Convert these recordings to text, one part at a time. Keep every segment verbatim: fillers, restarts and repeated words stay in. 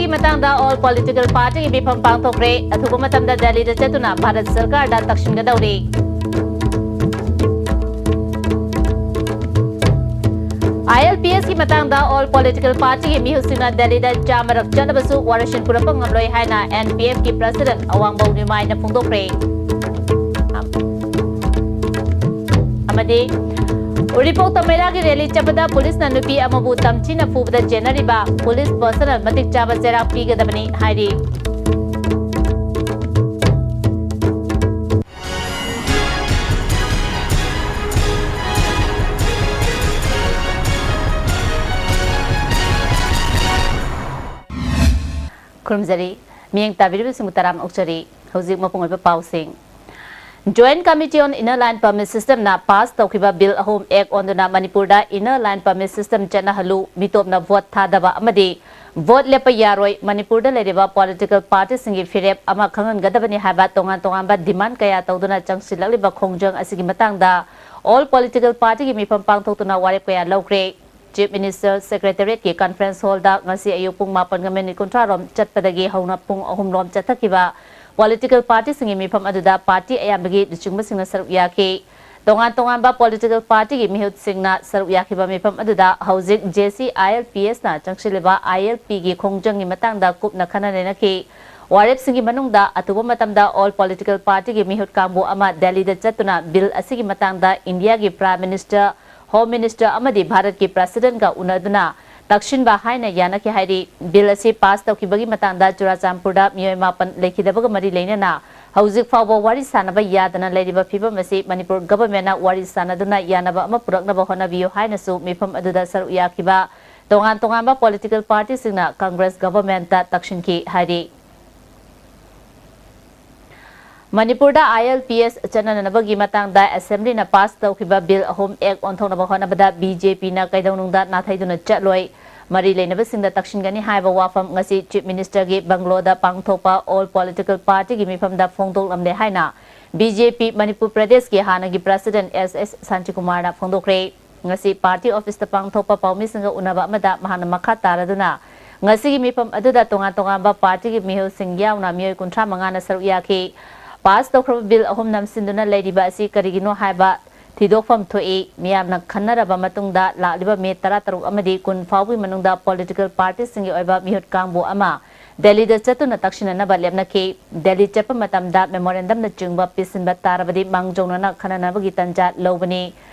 ꯒꯤ ꯃꯇꯥꯡꯗ all political party ꯒꯤ ꯃꯤꯐꯝ ꯄꯥꯡꯊꯣꯛꯈ꯭ꯔꯦ꯫ ꯑꯊꯨꯕ ꯃꯇꯝꯗ ꯗꯦꯜꯂꯤꯗ ꯆꯠꯇꯨꯅ ꯚꯥꯔꯠ ꯁꯔꯀꯥꯔꯗ ꯇꯛꯁꯤꯟꯒꯗꯧꯔꯤ꯫ ILPS ꯀꯤ ꯃꯇꯥꯡꯗ all political party ꯒꯤ ꯃꯤꯍꯨꯠꯁꯤꯡꯅ ꯗꯦꯜꯂꯤꯗ ꯆꯥꯃꯔꯛ ꯆꯠꯂꯕꯁꯨ ꯋꯥꯔꯣꯏꯁꯤꯟ ꯄꯨꯔꯛꯄ ꯉꯝꯂꯣꯏ ꯍꯥꯏꯅ NPF ꯀꯤ president ꯑꯋꯥꯡꯕꯧ ꯅꯤꯃꯥꯏꯅ ꯐꯣꯡꯗꯣꯛꯈ꯭ꯔꯦ꯫ ꯑꯃꯗꯤ ꯎꯔꯤꯄꯣꯛꯇ ꯃꯩꯔꯥꯒꯤ rally ꯆꯠꯄꯗ ꯄꯨꯂꯤꯁꯅ ꯅꯨꯄꯤ ꯑꯃꯕꯨ ꯇꯝꯊꯤꯅ ꯐꯨꯕꯗ ꯆꯦꯟꯅꯔꯤꯕ ꯄꯨꯂꯤꯁ personnel ꯃꯇꯤꯛ ꯆꯥꯕ ꯆꯩꯔꯥꯛ ꯄꯤꯒꯗꯕꯅꯤ ꯍꯥꯏꯔꯤ꯫ ꯈꯨꯔꯨꯝꯖꯔꯤ꯫ ꯃꯤꯠꯌꯦꯡ ꯇꯥꯕꯤꯔꯤꯕꯁꯤꯡꯕꯨ ꯇꯔꯥꯝꯅ ꯑꯣꯛꯆꯔꯤ꯫ ꯍꯧꯖꯤꯛ ꯃꯄꯨꯡ ꯑꯣꯏꯕ ꯄꯥꯎꯁꯤꯡ꯫ Joint Committee on Inner Line Permit System ꯅ pass ꯇꯧꯈꯤꯕ bill ꯑꯍꯨꯝ act ꯑꯣꯟꯗꯨꯅ ꯃꯅꯤꯄꯨꯔꯗ inner line permit system ꯆꯠꯅꯍꯜꯂꯨ, ꯃꯤꯇꯣꯞꯅ vote ꯊꯥꯗꯕ ꯑꯃꯗꯤ vote ꯂꯦꯞꯄ ꯌꯥꯔꯣꯏ, ꯃꯅꯤꯄꯨꯔꯗ ꯂꯩꯔꯤꯕ political party ꯁꯤꯡꯒꯤ ꯐꯤꯔꯦꯞ ꯑꯃ ꯈꯪꯍꯟꯒꯗꯕꯅꯤ ꯍꯥꯏꯕ ꯇꯣꯉꯥꯟ ꯇꯣꯉꯥꯟꯕ demand ꯀꯌꯥ ꯇꯧꯗꯨꯅ ꯆꯪꯁꯤꯜꯂꯛꯂꯤꯕ ꯈꯣꯡꯖꯪ ꯑꯁꯤꯒꯤ ꯃꯇꯥꯡꯗ all political party ꯒꯤ ꯃꯤꯐꯝ ꯄꯥꯡꯊꯣꯛꯇꯨꯅ ꯋꯥꯔꯦꯞ ꯀꯌꯥ ꯂꯧꯈ꯭ꯔꯦ꯫ Chief Minister Secretariat ꯀꯤ conference hall ꯗ ꯉꯁꯤ ꯑꯌꯨꯛ ꯄꯨꯡ ꯃꯥꯄꯟꯒ minute ꯀꯨꯟꯊ꯭ꯔꯥ ꯔꯣꯝ ꯆꯠꯄꯗꯒꯤ ꯍꯧꯅ ꯄꯨꯡ ꯑꯍꯨꯝ ꯔꯣꯝ ꯆꯠꯊꯈꯤꯕ political party ꯁꯤꯡꯒꯤ ꯃꯤꯐꯝ ꯑꯗꯨꯗ party ꯑꯌꯥꯝꯕꯒꯤ ꯂꯨꯆꯤꯡꯕꯁꯤꯡꯅ ꯁꯔꯨꯛ ꯌꯥꯈꯤ꯫ ꯇꯣꯉꯥꯟ ꯇꯣꯉꯥꯟꯕ political party ꯒꯤ ꯃꯤꯍꯨꯠꯁꯤꯡꯅ ꯁꯔꯨꯛ ꯌꯥꯈꯤꯕ ꯃꯤꯐꯝ ꯑꯗꯨꯗ ꯍꯧꯖꯤꯛ JC ILPS ꯅ ꯆꯪꯁꯤꯜꯂꯤꯕ ILP ꯒꯤ ꯈꯣꯡꯖꯪꯒꯤ ꯃꯇꯥꯡꯗ ꯀꯨꯞꯅ ꯈꯟꯅ ꯅꯩꯅꯈꯤ꯫ ꯋꯥꯔꯦꯞꯁꯤꯡꯒꯤ ꯃꯅꯨꯡꯗ ꯑꯊꯨꯕ ꯃꯇꯝꯗ all political party ꯒꯤ ꯃꯤꯍꯨꯠ ꯀꯥꯡꯕꯨ ꯑꯃ ꯗꯦꯜꯂꯤꯗ ꯆꯠꯇꯨꯅ bill ꯑꯁꯤꯒꯤ ꯃꯇꯥꯡꯗ ꯏꯟꯗꯤꯌꯥꯒꯤ Prime Minister, Home Minister ꯑꯃꯗꯤ ꯚꯥꯔꯠꯀꯤ president ꯀ ꯎꯅꯗꯨꯅ ꯇꯛꯁꯤꯟꯕ ꯍꯥꯏꯅ ꯌꯥꯅꯈꯤ ꯍꯥꯏꯔꯤ꯫ Bill ꯑꯁꯤ pass ꯇꯧꯈꯤꯕꯒꯤ ꯃꯇꯥꯡꯗ ꯆꯨꯔꯥꯆꯥꯟꯄꯨꯔꯗ ꯃꯤꯑꯣꯏ ꯃꯥꯄꯟ ꯂꯩꯈꯤꯗꯕꯒ ꯃꯔꯤ ꯂꯩꯅꯅ ꯍꯧꯖꯤꯛ ꯐꯥꯎꯕ ꯋꯥꯔꯤ ꯁꯥꯅꯕ ꯌꯥꯗꯅ ꯂꯩꯔꯤꯕ ꯐꯤꯚꯝ ꯑꯁꯤ ꯃꯅꯤꯄꯨꯔ government ꯅ ꯋꯥꯔꯤ ꯁꯥꯅꯗꯨꯅ ꯌꯥꯅꯕ ꯑꯃ ꯄꯨꯔꯛꯅꯕ ꯍꯣꯠꯅꯕꯤꯌꯨ ꯍꯥꯏꯅꯁꯨ ꯃꯤꯐꯝ ꯑꯗꯨꯗ ꯁꯔꯨꯛ ꯌꯥꯈꯤꯕ ꯇꯣꯉꯥꯟ ꯇꯣꯉꯥꯟꯕ political party ꯁꯤꯡꯅ Congress government ꯇ ꯇꯛꯁꯤꯟꯈꯤ ꯍꯥꯏꯔꯤ꯫ ꯃꯅꯤꯄꯨꯔꯗ ILPS ꯆꯠꯅꯅꯕꯒꯤ ꯃꯇꯥꯡꯗ Assembly ꯅ pass ꯇꯧꯈꯤꯕ bill ꯑꯍꯨꯝ act ꯑꯣꯟꯊꯣꯛꯅꯕ ꯍꯣꯠꯅꯕꯗ BJP ꯅ ꯀꯩꯗꯧꯅꯨꯡꯗ ꯅꯥꯊꯩꯗꯨꯅ ꯆꯠꯂꯣꯏ, ꯃꯔꯤ ꯂꯩꯅꯕꯁꯤꯡꯗ ꯇꯛꯁꯤꯟꯒꯅꯤ ꯍꯥꯏꯕ ꯋꯥꯐꯝ ꯉꯁꯤ Chief Minister ꯒꯤ bungalow ꯗ ꯄꯥꯡꯊꯣꯛꯄ all political party ꯒꯤ ꯃꯤꯐꯝꯗ ꯐꯣꯡꯗꯣꯛꯂꯝꯂꯦ ꯍꯥꯏꯅ BJP ꯃꯅꯤꯄꯨꯔ ꯄ꯭ꯔꯗꯦꯁꯀꯤ ꯍꯥꯟꯅꯒꯤ president S S ꯁꯥꯟꯇꯤꯀꯨꯃꯥꯔꯅ ꯐꯣꯡꯗꯣꯛꯈ꯭ꯔꯦ꯫ ꯉꯁꯤ party office ꯇ ꯄꯥꯡꯊꯣꯛꯄ ꯄꯥꯎꯃꯤꯁꯤꯡꯒ ꯎꯅꯕ ꯑꯃꯗ ꯃꯍꯥꯛꯅ ꯃꯈꯥ ꯇꯥꯔꯗꯨꯅ ꯉꯁꯤꯒꯤ ꯃꯤꯐꯝ ꯑꯗꯨꯗ ꯇꯣꯉꯥꯟ ꯇꯣꯉꯥꯟꯕ ꯄꯥꯔꯇꯤꯒꯤ ꯃꯤꯍꯨꯠꯁꯤꯡ ꯌꯥꯎꯅ ꯃꯤꯑꯣꯏ ꯀꯨꯟꯊ꯭ꯔꯥ ꯃꯉꯥꯅ ꯁꯔꯨꯛ ꯌꯥꯈꯤ꯫ ꯄꯥꯁ ꯇꯧꯈ꯭ꯔꯕ ꯕꯤꯜ ꯑꯍꯨꯝ ꯅꯝꯁꯤꯟꯗꯨꯅ ꯂꯩꯔꯤꯕ ꯑꯁꯤ ꯀꯔꯤꯒꯤꯅꯣ ꯍꯥꯏꯕ ꯊꯤꯗꯣꯛꯐꯝ ꯊꯣꯛꯏ꯫ ꯃꯤꯌꯥꯝꯅ ꯈꯟꯅꯔꯕ ꯃꯇꯨꯡꯗ ꯂꯥꯛꯂꯤꯕ ꯃꯦ ꯇꯔꯥꯇꯔꯨꯛ ꯑꯃꯗꯤ ꯀꯨꯟ ꯐꯥꯎꯕꯒꯤ ꯃꯅꯨꯡꯗ ꯄꯣꯂꯤꯇꯤꯀꯦꯜ ꯄꯥꯔꯇꯤꯁꯤꯡꯒꯤ ꯑꯣꯏꯕ ꯃꯤꯍꯨꯠ ꯀꯥꯡꯕꯨ ꯑꯃ ꯗꯦꯜꯂꯤꯗ ꯆꯠꯇꯨꯅ ꯇꯛꯁꯤꯟꯅꯅꯕ ꯂꯦꯞꯅꯈꯤ꯫ ꯗꯦꯜꯂꯤ ꯆꯠꯄ ꯃꯇꯝꯗ ꯃꯦꯃꯣꯔꯦꯟꯗꯝꯅꯆꯤꯡꯕ ꯄꯤꯁꯤꯟꯕ ꯇꯥꯔꯕꯗꯤ ꯃꯥꯡꯖꯧꯅꯅ ꯈꯟꯅꯅꯕꯒꯤ ꯇꯥꯟꯖꯥ ꯂꯧꯕꯅꯤ꯫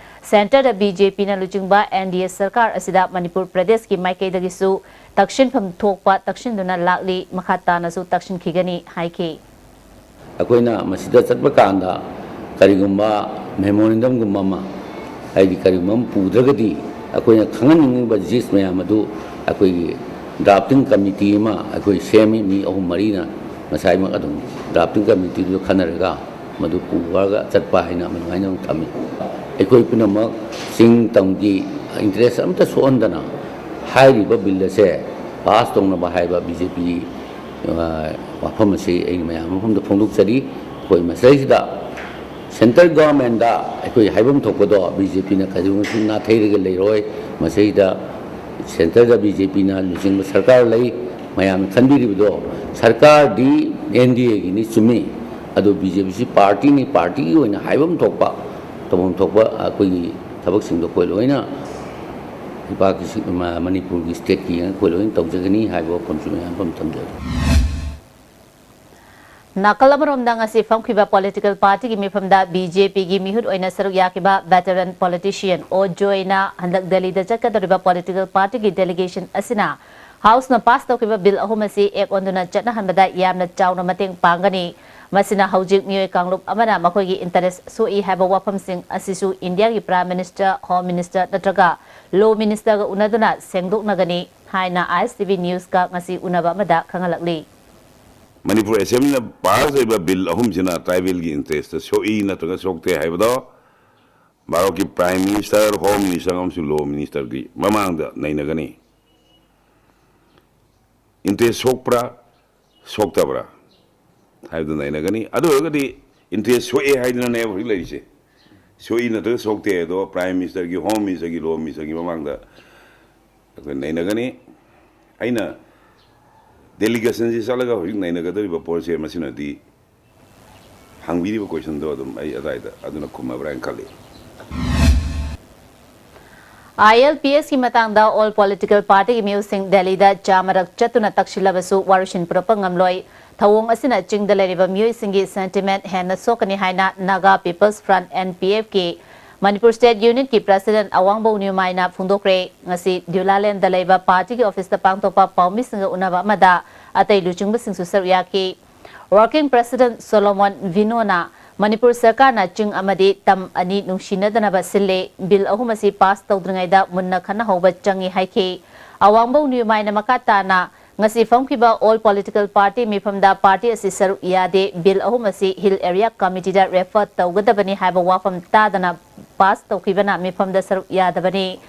ꯁꯦꯟꯇꯔꯗ ꯕꯤ ꯖꯦ ꯄꯤꯅ ꯂꯨꯆꯤꯡꯕ ꯑꯦꯟ ꯗꯤ ꯑꯦ ꯁꯔꯀꯥꯔ ꯑꯁꯤꯗ ꯃꯅꯤꯄꯨꯔ ꯄ꯭ꯔꯗꯦꯁꯀꯤ ꯃꯥꯏꯀꯩꯗꯒꯤꯁꯨ ꯇꯛꯁꯤꯟꯐꯝ ꯊꯣꯛꯄ ꯇꯛꯁꯤꯟꯗꯨꯅ ꯂꯥꯛꯂꯤ, ꯃꯈꯥ ꯇꯥꯅꯁꯨ ꯇꯛꯁꯤꯟꯈꯤꯒꯅꯤ ꯍꯥꯏꯈꯤ꯫ ꯑꯩꯈꯣꯏꯅ ꯃꯁꯤꯗ ꯆꯠꯄ ꯀꯥꯟꯗ ꯀꯔꯤꯒꯨꯝꯕ ꯃꯦꯃꯣꯔꯦꯟꯗꯝꯒꯨꯝꯕ ꯑꯃ, ꯍꯥꯏꯗꯤ ꯀꯔꯤꯒꯨꯝꯕ ꯑꯃ ꯄꯨꯗ꯭ꯔꯒꯗꯤ, ꯑꯩꯈꯣꯏꯅ ꯈꯪꯍꯟꯅꯤꯡꯉꯤꯕ ꯖꯤꯁ ꯃꯌꯥꯝ ꯑꯗꯨ ꯑꯩꯈꯣꯏꯒꯤ ꯗ꯭ꯔꯥꯐꯇꯤꯡ ꯀꯃꯤꯇꯤ ꯑꯃ ꯑꯩꯈꯣꯏ ꯁꯦꯝꯃꯤ, ꯃꯤ ꯑꯍꯨꯝ ꯃꯔꯤꯅ ꯉꯁꯥꯏꯃꯛ ꯑꯗꯨꯝ ꯗ꯭ꯔꯥꯐꯇꯤꯡ ꯀꯃꯤꯇꯤꯗꯨꯗ ꯈꯟꯅꯔꯒ ꯃꯗꯨ ꯄꯨꯔꯒ ꯆꯠꯄ ꯍꯥꯏꯅ ꯑꯗꯨꯃꯥꯏꯅ ꯑꯃ ꯊꯝꯃꯤ꯫ ꯑꯩꯈꯣꯏ ꯄꯨꯝꯅꯃꯛ ꯆꯤꯡ ꯇꯝꯒꯤ ꯏꯟꯇꯔꯦꯁ ꯑꯝꯇ ꯁꯣꯛꯍꯟꯗꯅ ꯍꯥꯏꯔꯤꯕ ꯕꯤꯜ ꯑꯁꯦ ꯄꯥꯁ ꯇꯧꯅꯕ ꯍꯥꯏꯕ ꯕꯤ ꯖꯦ ꯄꯤ ꯋꯥꯐꯝ ꯑꯁꯤ ꯑꯩꯅ ꯃꯌꯥꯝ ꯃꯐꯝꯗ ꯐꯣꯡꯗꯣꯛꯆꯔꯤ꯫ ꯑꯩꯈꯣꯏ ꯃꯁꯤꯗꯩꯁꯤꯗ ꯁꯦꯟꯇ꯭ꯔꯦꯜ ꯒꯣꯚꯔꯟꯃꯦꯟꯗ ꯑꯩꯈꯣꯏ ꯍꯥꯏꯐꯝ ꯊꯣꯛꯄꯗꯣ ꯕꯤ ꯖꯦ ꯄꯤꯅ ꯀꯩꯗꯧꯉꯩꯁꯨ ꯅꯥꯊꯩꯔꯒ ꯂꯩꯔꯣꯏ꯫ ꯃꯁꯤꯗꯩꯗ ꯁꯦꯟꯇꯔꯗ ꯕꯤ ꯖꯦ ꯄꯤꯅ ꯂꯨꯆꯤꯡꯕ ꯁꯔꯀꯥꯔ ꯂꯩ꯫ ꯃꯌꯥꯝꯅ ꯈꯟꯕꯤꯔꯤꯕꯗꯣ ꯁꯔꯀꯥꯔꯗꯤ ꯑꯦꯟ ꯗꯤ ꯑꯦꯒꯤꯅꯤ, ꯆꯨꯝꯃꯤ, ꯑꯗꯨ ꯕꯤ ꯖꯦ ꯄꯤꯁꯤ ꯄꯥꯔꯇꯤꯅꯤ, ꯄꯥꯔꯇꯤꯒꯤ ꯑꯣꯏꯅ ꯍꯥꯏꯐꯝ ꯊꯣꯛꯄ, ꯇꯧꯐꯝ ꯊꯣꯛꯄ ꯑꯩꯈꯣꯏꯒꯤ ꯊꯕꯛꯁꯤꯡꯗꯣ ꯑꯩꯈꯣꯏ ꯂꯣꯏꯅ ꯂꯩꯕꯥꯛꯀꯤ ꯁꯤ-, ꯃ-, ꯃꯅꯤꯄꯨꯔꯒꯤ ꯁ꯭ꯇꯦꯠꯀꯤ ꯑꯩꯈꯣꯏ ꯂꯣꯏꯅ ꯇꯧꯖꯒꯅꯤ ꯍꯥꯏꯕ ꯋꯥꯐꯝꯁꯨ ꯃꯌꯥꯝ ꯑꯃ ꯊꯝꯖꯔꯤ꯫ ꯅꯥꯀꯜ ꯑꯃꯔꯣꯝꯗ ꯉꯁꯤ ꯐꯝꯈꯤꯕ ꯄꯣꯂꯤꯇꯤꯀꯦꯜ ꯄꯥꯔꯇꯤꯒꯤ ꯃꯤꯐꯝꯗ ꯕꯤ ꯖꯦ ꯄꯤꯒꯤ ꯃꯤꯍꯨꯠ ꯑꯣꯏꯅ ꯁꯔꯨꯛ ꯌꯥꯈꯤꯕ ꯚꯦꯇꯔꯟ ꯄꯣꯂꯤꯇꯤꯁꯤꯌꯟ ꯑꯣ ꯖꯣꯏꯅ ꯍꯟꯗꯛ ꯗꯦꯜꯂꯤꯗ ꯆꯠꯀꯗꯧꯔꯤꯕ ꯄꯣꯂꯤꯇꯤꯀꯦꯜ ꯄꯥꯔꯇꯤꯒꯤ ꯗꯦꯂꯤꯒꯦꯁꯟ ꯑꯁꯤꯅ ꯍꯥꯎꯁꯅ ꯄꯥꯁ ꯇꯧꯈꯤꯕ ꯕꯤꯜ ꯑꯍꯨꯝ ꯑꯁꯤ ꯑꯦꯛ ꯑꯣꯟꯗꯨꯅ ꯆꯠꯅꯍꯟꯕꯗ ꯌꯥꯝꯅ ꯆꯥꯎꯅ ꯃꯇꯦꯡ ꯄꯥꯡꯒꯅꯤ꯫ ꯃꯁꯤꯅ ꯍꯧꯖꯤꯛ ꯃꯤꯑꯣꯏ ꯀꯥꯡꯂꯨꯞ ꯑꯃꯅ ꯃꯈꯣꯏꯒꯤ ꯏꯟꯇꯔꯦꯁ ꯁꯣꯛꯏ ꯍꯥꯏꯕ ꯋꯥꯐꯝꯁꯤꯡ ꯑꯁꯤꯁꯨ ꯏꯟꯗꯤꯌꯥꯒꯤ ꯄ꯭ꯔꯥꯏꯝ ꯃꯤꯅꯤꯁꯇꯔ, ꯍꯣꯝ ꯃꯤꯅꯤꯁꯇꯔ ꯅꯠꯇ꯭ꯔꯒ ꯂꯣ ꯃꯤꯅꯤꯁꯇꯔꯒ ꯎꯅꯗꯨꯅ ꯁꯦꯡꯗꯣꯛꯅꯒꯅꯤ ꯍꯥꯏꯅ ꯑꯥꯏ ꯑꯦꯁ ꯇꯤ ꯚꯤ ꯅ꯭ꯌꯨꯁꯀ ꯉꯁꯤ ꯎꯅꯕ ꯑꯃꯗ ꯈꯪꯍꯜꯂꯛꯂꯤ꯫ ꯃꯅꯤꯄꯨꯔ ꯑꯦꯁꯦꯝꯕ꯭ꯂꯤꯅ ꯄꯥꯁ ꯑꯣꯏꯕ ꯕꯤꯜ ꯑꯍꯨꯝꯁꯤꯅ ꯇ꯭ꯔꯥꯏꯕꯦꯜꯒꯤ ꯏꯟꯇꯔꯦꯁꯇ ꯁꯣꯛꯏ ꯅꯠꯇ꯭ꯔꯒ ꯁꯣꯛꯇꯦ ꯍꯥꯏꯕꯗꯣ ꯚꯥꯔꯠꯀꯤ ꯄ꯭ꯔꯥꯏꯝ ꯃꯤꯅꯤꯁꯇꯔ, ꯍꯣꯝ ꯃꯤꯅꯤꯁꯇꯔ ꯑꯃꯁꯨꯡ ꯂꯣ ꯃꯤꯅꯤꯁꯇꯔꯒꯤ ꯃꯃꯥꯡꯗ ꯅꯩꯅꯒꯅꯤ꯫ ꯏꯟꯇꯔꯦꯁ ꯁꯣꯛꯄ꯭ꯔꯥ, ꯁꯣꯛꯇꯕ꯭ꯔꯥ ꯍꯥꯏꯕꯗꯨ ꯅꯩꯅꯒꯅꯤ꯫ ꯑꯗꯨ ꯑꯣꯏꯔꯒꯗꯤ ꯏꯟꯇꯔꯦꯁ ꯁꯣꯛꯑꯦ ꯍꯥꯏꯗꯅꯅꯦꯕ ꯍꯧꯖꯤꯛ ꯂꯩꯔꯤꯁꯦ꯫ ꯁꯣꯛꯏ ꯅꯠꯇ꯭ꯔꯒ ꯁꯣꯛꯇꯦ ꯍꯥꯏꯗꯣ ꯄ꯭ꯔꯥꯏꯝ ꯃꯤꯅꯤꯁꯇꯔꯒꯤ, ꯍꯣꯝ ꯃꯤꯅꯤꯁꯇꯔꯒꯤ, ꯂꯣ ꯃꯤꯅꯤꯁꯇꯔꯒꯤ ꯃꯃꯥꯡꯗ ꯑꯩꯈꯣꯏ ꯅꯩꯅꯒꯅꯤ꯫ ꯑꯩꯅ delegationꯁꯤ ꯆꯠꯂꯒ ꯍꯧꯖꯤꯛ ꯅꯩꯅꯒꯗꯧꯔꯤꯕ ꯄꯣꯠꯁꯦ ꯃꯁꯤꯅꯗꯤ ꯍꯪꯕꯤꯔꯤꯕ questionꯗꯣ ꯑꯗꯨꯝ ꯑꯩ ꯑꯗꯥꯏꯗ ꯑꯗꯨꯅ ꯈꯨꯝꯃꯕ꯭ꯔꯥ ꯍꯥꯏꯅ ꯈꯜꯂꯤ꯫ ILPSꯀꯤ ꯃꯇꯥꯡꯗ all political partyꯒꯤ ꯃꯤꯑꯣꯏꯁꯤꯡ ꯗꯦꯜꯂꯤꯗ ꯆꯥꯃꯔꯛ ꯆꯠꯇꯨꯅ ꯇꯛꯁꯤꯜꯂꯕꯁꯨ ꯋꯥꯔꯣꯏꯁꯤꯟ ꯄꯨꯔꯛꯄ ꯉꯝꯂꯣꯏ꯫ ꯊꯧꯑꯣꯡ ꯑꯁꯤꯅ ꯆꯤꯡꯗ ꯂꯩꯔꯤꯕ ꯃꯤꯑꯣꯏꯁꯤꯡꯒꯤ sentiment ꯍꯦꯟꯅ ꯁꯣꯛꯀꯅꯤ ꯍꯥꯏꯅ Naga People's Front, NPFꯀꯤ Manipur State Unitꯀꯤ President ꯑꯋꯥꯡꯕꯧ ꯅ꯭ꯌꯨꯃꯥꯏꯅ ꯐꯣꯡꯗꯣꯛꯈ꯭ꯔꯦ꯫ ꯉꯁꯤ ꯗ꯭ꯌꯨꯂꯥꯂꯦꯟꯗ ꯂꯩꯕ partyꯒꯤ officeꯇ ꯄꯥꯡꯊꯣꯛꯄ ꯄꯥꯎꯃꯤꯁꯤꯡꯒ ꯎꯅꯕ ꯑꯃꯗ ꯑꯇꯩ ꯂꯨꯆꯤꯡꯕꯁꯤꯡꯁꯨ ꯁꯔꯨꯛ ꯌꯥꯈꯤ꯫ Working President Solomon Vinoꯅ ꯃꯅꯤꯄꯨꯔ ꯁꯔꯀꯥꯔꯅ ꯆꯤꯡ ꯑꯃꯗꯤ ꯇꯝ ꯑꯅꯤ ꯅꯨꯡꯁꯤꯅꯗꯅꯕ ꯁꯤꯜꯂꯦ, bill ꯑꯍꯨꯝ ꯑꯁꯤ pass ꯇꯧꯗ꯭ꯔꯤꯉꯩꯗ ꯃꯨꯟꯅ ꯈꯟꯅꯍꯧꯕ ꯆꯪꯏ ꯍꯥꯏꯈꯤ꯫ ꯑꯋꯥꯡꯕꯧ ꯅ꯭ꯌꯨꯃꯥꯏꯅ ꯃꯈꯥ ꯇꯥꯅ ꯉꯁꯤ ꯐꯝꯈꯤꯕ all political party ꯃꯤꯐꯝꯗ party ꯑꯁꯤ ꯁꯔꯨꯛ ꯌꯥꯗꯦ, bill ꯑꯍꯨꯝ ꯑꯁꯤ Hill Area Committeeꯗ refer ꯇꯧꯒꯗꯕꯅꯤ ꯍꯥꯏꯕ ꯋꯥꯐꯝ ꯇꯥꯗꯅ pass ꯇꯧꯈꯤꯕꯅ ꯃꯤꯐꯝꯗ ꯁꯔꯨꯛ ꯌꯥꯗꯕꯅꯤ꯫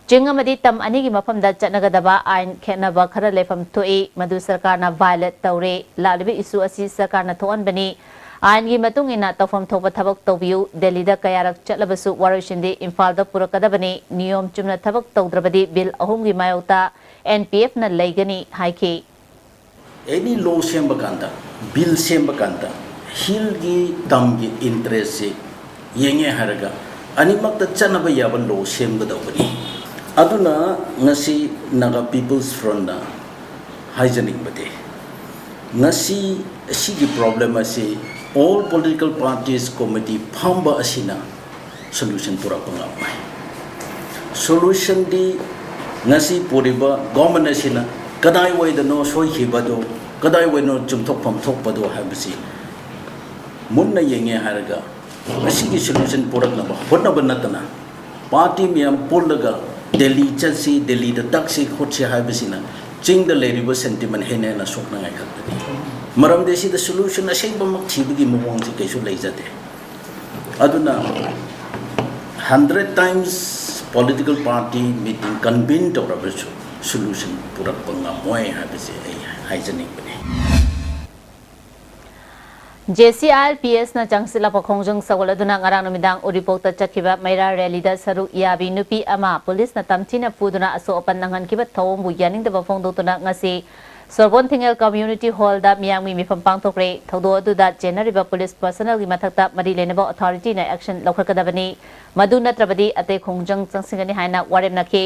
ꯆꯤꯡ ꯑꯃꯗꯤ ꯇꯝ ꯑꯅꯤꯒꯤ ꯃꯐꯝꯗ ꯆꯠꯅꯒꯗꯕ ꯑꯥꯏꯟ ꯈꯦꯠꯅꯕ ꯈꯔ ꯂꯩꯐꯝ ꯊꯣꯛꯏ, ꯃꯗꯨ ꯁꯔꯀꯥꯔꯅ violate ꯇꯧꯔꯦ꯫ ꯂꯥꯛꯂꯤꯕ issue ꯑꯁꯤ ꯁꯔꯀꯥꯔꯅ ꯊꯣꯛꯍꯟꯕꯅꯤ꯫ ꯑꯥꯏꯟꯒꯤ ꯃꯇꯨꯡ ꯏꯟꯅ ꯇꯧꯐꯝ ꯊꯣꯛꯄ ꯊꯕꯛ ꯇꯧꯕꯤꯌꯨ꯫ ꯗꯦꯜꯂꯤꯗ ꯀꯌꯥꯔꯛ ꯆꯠꯂꯕꯁꯨ ꯋꯥꯔꯣꯏꯁꯤꯟꯗꯤ ꯏꯝꯐꯥꯜꯗ ꯄꯨꯔꯛꯀꯗꯕꯅꯤ꯫ ꯅꯤꯌꯣꯝ ꯆꯨꯝꯅ ꯊꯕꯛ ꯇꯧꯗ꯭ꯔꯕꯗꯤ bill ꯑꯍꯨꯝꯒꯤ ꯃꯥꯌꯣꯛꯇ NPFꯅ ꯂꯩꯒꯅꯤ ꯍꯥꯏꯈꯤ꯫ Any law ꯁꯦꯝꯕ ꯀꯥꯟꯗ, bill ꯁꯦꯝꯕ ꯀꯥꯟꯗ hillꯒꯤ ꯇꯝꯒꯤ interestꯁꯤ ꯌꯦꯡꯉꯦ ꯍꯥꯏꯔꯒ ꯑꯅꯤꯃꯛꯇ ꯆꯠꯅꯕ ꯌꯥꯕ law ꯁꯦꯝꯒꯗꯧꯕꯅꯤ꯫ ꯑꯗꯨꯅ ꯉꯁꯤ Naga People's Frontꯅ ꯍꯥꯏꯖꯅꯤꯡꯕꯗꯤ, ꯉꯁꯤ ꯑꯁꯤꯒꯤ problem ꯑꯁꯤ all political parties committee ꯐꯝꯕ ꯑꯁꯤꯅ solution ꯄꯨꯔꯛꯄ ꯉꯝꯃꯣꯏ꯫ Solutionꯗꯤ ꯉꯁꯤ ꯄꯨꯔꯤꯕ government ꯑꯁꯤꯅ ꯀꯗꯥꯏꯋꯥꯏꯗꯅꯣ ꯁꯣꯏꯈꯤꯕꯗꯣ, ꯀꯗꯥꯏꯋꯥꯏꯗꯅꯣ ꯆꯨꯝꯊꯣꯛꯐꯝ ꯊꯣꯛꯄꯗꯣ ꯍꯥꯏꯕꯁꯤ ꯃꯨꯟꯅ ꯌꯦꯡꯉꯦ ꯍꯥꯏꯔꯒ ꯃꯁꯤꯒꯤ solution ꯄꯨꯔꯛꯅꯕ ꯍꯣꯠꯅꯕ ꯅꯠꯇꯅ, party ꯃꯌꯥꯝ ꯄꯨꯜꯂꯒ ꯗꯦꯜꯂꯤ ꯆꯠꯁꯤ, ꯗꯦꯜꯂꯤꯗ ꯇꯛꯁꯤ ꯈꯣꯠꯁꯤ ꯍꯥꯏꯕꯁꯤꯅ ꯆꯤꯡꯗ ꯂꯩꯔꯤꯕ sentiment ꯍꯦꯟꯅ ꯍꯦꯟꯅ ꯁꯣꯛꯅꯉꯥꯏ ꯈꯛꯇꯅꯤ꯫ ꯃꯔꯝꯗꯤ ꯁꯤꯗ solution ꯑꯁꯦꯡꯕꯃꯛ ꯊꯤꯕꯒꯤ ꯃꯑꯣꯡꯁꯤ ꯀꯩꯁꯨ ꯂꯩꯖꯗꯦ꯫ ꯑꯗꯨꯅ hundred times political party meeting convene ꯇꯧꯔꯕꯁꯨ solution ꯄꯨꯔꯛꯄ ꯉꯝꯃꯣꯏ ꯍꯥꯏꯕꯁꯦ ꯑꯩ ꯍꯥꯏꯖꯅꯤꯡꯕꯅꯤ꯫ JCILPSꯅ ꯆꯪꯁꯤꯜꯂꯛꯄ ꯈꯣꯡꯖꯪ ꯁꯧꯒꯠꯂꯗꯨꯅ ꯉꯔꯥꯡ ꯅꯨꯃꯤꯗꯥꯡ ꯎꯔꯤꯄꯣꯛꯇ ꯆꯠꯈꯤꯕ ꯃꯩꯔꯥ ꯔꯦꯂꯤꯗ ꯁꯔꯨꯛ ꯌꯥꯕꯤ ꯅꯨꯄꯤ ꯑꯃ ꯄꯨꯂꯤꯁꯅ ꯇꯝꯊꯤꯅ ꯐꯨꯗꯨꯅ ꯑꯁꯣꯛ ꯑꯄꯟ ꯅꯪꯍꯟꯈꯤꯕ ꯊꯧꯑꯣꯡꯕꯨ ꯌꯥꯅꯤꯡꯗꯕ ꯐꯣꯡꯗꯣꯛꯇꯨꯅ ꯉꯁꯤ ꯁꯣꯔꯕꯣꯟ ꯊꯤꯡꯉꯦꯜ ꯀꯝꯃ꯭ꯌꯨꯅꯤꯇꯤ ꯍꯣꯜꯗ ꯃꯤꯌꯥꯝꯒꯤ ꯃꯤꯐꯝ ꯄꯥꯡꯊꯣꯛꯈ꯭ꯔꯦ꯫ ꯊꯧꯗꯣꯛ ꯑꯗꯨꯗ ꯆꯦꯟꯅꯔꯤꯕ ꯄꯨꯂꯤꯁ ꯄꯔꯁꯅꯦꯜꯒꯤ ꯃꯊꯛꯇ ꯃꯔꯤ ꯂꯩꯅꯕ ꯑꯣꯊꯣꯔꯤꯇꯤꯅ ꯑꯦꯛꯁꯟ ꯂꯧꯈꯠꯀꯗꯕꯅꯤ꯫ ꯃꯗꯨ ꯅꯠꯇ꯭ꯔꯕꯗꯤ ꯑꯇꯩ ꯈꯣꯡꯖꯪ ꯆꯪꯁꯤꯟꯒꯅꯤ ꯍꯥꯏꯅ ꯋꯥꯔꯦꯞꯅꯈꯤ꯫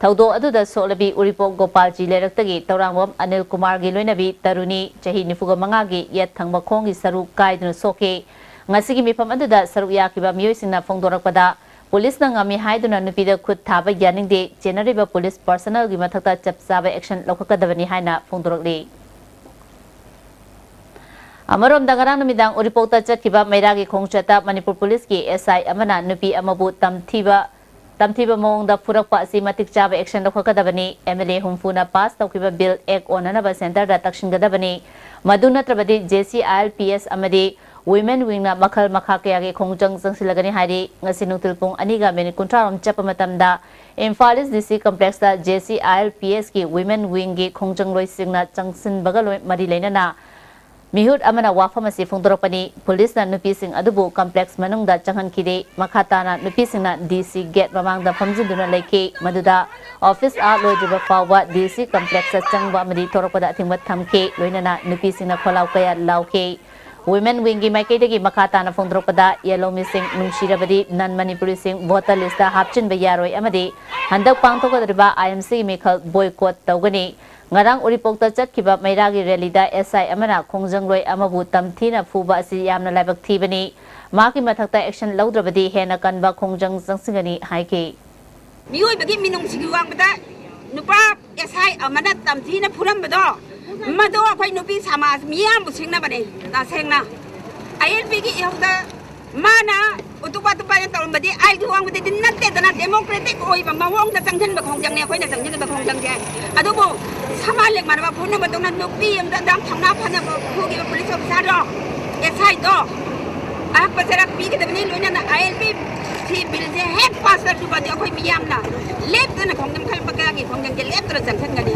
ꯊꯧꯗꯣꯛ ꯑꯗꯨꯗ ꯁꯣꯛꯂꯕꯤ ꯎꯔꯤꯄꯣꯛ ꯒꯣꯄꯥꯜꯖꯤ ꯂꯩꯔꯛꯇꯒꯤ ꯇꯧꯔꯥꯡꯕꯝ ꯑꯅꯤꯜ ꯀꯨꯃꯥꯔꯒꯤ ꯂꯣꯏꯅꯕꯤ ꯇꯔꯨꯅꯤ, ꯆꯍꯤ ꯅꯤꯐꯨꯒ ꯃꯉꯥꯒꯤ, ꯌꯦꯠ ꯊꯪꯕ ꯈꯣꯡꯒꯤ ꯁꯔꯨ ꯀꯥꯏꯗꯨꯅ ꯁꯣꯛꯈꯤ꯫ ꯉꯁꯤꯒꯤ ꯃꯤꯐꯝ ꯑꯗꯨꯗ ꯁꯔꯨꯛ ꯌꯥꯈꯤꯕ ꯃꯤꯑꯣꯏꯁꯤꯡꯅ ꯐꯣꯡꯗꯣꯔꯛꯄꯗ, ꯄꯨꯂꯤꯁꯅ ꯉꯝꯃꯤ ꯍꯥꯏꯗꯨꯅ ꯅꯨꯄꯤꯗ ꯈꯨꯠ ꯊꯥꯕ ꯌꯥꯅꯤꯡꯗꯦ, ꯆꯦꯟꯅꯔꯤꯕ ꯄꯨꯂꯤꯁ ꯄꯔꯁꯅꯦꯜꯒꯤ ꯃꯊꯛꯇ ꯆꯞ ꯆꯥꯕ ꯑꯦꯛꯁꯟ ꯂꯧꯈꯠꯀꯗꯕꯅꯤ ꯍꯥꯏꯅ ꯐꯣꯡꯗꯣꯔꯛꯂꯤ꯫ ꯑꯃꯔꯣꯝꯗ, ꯉꯔꯥꯡ ꯅꯨꯃꯤꯗꯥꯡ ꯎꯔꯤꯄꯣꯛꯇ ꯆꯠꯈꯤꯕ ꯃꯩꯔꯥꯒꯤ ꯈꯣꯡꯆꯠꯇ ꯃꯅꯤꯄꯨꯔ ꯄꯨꯂꯤꯁꯀꯤ SI ꯑꯃꯅ ꯅꯨꯄꯤ ꯑꯃꯕꯨ ꯇꯝꯊꯤꯕ, ꯇꯝꯊꯤꯕ ꯃꯑꯣꯡꯗ ꯐꯨꯔꯛꯄ ꯑꯁꯤ ꯃꯇꯤꯛ ꯆꯥꯕ ꯑꯦꯛꯁꯟ ꯂꯧꯈꯠꯀꯗꯕꯅꯤ꯫ MLA ꯍꯨꯝꯐꯨꯅ ꯄꯥꯁ ꯇꯧꯈꯤꯕ ꯕꯤꯜ ꯑꯦꯛ ꯑꯣꯟꯅꯅꯕ ꯁꯦꯟꯇꯔꯗ ꯇꯛꯁꯤꯟꯒꯗꯕꯅꯤ꯫ ꯃꯗꯨ ꯅꯠꯇ꯭ꯔꯕꯗꯤ JCILPS ꯑꯃꯗꯤ ꯋꯤꯃꯦꯟ ꯋꯤꯡꯅ ꯃꯈꯜ ꯃꯈꯥ ꯀꯌꯥꯒꯤ ꯈꯣꯡꯖꯪ ꯆꯪꯁꯤꯜꯂꯒꯅꯤ ꯍꯥꯏꯔꯤ꯫ ꯉꯁꯤ ꯅꯨꯡꯊꯤꯜ ꯄꯨꯡ ꯑꯅꯤꯒ ꯃꯤꯅꯤꯠ ꯀꯨꯟꯊ꯭ꯔꯥ ꯔꯣꯝ ꯆꯠꯄ ꯃꯇꯝꯗ ꯏꯝꯐꯥꯜ ꯏꯁ DC complexꯇ JCILPSꯀꯤ ꯋꯤꯃꯦꯟ ꯋꯤꯡꯒꯤ ꯈꯣꯡꯖꯪꯂꯣꯏꯁꯤꯡꯅ ꯆꯪꯁꯤꯟꯕꯒ ꯂꯣꯏ-, ꯃꯔꯤ ꯂꯩꯅꯅ ꯃꯤꯍꯨꯠ ꯑꯃꯅ ꯋꯥꯐꯝ ꯑꯁꯤ ꯐꯣꯡꯗꯣꯔꯛꯄꯅꯤ꯫ ꯄꯨꯂꯤꯁꯅ ꯅꯨꯄꯤꯁꯤꯡ ꯑꯗꯨꯕꯨ ꯀꯝꯄ꯭ꯂꯦꯛꯁ ꯃꯅꯨꯡꯗ ꯆꯪꯍꯟꯈꯤꯗꯦ꯫ ꯃꯈꯥ ꯇꯥꯅ ꯅꯨꯄꯤꯁꯤꯡꯅ DC ꯒꯦꯠ ꯃꯃꯥꯡꯗ ꯐꯝꯖꯤꯟꯗꯨꯅ ꯂꯩꯈꯤ꯫ ꯃꯗꯨꯗ ꯑꯣꯐꯤꯁ ꯑꯥꯔ ꯂꯣꯏꯗ꯭ꯔꯤꯕ ꯐꯥꯎꯕ DC complexꯇ ꯆꯪꯕ ꯑꯃꯗꯤ ꯊꯣꯔꯛꯄꯗ ꯑꯊꯤꯡꯕ ꯊꯝꯈꯤ꯫ ꯂꯣꯏꯅꯅ ꯅꯨꯄꯤꯁꯤꯡꯅ ꯈꯣꯜꯂꯥꯎ ꯀꯌꯥ ꯂꯥꯎꯈꯤ꯫ ꯋꯤꯃꯦꯟ ꯋꯤꯡꯒꯤ ꯃꯥꯏꯀꯩꯗꯒꯤ ꯃꯈꯥ ꯇꯥꯅ ꯐꯣꯡꯗꯣꯔꯛꯄꯗ, ꯌꯦꯜꯍꯧꯃꯤꯁꯤꯡ ꯅꯨꯡꯁꯤꯔꯕꯗꯤ ꯅꯟ ꯃꯅꯤꯄꯨꯔꯤꯁꯤꯡ ꯚꯣꯇꯔ ꯂꯤꯁꯇ ꯍꯥꯞꯆꯤꯟꯕ ꯌꯥꯔꯣꯏ ꯑꯃꯗꯤ ꯍꯟꯗꯛ ꯄꯥꯡꯊꯣꯛꯀꯗꯧꯔꯤꯕ IMCꯒꯤ ꯃꯤꯈꯜ ꯕꯣꯏꯀꯣꯠ ꯇꯧꯒꯅꯤ꯫ ꯉꯔꯥꯡ ꯎꯔꯤꯄꯣꯛꯇ ꯆꯠꯈꯤꯕ ꯃꯩꯔꯥꯒꯤ ꯔꯦꯂꯤꯗ SI ꯑꯃꯅ ꯈꯣꯡꯖꯪꯂꯣꯏ ꯑꯃꯕꯨ ꯇꯝꯊꯤꯅ ꯐꯨꯕ ꯑꯁꯤ ꯌꯥꯝꯅ ꯂꯥꯏꯕꯛ ꯊꯤꯕꯅꯤ꯫ ꯃꯍꯥꯛꯀꯤ ꯃꯊꯛꯇ ꯑꯦꯛꯁꯟ ꯂꯧꯗ꯭ꯔꯕꯗꯤ ꯍꯦꯟꯅ ꯀꯟꯕ ꯈꯣꯡꯖꯪ ꯆꯪꯁꯤꯟꯒꯅꯤ ꯍꯥꯏꯈꯤ꯫ ꯃꯤꯑꯣꯏꯕꯒꯤ ꯃꯤꯅꯨꯡꯁꯤꯒꯤ ꯋꯥꯡꯃꯗ ꯅꯨꯄꯥ SI ꯑꯃꯅ ꯇꯝꯊꯤꯅ ꯐꯨꯔꯝꯕꯗꯣ, ꯃꯗꯣ ꯑꯩꯈꯣꯏ ꯅꯨꯄꯤ ꯁꯃꯥꯖ ꯃꯤꯌꯥꯝꯕꯨ ꯁꯤꯡꯅꯕꯅꯦ, ꯇꯁꯦꯡꯅ꯫ ILPꯒꯤ ꯏꯍꯧꯗ ꯃꯥꯅ ꯎꯇꯨꯞ ꯋꯥꯇꯨꯞ ꯄꯥꯏꯅ ꯇꯧꯔꯝꯕꯗꯤ ꯑꯩꯒꯤ ꯋꯥꯡꯃꯗꯗꯤ ꯅꯠꯇꯦꯗꯅ, democratic ꯑꯣꯏꯕ ꯃꯑꯣꯡꯗ ꯆꯪꯁꯤꯟꯕ ꯈꯣꯡꯖꯪꯅꯦ ꯑꯩꯈꯣꯏꯅ ꯆꯪꯁꯤꯟꯕ ꯈꯣꯡꯖꯪꯁꯦ꯫ ꯑꯗꯨꯕꯨ ꯁꯃꯥ ꯂꯦꯛ ꯃꯥꯟꯅꯕ ꯐꯨꯅꯕꯗꯧꯅ ꯅꯨꯄꯤ ꯑꯃꯗ ꯑꯗꯨꯝ ꯊꯧꯅꯥ ꯐꯅꯕ ꯐꯨꯈꯤꯕ ꯄꯨꯂꯤꯁ ꯑꯣꯐꯤꯁꯥꯔꯗꯣ, SIꯗꯣ, ꯑꯍꯛꯄ ꯆꯩꯔꯥꯛ ꯄꯤꯒꯗꯕꯅꯤ꯫ ꯂꯣꯏꯅꯅ ILP ꯁꯤ ꯕꯤꯜꯁꯦ ꯍꯦꯛ ꯄꯥꯁ ꯇꯧꯔꯛꯇ꯭ꯔꯤꯐꯥꯎꯗꯤ ꯑꯩꯈꯣꯏ ꯃꯤꯌꯥꯝꯅ ꯂꯦꯞꯇꯅ ꯈꯣꯡꯖꯪ ꯈꯜꯄ ꯀꯌꯥꯒꯤ ꯈꯣꯡꯖꯪꯁꯦ ꯂꯦꯞꯇꯅ ꯆꯪꯁꯤꯟꯒꯅꯤ꯫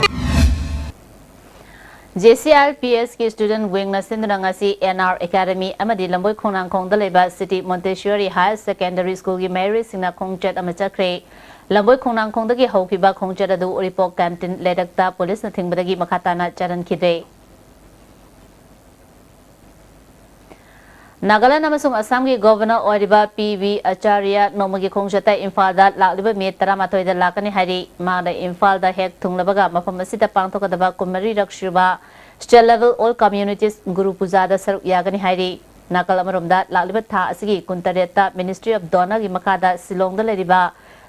JCRPS ꯀꯤ student wing ꯅ ꯁꯤꯟꯗꯨꯅ ꯉꯁꯤ NR Academy ꯑꯃꯗꯤ ꯂꯝꯕꯣꯏ ꯈꯣꯡꯅꯥꯡꯈꯣꯡꯗ ꯂꯩꯕ City Montessori Higher Secondary School ꯒꯤ ꯃꯍꯩꯔꯣꯏꯁꯤꯡꯅ ꯈꯣꯡꯆꯠ ꯑꯃ ꯆꯠꯈ꯭ꯔꯦ꯫ ꯂꯝꯕꯣꯏ ꯈꯣꯡꯅꯥꯡꯈꯣꯡꯗꯒꯤ ꯍꯧꯈꯤꯕ ꯈꯣꯡꯆꯠ ꯑꯗꯨ ꯎꯔꯤꯄꯣꯛ canteen ꯂꯩꯔꯛꯇ ꯄꯨꯂꯤꯁꯅ ꯊꯤꯡꯕꯗꯒꯤ ꯃꯈꯥ ꯇꯥꯅ ꯆꯠꯍꯟꯈꯤꯗ꯭ꯔꯦ꯫ ꯅꯥꯒꯥꯂꯦꯟ ꯑꯃꯁꯨꯡ ꯑꯁꯥꯝꯒꯤ Governor ꯑꯣꯏꯔꯤꯕ ꯄꯤ ꯕꯤ ꯑꯆꯥꯔꯌ ꯅꯣꯡꯃꯒꯤ ꯈꯣꯡꯆꯠꯇ ꯏꯝꯐꯥꯜꯗ ꯂꯥꯛꯂꯤꯕ ꯃꯦ ꯇꯔꯥꯃꯥꯊꯣꯏꯗ ꯂꯥꯛꯀꯅꯤ ꯍꯥꯏꯔꯤ꯫ ꯃꯍꯥꯛꯅ ꯏꯝꯐꯥꯜꯗ ꯍꯦꯛ ꯊꯨꯡꯂꯕꯒ ꯃꯐꯝ ꯑꯁꯤꯗ ꯄꯥꯡꯊꯣꯛꯀꯗꯕ ꯀꯨꯟꯃꯔꯤꯔꯛ ꯁꯨꯕ State Level All Communities Guru Puja ꯗ ꯁꯔꯨꯛ ꯌꯥꯒꯅꯤ ꯍꯥꯏꯔꯤ꯫ ꯅꯥꯀꯜ ꯑꯃꯔꯣꯝꯗ ꯂꯥꯛꯂꯤꯕ ꯊꯥ ꯑꯁꯤꯒꯤ ꯀꯨꯟꯇꯔꯦꯠꯇ Ministry of DoNER ꯒꯤ ꯃꯈꯥꯗ ꯁꯤꯂꯣꯡꯗ ꯂꯩꯔꯤꯕ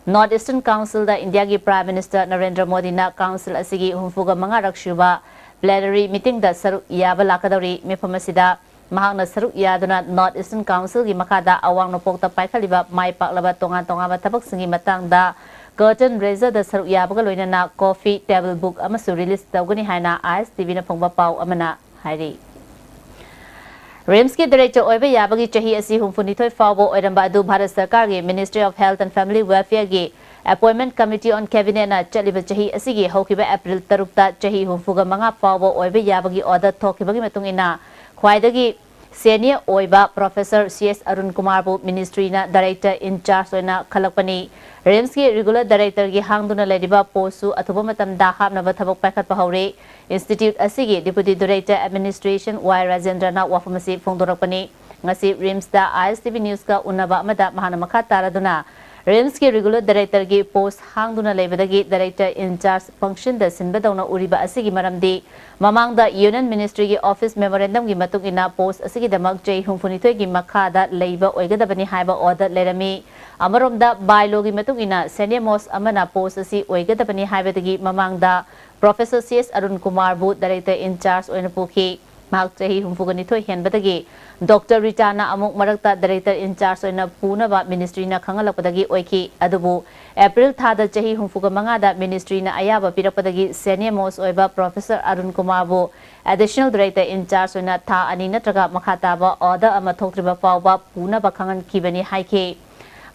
North Eastern Council ꯗ ꯏꯟꯗꯤꯌꯥꯒꯤ Prime Minister ꯅꯔꯦꯟꯗ꯭ꯔ ꯃꯣꯗꯤꯅ Council ꯑꯁꯤꯒꯤ ꯍꯨꯝꯐꯨꯒ ꯃꯉꯥꯔꯛ ꯁꯨꯕ Plenary Meeting ꯗ ꯁꯔꯨꯛ ꯌꯥꯕ ꯂꯥꯛꯀꯗꯧꯔꯤ꯫ ꯃꯤꯐꯝ ꯑꯁꯤꯗ ꯃꯍꯥꯛꯅ ꯁꯔꯨꯛ ꯌꯥꯗꯨꯅ North Eastern Council ꯒꯤ ꯃꯈꯥꯗ ꯑꯋꯥꯡ ꯅꯣꯡꯄꯣꯛꯇ ꯄꯥꯏꯈꯠꯂꯤꯕ ꯃꯥꯏ ꯄꯥꯛꯂꯕ ꯇꯣꯉꯥꯟ ꯇꯣꯉꯥꯟꯕ ꯊꯕꯛꯁꯤꯡꯒꯤ ꯃꯇꯥꯡꯗ curtain raiser ꯗ ꯁꯔꯨꯛ ꯌꯥꯕꯒ ꯂꯣꯏꯅꯅ coffee table book ꯑꯃꯁꯨ release ꯇꯧꯒꯅꯤ ꯍꯥꯏꯅ ISTV ꯅ ꯐꯣꯡꯕ ꯄꯥꯎ ꯑꯃꯅ ꯍꯥꯏꯔꯤ꯫ RIMS ꯀꯤ director ꯑꯣꯏꯕ ꯌꯥꯕꯒꯤ ꯆꯍꯤ ꯑꯁꯤ ꯍꯨꯝꯐꯨꯅꯤꯊꯣꯏ ꯐꯥꯎꯕ ꯑꯣꯏꯔꯝꯕ ꯑꯗꯨ ꯚꯥꯔꯠ ꯁꯔꯀꯥꯔꯒꯤ Ministry of Health and Family Welfare ꯒꯤ Appointment Committee on Cabinet ꯅ ꯆꯠꯂꯤꯕ ꯆꯍꯤ ꯑꯁꯤꯒꯤ ꯍꯧꯈꯤꯕ April ꯇꯔꯨꯛꯇ ꯆꯍꯤ ꯍꯨꯝꯐꯨꯒ ꯃꯉꯥ ꯐꯥꯎꯕ ꯑꯣꯏꯕ ꯌꯥꯕꯒꯤ order ꯊꯣꯛꯈꯤꯕꯒꯤ ꯃꯇꯨꯡ ꯏꯟꯅ ꯈ꯭ꯋꯥꯏꯗꯒꯤ senior ꯑꯣꯏꯕ Professor C S Arun ꯀꯨꯃꯥꯔꯕꯨ Ministry ꯅ director in charge ꯑꯣꯏꯅ ꯈꯜꯂꯛꯄꯅꯤ꯫ RIMS ꯀꯤ regular director ꯒꯤ ꯍꯥꯡꯗꯨꯅ ꯂꯩꯔꯤꯕ post ꯁꯨ ꯑꯊꯨꯕ ꯃꯇꯝꯗ ꯍꯥꯞꯅꯕ ꯊꯕꯛ ꯄꯥꯏꯈꯠꯄ ꯍꯧꯔꯦ꯫ Institute ꯑꯁꯤꯒꯤ Deputy Director Administration ꯋꯥꯏ ꯔꯥꯖꯦꯟꯗ꯭ꯔꯅ ꯋꯥꯐꯝ ꯑꯁꯤ ꯐꯣꯡꯗꯣꯔꯛꯄꯅꯤ꯫ ꯉꯁꯤ RIMS ꯇ ISTV News ꯀ ꯎꯅꯕ ꯑꯃꯗ ꯃꯍꯥꯛꯅ ꯃꯈꯥ ꯇꯥꯔꯗꯨꯅ RIMS ꯀꯤ regular director ꯒꯤ post ꯍꯥꯡꯗꯨꯅ ꯂꯩꯕꯗꯒꯤ director in charge function ꯗ ꯁꯤꯟꯕꯗꯧꯅ ꯎꯔꯤꯕ ꯑꯁꯤꯒꯤ ꯃꯔꯝꯗꯤ ꯃꯃꯥꯡꯗ Union Ministry ꯒꯤ office memorandum ꯒꯤ ꯃꯇꯨꯡ ꯏꯟꯅ post ꯑꯁꯤꯒꯤꯗꯃꯛ ꯆꯍꯤ ꯍꯨꯝꯐꯨꯅꯤꯊꯣꯏꯒꯤ ꯃꯈꯥꯗ ꯂꯩꯕ ꯑꯣꯏꯒꯗꯕꯅꯤ ꯍꯥꯏꯕ order ꯂꯩꯔꯝꯃꯤ꯫ ꯑꯃꯔꯣꯝꯗ bylaw ꯒꯤ ꯃꯇꯨꯡ ꯏꯟꯅ senior most ꯑꯃꯅ post ꯑꯁꯤ ꯑꯣꯏꯒꯗꯕꯅꯤ ꯍꯥꯏꯕꯗꯒꯤ ꯃꯃꯥꯡꯗ Professor C S Arun ꯀꯨꯃꯥꯔꯕꯨ director in charge ꯑꯣꯏꯅ ꯄꯨꯈꯤ꯫ ꯃꯍꯥꯛ ꯆꯍꯤ ꯍꯨꯝꯐꯨꯒ ꯅꯤꯊꯣꯏ ꯍꯦꯟꯕꯗꯒꯤ Doctor ꯔꯤꯇꯥꯅ ꯑꯃꯨꯛ ꯃꯔꯛꯇ director in charge ꯑꯣꯏꯅ ꯄꯨꯅꯕ Ministry ꯅ ꯈꯪꯍꯜꯂꯛꯄꯗꯒꯤ ꯑꯣꯏꯈꯤ꯫ ꯑꯗꯨꯕꯨ April ꯊꯥꯗ ꯆꯍꯤ ꯍꯨꯝꯐꯨꯒ ꯃꯉꯥꯗ Ministry ꯅ ꯑꯌꯥꯕ ꯄꯤꯔꯛꯄꯗꯒꯤ senior most ꯑꯣꯏꯕ Professor Arun ꯀꯨꯃꯥꯔꯕꯨ additional director in charge ꯑꯣꯏꯅ ꯊꯥ ꯑꯅꯤ ꯅꯠꯇ꯭ꯔꯒ ꯃꯈꯥ ꯇꯥꯕ order ꯑꯃ ꯊꯣꯛꯇ꯭ꯔꯤꯕ ꯐꯥꯎꯕ ꯄꯨꯅꯕ ꯈꯪꯍꯟꯈꯤꯕꯅꯤ ꯍꯥꯏꯈꯤ꯫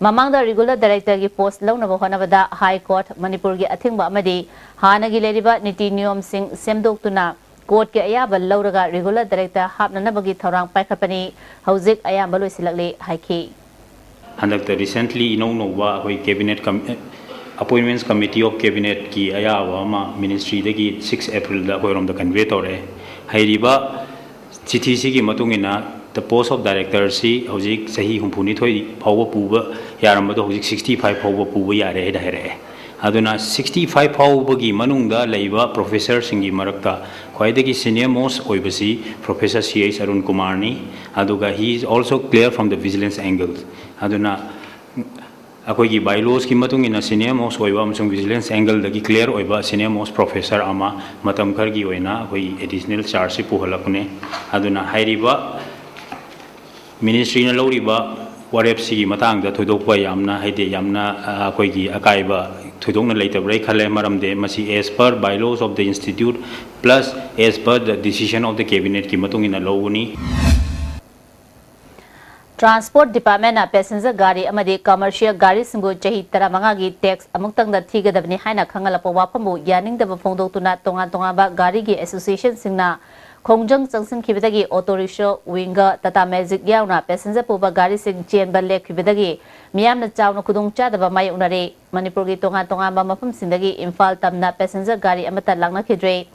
ꯃꯃꯥꯡꯗ regular director ꯒꯤ post ꯂꯧꯅꯕ ꯍꯣꯠꯅꯕꯗ High Court, ꯃꯅꯤꯄꯨꯔꯒꯤ ꯑꯊꯤꯡꯕ ꯑꯃꯗꯤ ꯍꯥꯟꯅꯒꯤ ꯂꯩꯔꯤꯕ ꯅꯤꯇꯤ ꯅꯤꯌꯣꯝꯁꯤꯡ ꯁꯦꯝꯗꯣꯛꯇꯨꯅ ꯀꯣꯔꯠꯀꯤ ꯑꯌꯥꯕ ꯂꯧꯔꯒ ꯔꯤꯒꯨꯂꯔ ꯗꯥꯏꯔꯦꯛꯇ ꯍꯥꯞꯅꯅꯕꯒꯤ ꯊꯧꯔꯥꯡ ꯄꯥꯏꯈꯠꯄꯅꯤ꯫ ꯍꯧꯖꯤꯛ ꯑꯌꯥꯝꯕ ꯂꯣꯏꯁꯤꯜꯂꯛꯂꯦ ꯍꯥꯏꯈꯤ꯫ ꯍꯟꯗꯛꯇ recently ꯏꯅꯧ ꯅꯧꯕ ꯑꯩꯈꯣꯏ ꯀꯦꯕꯤꯅꯦꯠ ꯑꯦꯄꯣꯏꯟꯃꯦꯟꯁ ꯀꯃꯤꯇꯤ ꯑꯣꯐ ꯀꯦꯕꯤꯅꯦꯠꯀꯤ ꯑꯌꯥꯕ ꯑꯃ ꯃꯤꯅꯤꯁꯇ꯭ꯔꯤꯗꯒꯤ ꯁꯤꯛꯁ ꯑꯦꯄ꯭ꯔꯤꯜꯗ ꯑꯩꯈꯣꯏꯔꯣꯝꯗ ꯀꯟꯚꯦ ꯇꯧꯔꯛꯑꯦ꯫ ꯍꯩꯔꯤꯕ ꯆꯤꯊꯤꯁꯤꯒꯤ ꯃꯇꯨꯡ ꯏꯟꯅ the post of directorꯁꯤ ꯍꯧꯖꯤꯛ ꯆꯍꯤ ꯍꯨꯝꯐꯨꯅꯤꯊꯣꯏ ꯐꯥꯎꯕ ꯄꯨꯕ ꯌꯥꯔꯝꯕꯗꯣ ꯍꯧꯖꯤꯛ sixty five ꯐꯥꯎꯕ ꯄꯨꯕ ꯌꯥꯔꯦ ꯍꯥꯏꯅ ꯍꯥꯏꯔꯛꯑꯦ꯫ ꯑꯗꯨꯅ sixty five ꯐꯥꯎꯕꯒꯤ ꯃꯅꯨꯡꯗ ꯂꯩꯕ professorꯁꯤꯡꯒꯤ ꯃꯔꯛꯇ ꯈ꯭ꯋꯥꯏꯗꯒꯤ senior most ꯑꯣꯏꯕꯁꯤ Professor C H Arun Kumarꯅꯤ꯫ ꯑꯗꯨꯒ he is also clear from the vigilance angle꯫ ꯑꯗꯨꯅ ꯑꯩꯈꯣꯏꯒꯤ ꯕꯥꯏꯂꯣꯁꯀꯤ ꯃꯇꯨꯡ ꯏꯟꯅ senior most ꯑꯣꯏꯕ ꯑꯃꯁꯨꯡ ꯚꯤꯖꯤꯂꯦꯟꯁ ꯑꯦꯡꯒꯜꯗꯒꯤ ꯀ꯭ꯂꯤꯌꯥꯔ ꯑꯣꯏꯕ senior most professor ꯑꯃ ꯃꯇꯝ ꯈꯔꯒꯤ ꯑꯣꯏꯅ ꯑꯩꯈꯣꯏꯒꯤ ꯑꯦꯗꯤꯁꯅꯦꯜ ꯆꯥꯔꯖꯁꯤ ꯄꯨꯍꯜꯂꯛꯄꯅꯦ꯫ ꯑꯗꯨꯅ ꯍꯥꯏꯔꯤꯕ ꯃꯤꯅꯤꯁꯇ꯭ꯔꯤꯅ ꯂꯧꯔꯤꯕ ꯋꯥꯔꯦꯞꯁꯤꯒꯤ ꯃꯇꯥꯡꯗ ꯊꯣꯏꯗꯣꯛꯄ ꯌꯥꯝꯅ, ꯍꯥꯏꯗꯤ, ꯌꯥꯝꯅ ꯑꯩꯈꯣꯏꯒꯤ ꯑꯀꯥꯏꯕ ꯊꯣꯏꯗꯣꯛꯅ ꯂꯩꯇꯕ꯭ꯔꯥ ꯈꯜꯂꯦ꯫ ꯃꯔꯝꯗꯤ ꯃꯁꯤ as per bylaws of the institute plus as per the decision of the cabinetꯀꯤ ꯃꯇꯨꯡ ꯏꯟꯅ ꯂꯧꯒꯅꯤ꯫ ꯇ꯭ꯔꯥꯟꯁꯄꯣꯔꯠ ꯗꯤꯄꯥꯔꯠꯃꯦꯟꯅ ꯄꯦꯁꯦꯟꯖꯔ ꯒꯥꯔꯤ ꯑꯃꯗꯤ ꯀꯃꯔꯁꯤꯌꯦꯜ ꯒꯥꯔꯤꯁꯤꯡꯕꯨ ꯆꯍꯤ ꯇꯔꯥꯃꯉꯥꯒꯤ ꯇꯦꯛꯁ ꯑꯃꯨꯛꯇꯪꯗ ꯊꯤꯒꯗꯕꯅꯤ ꯍꯥꯏꯅ ꯈꯪꯍꯜꯂꯛꯄ ꯋꯥꯐꯝꯕꯨ ꯌꯥꯅꯤꯡꯗꯕ ꯐꯣꯡꯗꯣꯛꯇꯨꯅ ꯇꯣꯉꯥꯟ ꯇꯣꯉꯥꯟꯕ ꯒꯥꯔꯤꯒꯤ ꯑꯦꯁꯣꯁꯤꯌꯦꯁꯟꯁꯤꯡꯅ ꯈꯣꯡꯖꯪ ꯆꯪꯁꯤꯟꯈꯤꯕꯗꯒꯤ ꯑꯣꯇꯣ ꯔꯤꯛꯁꯣ, ꯋꯤꯡꯒꯔ, ꯇꯥꯇꯥ ꯃꯦꯖꯤꯛ ꯌꯥꯎꯅ ꯄꯦꯁꯦꯟꯖꯔ ꯄꯨꯕ ꯒꯥꯔꯤꯁꯤꯡ ꯆꯦꯟꯕ ꯂꯦꯞꯈꯤꯕꯗꯒꯤ ꯃꯤꯌꯥꯝꯅ ꯆꯥꯎꯅ ꯈꯨꯗꯣꯡꯆꯥꯗꯕ ꯃꯥꯌꯣꯛꯅꯔꯦ꯫ ꯃꯅꯤꯄꯨꯔꯒꯤ ꯇꯣꯉꯥꯟ ꯇꯣꯉꯥꯟꯕ ꯃꯐꯝꯁꯤꯡꯗꯒꯤ ꯏꯝꯐꯥꯜ ꯇꯝꯅ ꯄꯦꯁꯦꯟꯖꯔ ꯒꯥꯔꯤ ꯑꯃꯠꯇ ꯂꯥꯛꯅꯈꯤꯗ꯭ꯔꯦ꯫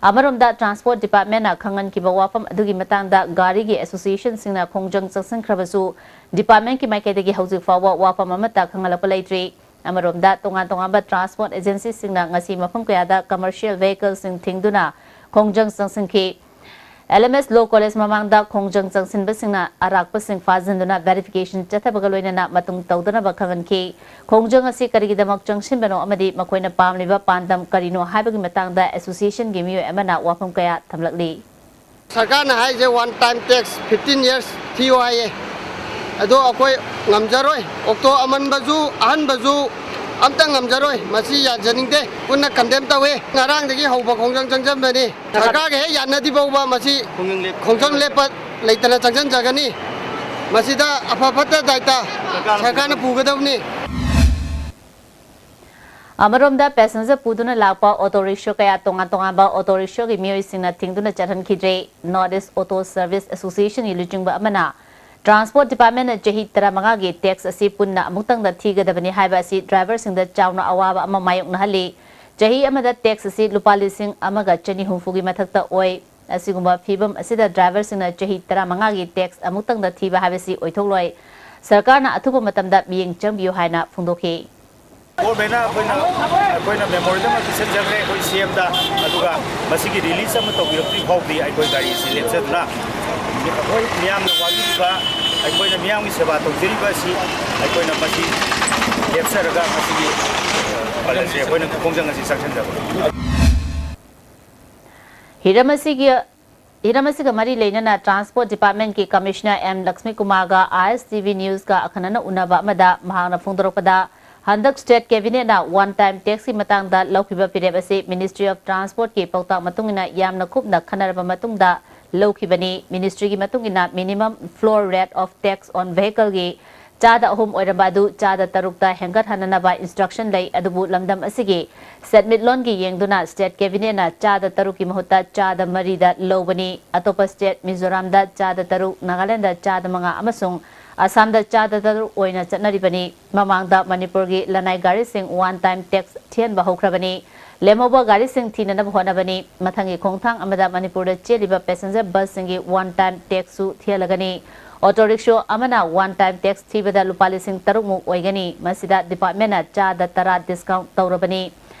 ꯑꯃꯔꯣꯝꯗ, ꯇ꯭ꯔꯥꯟꯁꯄꯣꯔꯠ ꯗꯤꯄꯥꯔꯠꯃꯦꯟꯅ ꯈꯪꯍꯟꯈꯤꯕ ꯋꯥꯐꯝ ꯑꯗꯨꯒꯤ ꯃꯇꯥꯡꯗ ꯒꯥꯔꯤꯒꯤ ꯑꯦꯁꯣꯁꯤꯌꯦꯁꯟꯁꯤꯡꯅ ꯈꯣꯡꯖꯪ ꯆꯪꯁꯤꯟꯈ꯭ꯔꯕꯁꯨ, ꯗꯤꯄꯥꯔꯠꯃꯦꯟꯀꯤ ꯃꯥꯏꯀꯩꯗꯒꯤ ꯍꯧꯖꯤꯛ ꯐꯥꯎꯕ ꯋꯥꯐꯝ ꯑꯃꯠꯇ ꯈꯪꯍꯜꯂꯛꯄ ꯂꯩꯇ꯭ꯔꯤ꯫ ꯑꯃꯔꯣꯝꯗ, ꯇꯣꯉꯥꯟ ꯇꯣꯉꯥꯟꯕ ꯇ꯭ꯔꯥꯟꯁꯄꯣꯔꯠ ꯑꯦꯖꯦꯟꯁꯤꯁꯤꯡꯅ ꯉꯁꯤ ꯃꯐꯝ ꯀꯌꯥꯗ ꯀꯃꯔꯁꯤꯌꯦꯜ ꯚꯦꯍꯤꯀꯜꯁꯤꯡ ꯊꯤꯡꯗꯨꯅ ꯈꯣꯡꯖꯪ ꯆꯪꯁꯤꯟꯈꯤ꯫ L M S Law College ꯃꯃꯥꯡꯗ ꯈꯣꯡꯖꯪ ꯆꯪꯁꯤꯟꯕꯁꯤꯡꯅ ꯑꯔꯥꯛꯄꯁꯤꯡ ꯐꯥꯖꯤꯟꯗꯨꯅ ꯚꯦꯔꯤꯐꯤꯀꯦꯁꯟ ꯆꯠꯊꯕꯒ ꯂꯣꯏꯅꯅ ꯃꯇꯨꯡ ꯇꯧꯗꯅꯕ ꯈꯪꯍꯟꯈꯤ꯫ ꯈꯣꯡꯖꯪ ꯑꯁꯤ ꯀꯔꯤꯒꯤꯗꯃꯛ ꯆꯪꯁꯤꯟꯕꯅꯣ ꯑꯃꯗꯤ ꯃꯈꯣꯏꯅ ꯄꯥꯝꯂꯤꯕ ꯄꯥꯟꯗꯝ ꯀꯔꯤꯅꯣ ꯍꯥꯏꯕꯒꯤ ꯃꯇꯥꯡꯗ ꯑꯦꯁꯣꯁꯤꯌꯦꯁꯟꯒꯤ ꯃꯤꯑꯣꯏ ꯑꯃꯅ ꯋꯥꯐꯝ ꯀꯌꯥ ꯊꯝꯂꯛꯂꯤ꯫ ꯁꯔꯀꯥꯔꯅ ꯍꯥꯏꯁꯦ one time tax fifteen years ꯊꯤꯌꯣ ꯍꯥꯏꯌꯦ꯫ ꯑꯗꯣ ꯑꯩꯈꯣꯏ ꯉꯝꯖꯔꯣꯏ, ꯑꯣꯛꯇꯣ ꯑꯃꯟꯕꯁꯨ ꯑꯍꯟꯕꯁꯨ ꯑꯝꯇ ꯉꯝꯖꯔꯣꯏ꯫ ꯃꯁꯤ ꯌꯥꯖꯅꯤꯡꯗꯦ꯫ ꯄꯨꯟꯅ ꯀꯟꯗꯦꯝ ꯇꯧꯏ꯫ ꯉꯔꯥꯡꯗꯒꯤ ꯍꯧꯕ ꯈꯣꯡꯖꯪ ꯆꯪꯁꯤꯟꯕꯅꯤ꯫ ꯁꯔꯀꯥꯔꯒ ꯍꯦꯛ ꯌꯥꯅꯗ꯭ꯔꯤ ꯐꯥꯎꯕ ꯃꯁꯤ ꯈꯣꯡꯖꯪ ꯂꯦꯞꯄ ꯂꯩꯇꯅ ꯆꯪꯁꯤꯟꯖꯒꯅꯤ꯫ ꯃꯁꯤꯗ ꯑꯐ ꯐꯠꯇ ꯗꯥꯏꯇ ꯁꯔꯀꯥꯔꯅ ꯄꯨꯒꯗꯕꯅꯤ꯫ ꯑꯃꯔꯣꯝꯗ, ꯄꯦꯁꯦꯟꯖꯔ ꯄꯨꯗꯨꯅ ꯂꯥꯛꯄ ꯑꯣꯇꯣ ꯔꯤꯛꯁꯣ ꯀꯌꯥ ꯇꯣꯉꯥꯟ ꯇꯣꯉꯥꯟꯕ ꯑꯣꯇꯣ ꯔꯤꯛꯁꯣꯒꯤ ꯃꯤꯑꯣꯏꯁꯤꯡꯅ ꯊꯤꯡꯗꯨꯅ ꯆꯠꯍꯟꯈꯤꯗ꯭ꯔꯦ꯫ North East Auto Service Association ꯒꯤ ꯂꯨꯆꯤꯡꯕ ꯑꯃꯅ ꯇ꯭ꯔꯥꯟꯁꯄꯣꯔꯠ ꯗꯤꯄꯥꯔꯠꯃꯦꯟꯅ ꯆꯍꯤ ꯇꯔꯥꯃꯉꯥꯒꯤ ꯇꯦꯛꯁ ꯑꯁꯤ ꯄꯨꯟꯅ ꯑꯃꯨꯛꯇꯪꯗ ꯊꯤꯒꯗꯕꯅꯤ ꯍꯥꯏꯕ ꯑꯁꯤ ꯗ꯭ꯔꯥꯏꯚꯔꯁꯤꯡꯗ ꯆꯥꯎꯅ ꯑꯋꯥꯕ ꯑꯃ ꯃꯥꯌꯣꯛꯅꯍꯜꯂꯤ꯫ ꯆꯍꯤ ꯑꯃꯗ ꯇꯦꯛꯁ ꯑꯁꯤ ꯂꯨꯄꯥ ꯂꯤꯁꯤꯡ ꯑꯃꯒ ꯆꯅꯤ ꯍꯨꯝꯐꯨꯒꯤ ꯃꯊꯛꯇ ꯑꯣꯏ꯫ ꯑꯁꯤꯒꯨꯝꯕ ꯐꯤꯕꯝ ꯑꯁꯤꯗ ꯗ꯭ꯔꯥꯏꯚꯔꯁꯤꯡꯅ ꯆꯍꯤ ꯇꯔꯥꯃꯉꯥꯒꯤ ꯇꯦꯛꯁ ꯑꯃꯨꯛꯇꯪꯗ ꯊꯤꯕ ꯍꯥꯏꯕꯁꯤ ꯑꯣꯏꯊꯣꯛꯂꯣꯏ꯫ ꯁꯔꯀꯥꯔꯅ ꯑꯊꯨꯕ ꯃꯇꯝꯗ ꯃꯤꯠꯌꯦꯡ ꯆꯪꯕꯤꯌꯨ ꯍꯥꯏꯅ ꯐꯣꯡꯗꯣꯛꯈꯤ꯫ ꯒꯣꯔꯃꯦꯟꯅ ꯑꯩꯈꯣꯏꯅ, ꯑꯩꯈꯣꯏꯅ ꯃꯦꯃꯣꯔꯦꯟꯗꯝ ꯑꯃ ꯄꯤꯁꯤꯟꯖꯈ꯭ꯔꯦ ꯑꯩꯈꯣꯏ ꯁꯤ ꯑꯦꯝꯗ, ꯑꯗꯨꯒ ꯃꯁꯤꯒꯤ ꯔꯤꯂꯤꯁ ꯑꯃ ꯇꯧꯕꯤꯔꯛꯇ꯭ꯔꯤ ꯐꯥꯎꯕꯗꯤ ꯑꯩꯈꯣꯏ ꯒꯥꯔꯤꯁꯤ ꯂꯦꯞꯆꯗꯨꯅ ꯑꯩꯈꯣꯏ ꯃꯤꯌꯥꯝꯅ ꯋꯥꯕꯤꯔꯤꯕ, ꯑꯩꯈꯣꯏꯅ ꯃꯤꯌꯥꯝꯒꯤ ꯁꯦꯕꯥ ꯇꯧꯖꯔꯤꯕ ꯑꯁꯤ ꯑꯩꯈꯣꯏꯅ ꯃꯁꯤ ꯂꯦꯞꯆꯔꯒ ꯃꯁꯤꯒꯤ, ꯑ, ꯄꯥꯂꯟꯁꯦ ꯑꯩꯈꯣꯏꯅ ꯈꯣꯡꯖꯪ ꯑꯁꯤ ꯆꯪꯁꯤꯟꯖꯕꯅꯤ꯫ ꯍꯤꯔꯝ ꯑꯁꯤꯒꯤ, ꯍꯤꯔꯝ ꯑꯁꯤꯒ ꯃꯔꯤ ꯂꯩꯅꯅ ꯇ꯭ꯔꯥꯟꯁꯄꯣꯔꯠ ꯗꯤꯄꯥꯔꯠꯃꯦꯟꯀꯤ ꯀꯃꯤꯁꯅꯔ ꯑꯦꯝ ꯂꯛꯁꯃꯤ ꯀꯨꯃꯥꯔꯒ ꯑꯥꯏ ꯑꯦꯁ ꯇꯤ ꯚꯤ ꯅ꯭ꯌꯨꯁꯀ ꯑꯈꯟꯅꯅ ꯎꯅꯕ ꯑꯃꯗ ꯃꯍꯥꯛꯅ ꯐꯣꯡꯗꯣꯔꯛꯄꯗ, ꯍꯟꯗꯛ ꯁ꯭ꯇꯦꯠ ꯀꯦꯕꯤꯅꯦꯠꯅ ꯋꯥꯟ ꯇꯥꯏꯝ ꯇꯦꯛꯁꯀꯤ ꯃꯇꯥꯡꯗ ꯂꯧꯈꯤꯕ ꯐꯤꯔꯦꯞ ꯑꯁꯤ Ministry of Transportꯀꯤ ꯄꯥꯎꯇꯥꯛ ꯃꯇꯨꯡ ꯏꯟꯅ ꯌꯥꯝꯅ ꯀꯨꯞꯅ ꯈꯟꯅꯔꯕ ꯃꯇꯨꯡꯗ ꯂꯧꯈꯤꯕꯅꯤ꯫ Ministryꯒꯤ ꯃꯇꯨꯡ ꯏꯟꯅ minimum floor rate of tax on vehicleꯒꯤ ꯆꯥꯗ ꯑꯍꯨꯝ ꯑꯣꯏꯔꯝꯕ ꯑꯗꯨ ꯆꯥꯗ ꯇꯔꯨꯛꯇ ꯍꯦꯟꯒꯠꯍꯟꯅꯅꯕ instruction ꯂꯩ, ꯑꯗꯨꯕꯨ ꯂꯝꯗꯝ ꯑꯁꯤꯒꯤ ꯁꯦꯟꯃꯤꯠꯂꯣꯟꯒꯤ ꯌꯦꯡꯗꯨꯅ ꯁ꯭ꯇꯦꯠ ꯀꯦꯕꯤꯅꯦꯠꯅ ꯆꯥꯗ ꯇꯔꯨꯛꯀꯤ ꯃꯍꯨꯠꯇ ꯆꯥꯗ ꯃꯔꯤꯗ ꯂꯧꯕꯅꯤ꯫ ꯑꯇꯣꯞꯄ ꯁ꯭ꯇꯦꯠ, ꯃꯤꯖꯣꯔꯥꯝꯗ ꯆꯥꯗ ꯇꯔꯨꯛ, ꯅꯥꯒꯥꯂꯦꯟꯗ ꯆꯥꯗ ꯃꯉꯥ ꯑꯃꯁꯨꯡ ꯑꯁꯥꯝꯗ ꯆꯥꯗ ꯇꯔꯨꯛ ꯑꯣꯏꯅ ꯆꯠꯅꯔꯤꯕꯅꯤ꯫ ꯃꯃꯥꯡꯗ ꯃꯅꯤꯄꯨꯔꯒꯤ ꯂꯅꯥꯏ ꯒꯥꯔꯤꯁꯤꯡ ꯋꯥꯟ ꯇꯥꯏꯝ ꯇꯦꯛꯁ ꯊꯤꯍꯟꯕ ꯍꯧꯈ꯭ꯔꯕꯅꯤ꯫ ꯂꯦꯝꯍꯧꯕ ꯒꯥꯔꯤꯁꯤꯡ ꯊꯤꯅꯅꯕ ꯍꯣꯠꯅꯕꯅꯤ꯫ ꯃꯊꯪꯒꯤ ꯈꯣꯡꯊꯥꯡ ꯑꯃꯗ ꯃꯅꯤꯄꯨꯔꯗ ꯆꯦꯜꯂꯤꯕ ꯄꯦꯁꯦꯟꯖꯔ ꯕꯁꯁꯤꯡꯒꯤ ꯋꯥꯟ ꯇꯥꯏꯝ ꯇꯦꯛꯁꯁꯨ ꯊꯤꯍꯜꯂꯒꯅꯤ꯫ Auto rickshaw one time time ꯇꯦꯛꯁ ꯊꯤꯕꯗ ꯂꯨꯄꯥ ꯂꯤꯁꯤꯡ ꯇꯔꯨꯛꯃꯨꯛ ꯑꯣꯏꯒꯅꯤ꯫ ꯃꯁꯤꯗ ꯗꯤꯄꯥꯔꯠꯃꯦꯟꯅ ꯆꯥꯗ ꯇꯔꯥ ꯗꯤꯁꯀꯥꯎꯟ ꯇꯧꯔꯕꯅꯤ꯫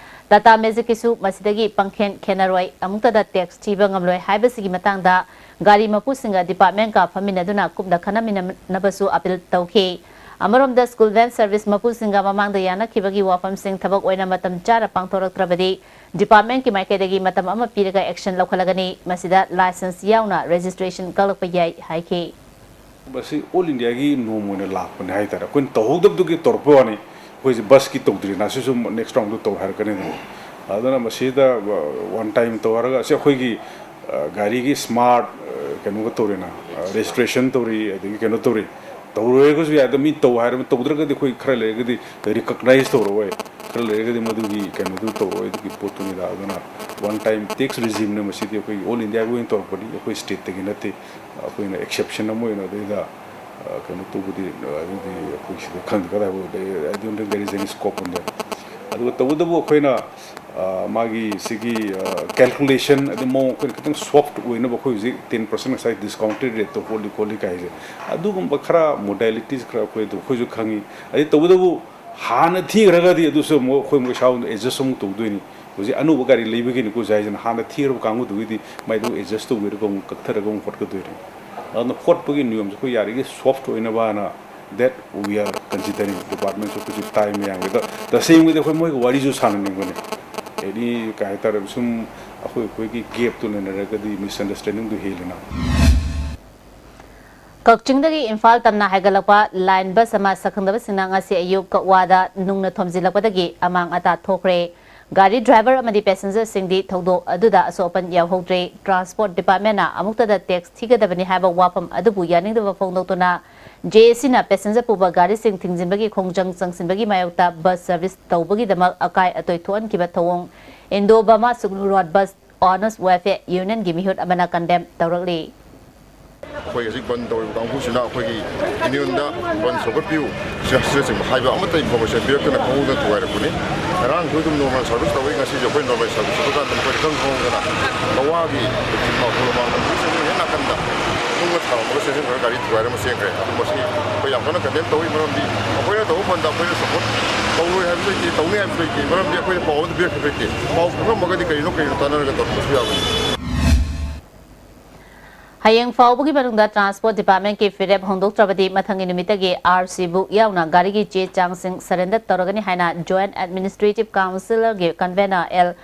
ꯇꯥꯇꯥ ꯃꯦꯖꯤꯛꯀꯤꯁꯨ ꯃꯁꯤꯗꯒꯤ ꯄꯪꯈꯦꯟ ꯈꯦꯟꯅꯔꯣꯏ꯫ ꯑꯃꯨꯛꯇꯗ ꯇꯦꯛꯁ ꯊꯤꯕ ꯉꯝꯂꯣꯏ ꯍꯥꯏꯕꯁꯤꯒꯤ ꯃꯇꯥꯡꯗ ꯒꯥꯔꯤ ꯃꯄꯨꯁꯤꯡꯒ ꯗꯤꯄꯥꯔꯠꯃꯦꯟꯒ ꯐꯝꯃꯤꯟꯅꯗꯨꯅ ꯀꯨꯞꯅ ꯈꯟꯅꯃꯤꯟꯅꯅꯕꯁꯨ ꯑꯄꯤꯜ ꯇꯧꯈꯤ꯫ ꯑꯃꯔꯣꯝꯗ, ꯁ꯭ꯀꯨꯜ ꯚꯦꯟ ꯁꯔꯚꯤꯁ ꯃꯄꯨꯁꯤꯡꯒ ꯃꯃꯥꯡꯗ ꯌꯥꯅꯈꯤꯕꯒꯤ ꯋꯥꯐꯝꯁꯤꯡ ꯊꯕꯛ ꯑꯣꯏꯅ ꯃꯇꯝ ꯆꯥꯅ ꯄꯥꯡꯊꯣꯔꯛꯇ꯭ꯔꯕꯗꯤ ꯗꯤꯄꯥꯔꯠꯃꯦꯟꯒꯤ ꯃꯥꯏꯀꯩꯗꯒꯤ ꯃꯇꯝ ꯑꯃ ꯄꯤꯔꯒ ꯑꯦꯛꯁꯟ ꯂꯧꯈꯠꯂꯒꯅꯤ꯫ ꯃꯁꯤꯗ ꯂꯥꯏꯁꯦꯟꯁ ꯌꯥꯎꯅ ꯔꯦꯖꯤꯁꯇ꯭ꯔꯦꯁꯟ ꯀꯛꯂꯛꯄ ꯌꯥꯏ ꯍꯥꯏꯈꯤ꯫ ꯃꯁꯤ ꯑꯣꯜ ꯏꯟꯗꯤꯌꯥꯒꯤ ꯅꯣꯔꯝ ꯑꯣꯏꯅ ꯂꯥꯛꯄꯅꯦ ꯍꯥꯏꯇꯥꯔꯦ꯫ ꯑꯩꯈꯣꯏꯅ ꯇꯧꯍꯧꯗꯕꯗꯨꯒꯤ ꯇꯧꯔꯛꯄ ꯋꯥꯅꯤ꯫ ꯑꯩꯈꯣꯏꯁꯦ ꯕꯁꯀꯤ ꯇꯧꯗ꯭ꯔꯤꯅ, ꯁꯤꯁꯨ ꯅꯦꯛꯁ ꯔꯥꯎꯟꯗ ꯇꯧ ꯍꯥꯏꯔꯛꯀꯅꯤꯗꯅ꯫ ꯑꯗꯨꯅ ꯃꯁꯤꯗ ꯋꯥꯟ ꯇꯥꯏꯝ ꯇꯧ ꯍꯥꯏꯔꯒ, ꯑꯁꯤ ꯑꯩꯈꯣꯏꯒꯤ, ꯑ, ꯒꯥꯔꯤꯒꯤ ꯁ꯭ꯃꯥꯔꯠ, ꯑ, ꯀꯩꯅꯣꯒ ꯇꯧꯔꯦꯅ, ꯑ, ꯔꯦꯖꯤꯁꯇ꯭ꯔꯦꯁꯟ ꯇꯧꯔꯤ, ꯑꯗꯒꯤ ꯀꯩꯅꯣ ꯇꯧꯔꯤ꯫ ꯇꯧꯔꯣꯏ ꯍꯥꯏꯔꯒꯁꯨ ꯌꯥꯏ, ꯑꯗꯣ ꯃꯤ ꯇꯧ ꯍꯥꯏꯔꯕ, ꯇꯧꯗ꯭ꯔꯒꯗꯤ ꯑꯩꯈꯣꯏ ꯈꯔ ꯂꯩꯔꯒꯗꯤ ꯔꯤꯀꯛꯅꯥꯏꯖ ꯇꯧꯔꯛꯑꯣꯏ꯫ ꯂꯩꯔꯒꯗꯤ ꯃꯗꯨꯒꯤ ꯀꯩꯅꯣꯗꯨ ꯇꯧꯔꯛꯑꯣꯏ꯫ ꯑꯗꯨꯒꯤ ꯄꯣꯠꯇꯨꯅꯤꯗ꯫ ꯑꯗꯨꯅ one time tax regimeꯅ ꯃꯁꯤꯗꯤ ꯑꯩꯈꯣꯏꯒꯤ all Indiaꯒꯤ ꯑꯣꯏꯅ ꯇꯧꯔꯛꯄꯅꯤ, ꯑꯩꯈꯣꯏ stateꯇꯒꯤ ꯅꯠꯇꯦ꯫ ꯑꯩꯈꯣꯏꯅ exception ꯑꯃ ꯑꯣꯏꯅ ꯑꯗꯩꯗ ꯀꯩꯅꯣ ꯇꯧꯕꯗꯤ ꯑꯗꯨꯗꯤ ꯑꯩꯈꯣꯏ ꯁꯤꯗ ꯈꯪꯗꯦ꯫ ꯀꯗꯥꯏꯐꯥꯎ I don't think there is any scope on that꯫ ꯑꯗꯨꯒ ꯇꯧꯕꯇꯕꯨ ꯑꯩꯈꯣꯏꯅ ꯃꯥꯒꯤ ꯁꯤꯒꯤ calculation ꯑꯗꯩ ꯃꯑꯣꯡ ꯑꯩꯈꯣꯏꯅ ꯈꯤꯇꯪ soft ꯑꯣꯏꯅꯕ, ꯑꯩꯈꯣꯏ ꯍꯧꯖꯤꯛ ten percent ꯉꯁꯥꯏ discounted rateꯇꯣ ꯍꯣꯠꯂꯤ ꯈꯣꯠꯂꯤ ꯀꯥꯏꯁꯦ, ꯑꯗꯨꯒꯨꯝꯕ ꯈꯔ modalities ꯈꯔ ꯑꯩꯈꯣꯏ ꯑꯗꯨ ꯑꯩꯈꯣꯏꯁꯨ ꯈꯪꯉꯤ꯫ ꯑꯗꯩ ꯇꯧꯕꯇꯕꯨ ꯍꯥꯟꯅ ꯊꯤꯈ꯭ꯔꯒꯗꯤ ꯑꯗꯨꯁꯨ ꯑꯃꯨꯛ ꯑꯩꯈꯣꯏ ꯑꯃꯨꯛ ꯏꯁꯥ ꯑꯃꯨꯛ adjust ꯑꯃꯨꯛ ꯇꯧꯗꯣꯏꯅꯤ꯫ ꯍꯧꯖꯤꯛ ꯑꯅꯧꯕ ꯒꯥꯔꯤ ꯂꯩꯕꯒꯤꯅꯤꯀꯣ ꯍꯥꯏꯁꯤꯅ, ꯍꯥꯟꯅ ꯊꯤꯈ꯭ꯔꯕ ꯀꯥꯡꯕꯨꯗꯨꯒꯤꯗꯤ ꯃꯥꯏꯗꯨ adjust ꯇꯧꯕꯤꯔꯒ ꯑꯃꯨꯛ ꯀꯛꯊꯔꯒ ꯑꯃꯨꯛ ꯍꯣꯠꯀꯗꯣꯏꯅꯤ꯫ ꯑꯗꯨꯅ ꯍꯣꯠꯄꯒꯤ ꯅꯤꯌꯣꯝꯁꯦ ꯑꯩꯈꯣꯏ ꯌꯥꯔꯤꯈꯩ soft ꯑꯣꯏꯅꯕꯅ that we are considering꯫ Departmentꯁꯨ ꯑꯩꯈꯣꯏꯁꯨ ꯇꯥꯏ ꯃꯌꯥꯝꯒꯤꯗ꯫ ꯇꯁꯦꯡꯕꯗꯤ ꯑꯩꯈꯣꯏ ꯃꯣꯏꯒ ꯋꯥꯔꯤꯁꯨ ꯁꯥꯟꯅꯅꯤꯡꯕꯅꯤ꯫ Any ꯀꯩ ꯍꯥꯏꯇꯥꯔꯦ, ꯁꯨꯝ ꯑꯩꯈꯣꯏ ꯑꯩꯈꯣꯏꯒꯤ gapꯇꯨ ꯂꯩꯅꯔꯒꯗꯤ misunderstandingꯗꯨ ꯍꯦꯜꯂꯤꯅ꯫ ꯀꯛꯆꯤꯡꯗꯒꯤ ꯏꯝꯐꯥꯜ ꯇꯝꯅ ꯍꯥꯏꯒꯠꯂꯛꯄ line bus ꯑꯃ ꯁꯛꯈꯪꯗꯕꯁꯤꯡꯅ ꯉꯁꯤ ꯑꯌꯨꯛ ꯀꯛꯋꯥꯗ ꯅꯨꯡꯅ ꯊꯣꯝꯖꯤꯜꯂꯛꯄꯗꯒꯤ ꯑꯃꯥꯡ ꯑꯇꯥ ꯊꯣꯛꯈ꯭ꯔꯦ꯫ ꯒꯥꯔꯤ driver ꯑꯃꯗꯤ passengerꯁꯤꯡꯗꯤ ꯊꯧꯗꯣꯛ ꯑꯗꯨꯗ ꯑꯁꯣꯛ ꯑꯄꯟ ꯌꯥꯎꯍꯧꯗ꯭ꯔꯦ꯫ Transport Departmentꯅ ꯑꯃꯨꯛꯇꯗ tax ꯊꯤꯒꯗꯕꯅꯤ ꯍꯥꯏꯕ ꯋꯥꯐꯝ ꯑꯗꯨꯕꯨ ꯌꯥꯅꯤꯡꯗꯕ ꯐꯣꯡꯗꯣꯛꯇꯨꯅ JACꯅ passenger ꯄꯨꯕ ꯒꯥꯔꯤꯁꯤꯡ ꯊꯤꯡꯖꯤꯟꯕꯒꯤ ꯈꯣꯡꯖꯪ ꯆꯪꯁꯤꯟꯕꯒꯤ ꯃꯥꯌꯣꯛꯇ bus service ꯇꯧꯕꯒꯤꯗꯃꯛ ꯑꯀꯥꯏ ꯑꯇꯣꯏ ꯊꯣꯛꯍꯟꯈꯤꯕ ꯊꯧꯑꯣꯡ Indo Burma Sugnu Road Bus Owners Welfare Unionꯒꯤ ꯃꯤꯍꯨꯠ ꯑꯃꯅ condemn ꯇꯧꯔꯛꯂꯤ꯫ ꯑꯩꯈꯣꯏ ꯍꯧꯖꯤꯛ ꯕꯟ ꯇꯧꯔꯤꯕ ꯀꯥꯡꯕꯨꯁꯤꯅ ꯑꯩꯈꯣꯏꯒꯤ unionꯗ ꯕꯟ ꯁꯧꯒꯠꯄꯤꯌꯨ, ꯑꯁꯤꯅꯆꯤꯡꯕ ꯍꯥꯏꯕ ꯑꯃꯠꯇ information ꯄꯤꯔꯛꯇꯅ ꯈꯪꯍꯧꯗꯅ ꯊꯨꯒꯥꯏꯔꯛꯄꯅꯤ꯫ ꯉꯔꯥꯡꯁꯨ ꯑꯗꯨꯝ normal service ꯇꯧꯏ, ꯉꯁꯤꯁꯨ ꯑꯩꯈꯣꯏ normal service ꯇꯧꯕ ꯀꯥꯟꯗ ꯃꯈꯣꯏ ꯏꯈꯪ ꯈꯪꯍꯧꯗꯅ ꯀꯛꯋꯥꯒꯤ ꯈꯨꯜ ꯃꯥꯡꯒꯣꯜ ꯁ꯭ꯇꯦꯁꯟ ꯍꯦꯛ ꯅꯥꯀꯟꯗ ꯇꯨꯡꯅ ꯊꯥꯔꯝꯃꯒ ꯁ꯭ꯇꯦꯁꯟ ꯈꯔ ꯒꯥꯔꯤ ꯊꯨꯒꯥꯏꯔꯝꯃ ꯆꯦꯟꯈ꯭ꯔꯦ꯫ ꯑꯗꯨ ꯃꯁꯤ ꯑꯩꯈꯣꯏ ꯌꯥꯝ ꯀꯟꯅ condemn ꯇꯧꯏ, ꯃꯔꯝꯗꯤ ꯑꯩꯈꯣꯏꯅ ꯇꯧꯕ ꯕꯟꯗ ꯑꯩꯈꯣꯏꯅ support ꯇꯧꯔꯣꯏ ꯍꯥꯏꯕꯁꯨ ꯂꯩꯇꯦ, ꯇꯧꯅꯤ ꯍꯥꯏꯕꯁꯨ ꯂꯩꯇꯦ, ꯃꯔꯝꯗꯤ ꯑꯩꯈꯣꯏꯗ ꯄꯥꯎ ꯑꯃꯇ ꯄꯤꯔꯛꯈꯤꯕ ꯂꯩꯇꯦ꯫ ꯄꯥꯎ ꯈꯪꯉꯝꯃꯒꯗꯤ ꯀꯔꯤꯅꯣ ꯀꯔꯤꯅꯣ ꯇꯥꯟꯅꯔꯒ ꯇꯧꯔꯛꯄꯁꯨ ꯌꯥꯕꯅꯤ꯫ ꯍꯌꯦꯡ ꯐꯥꯎꯕꯒꯤ ꯃꯅꯨꯡꯗ Transport Departmentꯀꯤ ꯐꯤꯔꯦꯞ ꯍꯣꯡꯗꯣꯛꯇ꯭ꯔꯕꯗꯤ ꯃꯊꯪꯒꯤ ꯅꯨꯃꯤꯠꯇꯒꯤ RC book ꯌꯥꯎꯅ ꯒꯥꯔꯤꯒꯤ ꯆꯦ ꯆꯥꯡꯁꯤꯡ surrender ꯇꯧꯔꯒꯅꯤ ꯍꯥꯏꯅ Joint Administrative Councilꯒꯤ convener L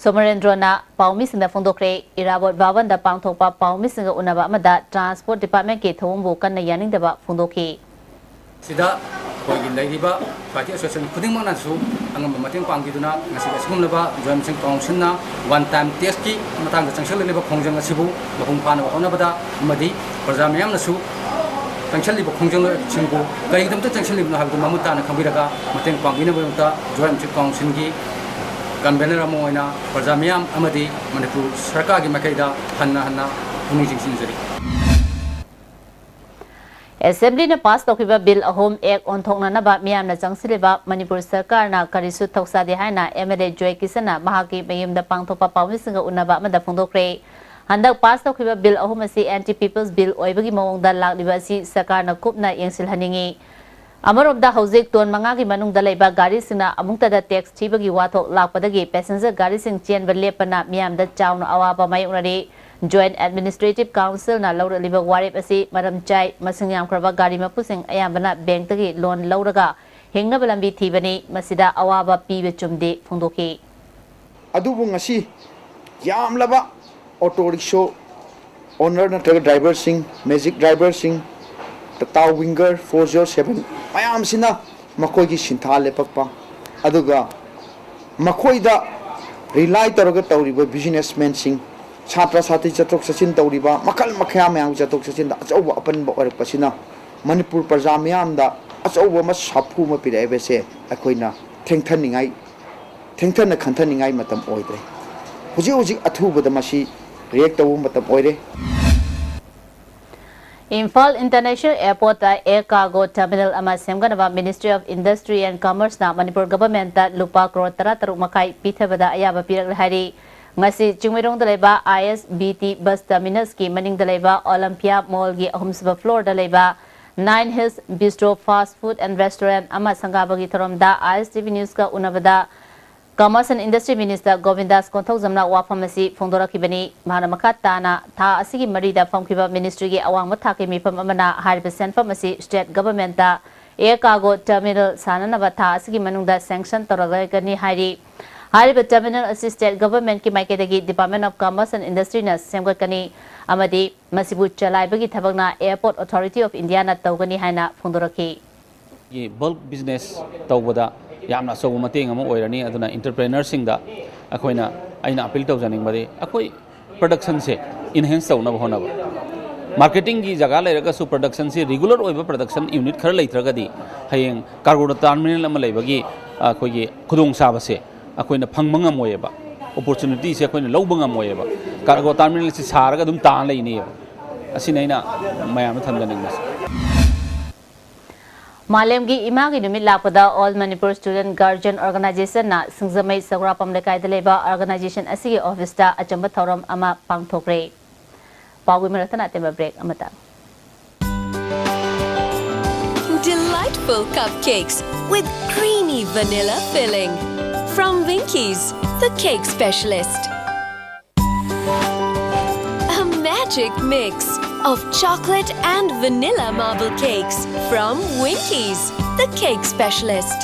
ꯁꯣꯃꯔꯦꯟꯗ꯭ꯔꯣꯅ ꯄꯥꯎꯃꯤꯁꯤꯡꯗ ꯐꯣꯡꯗꯣꯛꯈ꯭ꯔꯦ꯫ ꯏꯔꯥꯕꯣꯠ ꯚꯕꯟꯗ ꯄꯥꯡꯊꯣꯛꯄ ꯄꯥꯎꯃꯤꯁꯤꯡꯒ ꯎꯅꯕ ꯑꯃꯗ Transport Departmentꯀꯤ ꯊꯧꯑꯣꯡꯕꯨ ꯀꯟꯅ ꯌꯥꯅꯤꯡꯗꯕ ꯐꯣꯡꯗꯣꯛꯈꯤ꯫ ꯁꯤꯗ ꯑꯩꯈꯣꯏꯒꯤ ꯂꯩꯔꯤꯕ party association ꯈꯨꯗꯤꯡꯃꯛꯅꯁꯨ ꯑꯉꯝꯕ ꯃꯇꯦꯡ ꯄꯥꯡꯕꯤꯗꯨꯅ ꯉꯁꯤꯗꯤ ꯑꯁꯤꯒꯨꯝꯂꯕ Joint Administrative Councilꯅ one time taxꯀꯤ ꯃꯇꯥꯡꯗ ꯆꯪꯁꯤꯜꯂꯛꯂꯤꯕ ꯈꯣꯡꯖꯪ ꯑꯁꯤꯕꯨ ꯃꯄꯨꯡ ꯐꯥꯅꯕ ꯍꯣꯠꯅꯕꯗ ꯑꯃꯗꯤ ꯄ꯭ꯔꯖꯥ ꯃꯤꯌꯥꯝꯅꯁꯨ ꯆꯪꯁꯤꯜꯂꯤꯕ ꯈꯣꯡꯖꯪꯁꯤꯡꯕꯨ ꯀꯔꯤꯒꯤꯗꯃꯛꯇ ꯆꯪꯁꯤꯜꯂꯤꯕꯅꯣ ꯍꯥꯏꯕꯗꯨ ꯃꯃꯨꯠ ꯇꯥꯅ ꯈꯪꯕꯤꯔꯒ ꯃꯇꯦꯡ ꯄꯥꯡꯕꯤꯅꯕꯒꯤꯗꯃꯛꯇ ꯖꯣꯏꯟꯠ ꯃꯨꯁꯤꯠ ꯀꯥꯎꯟꯁꯤꯜꯒꯤ ꯀꯟꯚꯦꯅꯔ ꯑꯃ ꯑꯣꯏꯅ ꯄ꯭ꯔꯖꯥ ꯃꯤꯌꯥꯝ ꯑꯃꯗꯤ ꯃꯅꯤꯄꯨꯔ ꯁꯔꯀꯥꯔꯒꯤ ꯃꯥꯏꯀꯩꯗ ꯍꯟꯅ ꯍꯟꯅ ꯄꯨꯛꯅꯤꯡ ꯆꯤꯡꯁꯤꯟꯖꯔꯤ꯫ ꯑꯦꯁꯦꯝꯕ꯭ꯂꯤꯅ ꯄꯥꯁ ꯇꯧꯈꯤꯕ ꯕꯤꯜ ꯑꯍꯨꯝ ꯑꯦꯛ ꯑꯣꯟꯊꯣꯛꯅꯅꯕ ꯃꯤꯌꯥꯝꯅ ꯆꯪꯁꯤꯜꯂꯤꯕ ꯃꯅꯤꯄꯨꯔ ꯁꯔꯀꯥꯔꯅ ꯀꯔꯤꯁꯨ ꯊꯧꯁꯥꯗꯦ ꯍꯥꯏꯅ ꯑꯦꯝ ꯑꯦꯜ ꯑꯦ ꯖꯣꯏ ꯀꯤꯁꯟꯅ ꯃꯍꯥꯛꯀꯤ ꯃꯌꯨꯝꯗ ꯄꯥꯡꯊꯣꯛꯄ ꯄꯥꯎꯃꯤꯁꯤꯡꯒ ꯎꯅꯕ ꯑꯃꯗ ꯐꯣꯡꯗꯣꯛꯈ꯭ꯔꯦ꯫ ꯍꯟꯗꯛ ꯄꯥꯁ ꯇꯧꯈꯤꯕ ꯕꯤꯜ ꯑꯍꯨꯝ ꯑꯁꯤ ꯑꯦꯟꯇꯤ ꯄꯤꯄꯜꯁ ꯕꯤꯜ ꯑꯣꯏꯕꯒꯤ ꯃꯑꯣꯡꯗ ꯂꯥꯛꯂꯤꯕ ꯑꯁꯤ ꯁꯔꯀꯥꯔꯅ ꯀꯨꯞꯅ ꯌꯦꯡꯁꯤꯜꯍꯟꯅꯤꯡꯏ꯫ ꯑꯃꯔꯣꯝꯗ ꯍꯧꯖꯤꯛ ꯇꯣꯟ ꯃꯉꯥꯒꯤ ꯃꯅꯨꯡꯗ ꯂꯩꯕ ꯒꯥꯔꯤꯁꯤꯡꯅ ꯑꯃꯨꯛꯇꯗ ꯇꯦꯛꯁ ꯊꯤꯕꯒꯤ ꯋꯥꯊꯣꯛ ꯂꯥꯛꯄꯗꯒꯤ ꯄꯦꯁꯦꯟꯖꯔ ꯒꯥꯔꯤꯁꯤꯡ ꯆꯦꯟꯕ ꯂꯦꯞꯄꯅ ꯃꯤꯌꯥꯝꯗ ꯆꯥꯎꯅ ꯑꯋꯥꯕ ꯃꯥꯌꯣꯛꯅꯔꯤ꯫ ꯖꯣꯏꯟꯠ ꯑꯦꯗꯃꯤꯅꯤꯁꯇ꯭ꯔꯦꯇꯤꯚ ꯀꯥꯎꯟꯁꯤꯜꯅ ꯂꯧꯔꯛꯂꯤꯕ ꯋꯥꯔꯦꯞ ꯑꯁꯤ ꯃꯔꯝ ꯆꯥꯏ꯫ ꯃꯁꯤꯡ ꯌꯥꯝꯈ꯭ꯔꯕ ꯒꯥꯔꯤ ꯃꯄꯨꯁꯤꯡ ꯑꯌꯥꯝꯕꯅ ꯕꯦꯡꯛꯇꯒꯤ ꯂꯣꯟ ꯂꯧꯔꯒ ꯍꯤꯡꯅꯕ ꯂꯝꯕꯤ ꯊꯤꯕꯅꯤ꯫ ꯃꯁꯤꯗ ꯑꯋꯥꯕ ꯄꯤꯕ ꯆꯨꯝꯗꯦ ꯐꯣꯡꯗꯣꯛꯈꯤ꯫ ꯑꯗꯨꯕꯨ ꯉꯁꯤ ꯌꯥꯝꯂꯕ ꯑꯣꯇꯣ ꯔꯤꯛꯁꯣ ꯑꯣꯅꯔ ꯅꯠꯇ꯭ꯔꯒ ꯗ꯭ꯔꯥꯏꯚꯔꯁꯤꯡ, ꯃꯦꯖꯤꯛ ꯗ꯭ꯔꯥꯏꯚꯔꯁꯤꯡ, ꯇꯇꯥ ꯋꯤꯡꯒꯔ ꯐꯣꯔ ꯖꯤꯔꯣ ꯁꯚꯦꯟ ꯃꯌꯥꯝꯁꯤꯅ ꯃꯈꯣꯏꯒꯤ ꯁꯤꯟꯊꯥ ꯂꯦꯞꯄꯛꯄ, ꯑꯗꯨꯒ ꯃꯈꯣꯏꯗ ꯔꯤꯂꯥꯏ ꯇꯧꯔꯒ ꯇꯧꯔꯤꯕ ꯕꯤꯖꯤꯅꯦꯁꯃꯦꯟꯁꯤꯡ, ꯁꯥꯇ꯭ꯔ ꯁꯥꯇ꯭ꯔꯤ ꯆꯠꯊꯣꯛ ꯆꯠꯁꯤꯟ ꯇꯧꯔꯤꯕ, ꯃꯈꯜ ꯃꯈꯥ ꯃꯌꯥꯝꯒꯤ ꯆꯠꯊꯣꯛ ꯆꯠꯁꯤꯟꯗ ꯑꯆꯧꯕ ꯑꯄꯟꯕ ꯑꯣꯏꯔꯛꯄꯁꯤꯅ ꯃꯅꯤꯄꯨꯔ ꯄ꯭ꯔꯖꯥ ꯃꯤꯌꯥꯝꯗ ꯑꯆꯧꯕ ꯑꯃ ꯁꯥꯐꯨ ꯑꯃ ꯄꯤꯔꯛꯏꯕꯁꯦ ꯑꯩꯈꯣꯏꯅ ꯊꯦꯡꯊꯅꯤꯡꯉꯥꯏ, ꯊꯦꯡꯊꯅ ꯈꯟꯊꯅꯤꯡꯉꯥꯏ ꯃꯇꯝ ꯑꯣꯏꯗ꯭ꯔꯦ꯫ ꯍꯧꯖꯤꯛ ꯍꯧꯖꯤꯛ ꯑꯊꯨꯕꯗ ꯃꯁꯤ ꯔꯤꯌꯦꯛ ꯇꯧꯕ ꯃꯇꯝ ꯑꯣꯏꯔꯦ꯫ ꯏꯝꯐꯥꯜ ꯏꯟꯇꯔꯅꯦꯁꯅꯦꯜ ꯑꯦꯌꯔꯄꯣꯔꯠꯇ ꯑꯦꯌꯔ ꯀꯥꯔꯒꯣ ꯇꯔꯃꯤꯅꯜ ꯑꯃ ꯁꯦꯝꯒꯠꯅꯕ ꯃꯤꯅꯤꯁꯇ꯭ꯔꯤ ꯑꯣꯐ ꯏꯟꯗꯁꯇ꯭ꯔꯤ ꯑꯦꯟ ꯀꯃꯔꯁꯅ ꯃꯅꯤꯄꯨꯔ ꯒꯚꯔꯟꯃꯦꯟꯠꯇ ꯂꯨꯄꯥ ꯀ꯭ꯔꯣꯔ ꯇꯔꯥ ꯇꯔꯨꯛ ꯃꯈꯥꯏ ꯄꯤꯊꯕꯗ ꯑꯌꯥꯕ ꯄꯤꯔꯛꯂꯦ ꯍꯥꯏꯔꯤ꯫ ꯉꯁꯤ ꯆꯤꯡꯃꯩꯔꯣꯡꯗ ꯂꯩꯕ I S B T bus ꯇꯔꯃꯤꯅꯜꯁꯀꯤ ꯃꯅꯤꯡꯗ ꯂꯩꯕ ꯑꯣꯂꯝꯄꯤꯌꯥ ꯃꯣꯜꯒꯤ ꯑꯍꯨꯝꯁꯨꯕ ꯐ꯭ꯂꯣꯔꯗ ꯂꯩꯕ nine hills bistro fast food and restaurant ꯑꯃ ꯁꯪꯒꯥꯕꯒꯤ ꯊꯧꯔꯝꯗ ꯑꯥꯏ ꯑꯦꯁ ꯇꯤ ꯚꯤ ꯅ꯭ꯌꯨꯁꯀ ꯎꯅꯕꯗ commerce and industry minister Govindas ꯀꯣꯟꯊꯧꯖꯝꯅ ꯋꯥꯐꯝ ꯑꯁꯤ ꯐꯣꯡꯗꯣꯔꯛꯈꯤꯕꯅꯤ꯫ ꯃꯍꯥꯛꯅ ꯃꯈꯥ ꯇꯥꯅ ꯊꯥ ꯑꯁꯤꯒꯤ ꯃꯔꯤꯗ ꯐꯝꯈꯤꯕ ꯃꯤꯅꯤꯁꯇ꯭ꯔꯤꯒꯤ ꯑꯋꯥꯡꯕ ꯊꯥꯛꯀꯤ ꯃꯤꯐꯝ ꯑꯃꯅ ꯍꯥꯏꯔꯤꯕ ꯁꯦꯟꯐꯝ ꯑꯁꯤ ꯁ꯭ꯇꯦꯠ ꯒꯚꯔꯟꯃꯦꯟꯠꯇ ꯑꯦꯌꯔ ꯀꯥꯔꯒꯣ ꯇꯔꯃꯤꯅꯜ ꯁꯥꯅꯅꯕ ꯊꯥ ꯑꯁꯤꯒꯤ ꯃꯅꯨꯡꯗ ꯁꯦꯡꯁꯟ ꯇꯧꯔꯛꯂꯒꯅꯤ ꯍꯥꯏꯔꯤ꯫ ꯍꯥꯏꯔꯤꯕ ꯇꯔꯃꯤꯅꯜ ꯑꯁꯤ ꯁ꯭ꯇꯦꯠ ꯒꯚꯔꯟꯃꯦꯟꯠꯀꯤ ꯃꯥꯏꯀꯩꯗꯒꯤ ꯗꯤꯄꯥꯔꯠꯃꯦꯟꯠ ꯑꯣꯐ ꯀꯃꯔꯁ ꯑꯦꯟ ꯏꯟꯗꯁꯇ꯭ꯔꯤꯅ ꯁꯦꯝꯒꯠꯀꯅꯤ ꯑꯃꯗꯤ ꯃꯁꯤꯕꯨ ꯆꯂꯥꯏꯕꯒꯤ ꯊꯕꯛꯅ ꯑꯦꯌꯔꯄꯣꯔꯠ ꯑꯣꯊꯣꯔꯤꯇꯤ ꯑꯣꯐ ꯏꯟꯗꯤꯌꯥꯅ ꯇꯧꯒꯅꯤ ꯍꯥꯏꯅ ꯐꯣꯡꯗꯣꯔꯛꯈꯤ꯫ ꯕꯜꯛ ꯕꯤꯖꯤꯅꯦꯁ ꯇꯧꯕꯗ ꯌꯥꯝꯅ ꯑꯆꯧꯕ ꯃꯇꯦꯡ ꯑꯃ ꯑꯣꯏꯔꯅꯤ꯫ ꯑꯗꯨꯅ ꯏꯟꯇꯔꯄ꯭ꯔꯦꯅꯔꯁꯤꯡꯗ ꯑꯩꯈꯣꯏꯅ, ꯑꯩꯅ ꯑꯄꯤꯜ ꯇꯧꯖꯅꯤꯡꯕꯗꯤ ꯑꯩꯈꯣꯏ ꯄ꯭ꯔꯗꯛꯁꯟꯁꯦ ꯏꯟꯍꯦꯟꯁ ꯇꯧꯅꯕ ꯍꯣꯠꯅꯕ, ꯃꯥꯔꯀꯦꯇꯤꯡꯒꯤ ꯖꯒꯥ ꯂꯩꯔꯒꯁꯨ ꯄ꯭ꯔꯗꯛꯁꯟꯁꯤ ꯔꯤꯒꯨꯂꯔ ꯑꯣꯏꯕ ꯄ꯭ꯔꯗꯛꯁꯟ ꯌꯨꯅꯤꯠ ꯈꯔ ꯂꯩꯇ꯭ꯔꯒꯗꯤ ꯍꯌꯦꯡ ꯀꯥꯔꯒꯣ ꯇꯔꯃꯤꯅꯦꯜ ꯑꯃ ꯂꯩꯕꯒꯤ ꯑꯩꯈꯣꯏꯒꯤ ꯈꯨꯗꯣꯡꯆꯥꯕꯁꯦ ꯑꯩꯈꯣꯏꯅ ꯐꯪꯕ ꯉꯝꯃꯣꯏꯌꯦꯕ, ꯑꯣꯄꯣꯔꯆꯨꯅꯤꯇꯤꯁꯦ ꯑꯩꯈꯣꯏꯅ ꯂꯧꯕ ꯉꯝꯃꯣꯏꯌꯦꯕ꯫ ꯀꯥꯔꯒꯣ ꯇꯔꯃꯤꯅꯦꯜꯁꯤ ꯁꯥꯔꯒ ꯑꯗꯨꯝ ꯇꯥ ꯂꯩꯅꯦꯕ꯫ ꯑꯁꯤꯅ ꯑꯩꯅ ꯃꯌꯥꯝꯗ ꯊꯝꯖꯅꯤꯡꯕꯁꯦ꯫ ꯃꯥꯂꯦꯝꯒꯤ ꯏꯃꯥꯒꯤ ꯅꯨꯃꯤꯠ ꯂꯥꯛꯄꯗ All Manipur Student Guardian Organizationꯅ ꯁꯤꯡꯖꯃꯩ ꯆꯧꯔꯥꯛꯄꯝ ꯂꯩꯀꯥꯏꯗ ꯂꯩꯕ ꯑꯣꯔꯒꯅꯥꯏꯖꯦꯁꯟ ꯑꯁꯤꯒꯤ ꯑꯣꯐꯤꯁꯇ ꯑꯆꯝꯕ ꯊꯧꯔꯝ ꯑꯃ ꯄꯥꯡꯊꯣꯛꯈ꯭ꯔꯦ꯫ ꯄꯥꯎꯒꯤ ꯃꯔꯛꯇꯅ ꯑꯇꯦꯟꯕ ꯕ꯭ꯔꯦꯛ ꯑꯃꯇ꯫ Delightful cupcakes with creamy vanilla filling. From Winkies, the cake specialist. A magic mix of chocolate and vanilla marble cakes from Winkies, the cake specialist.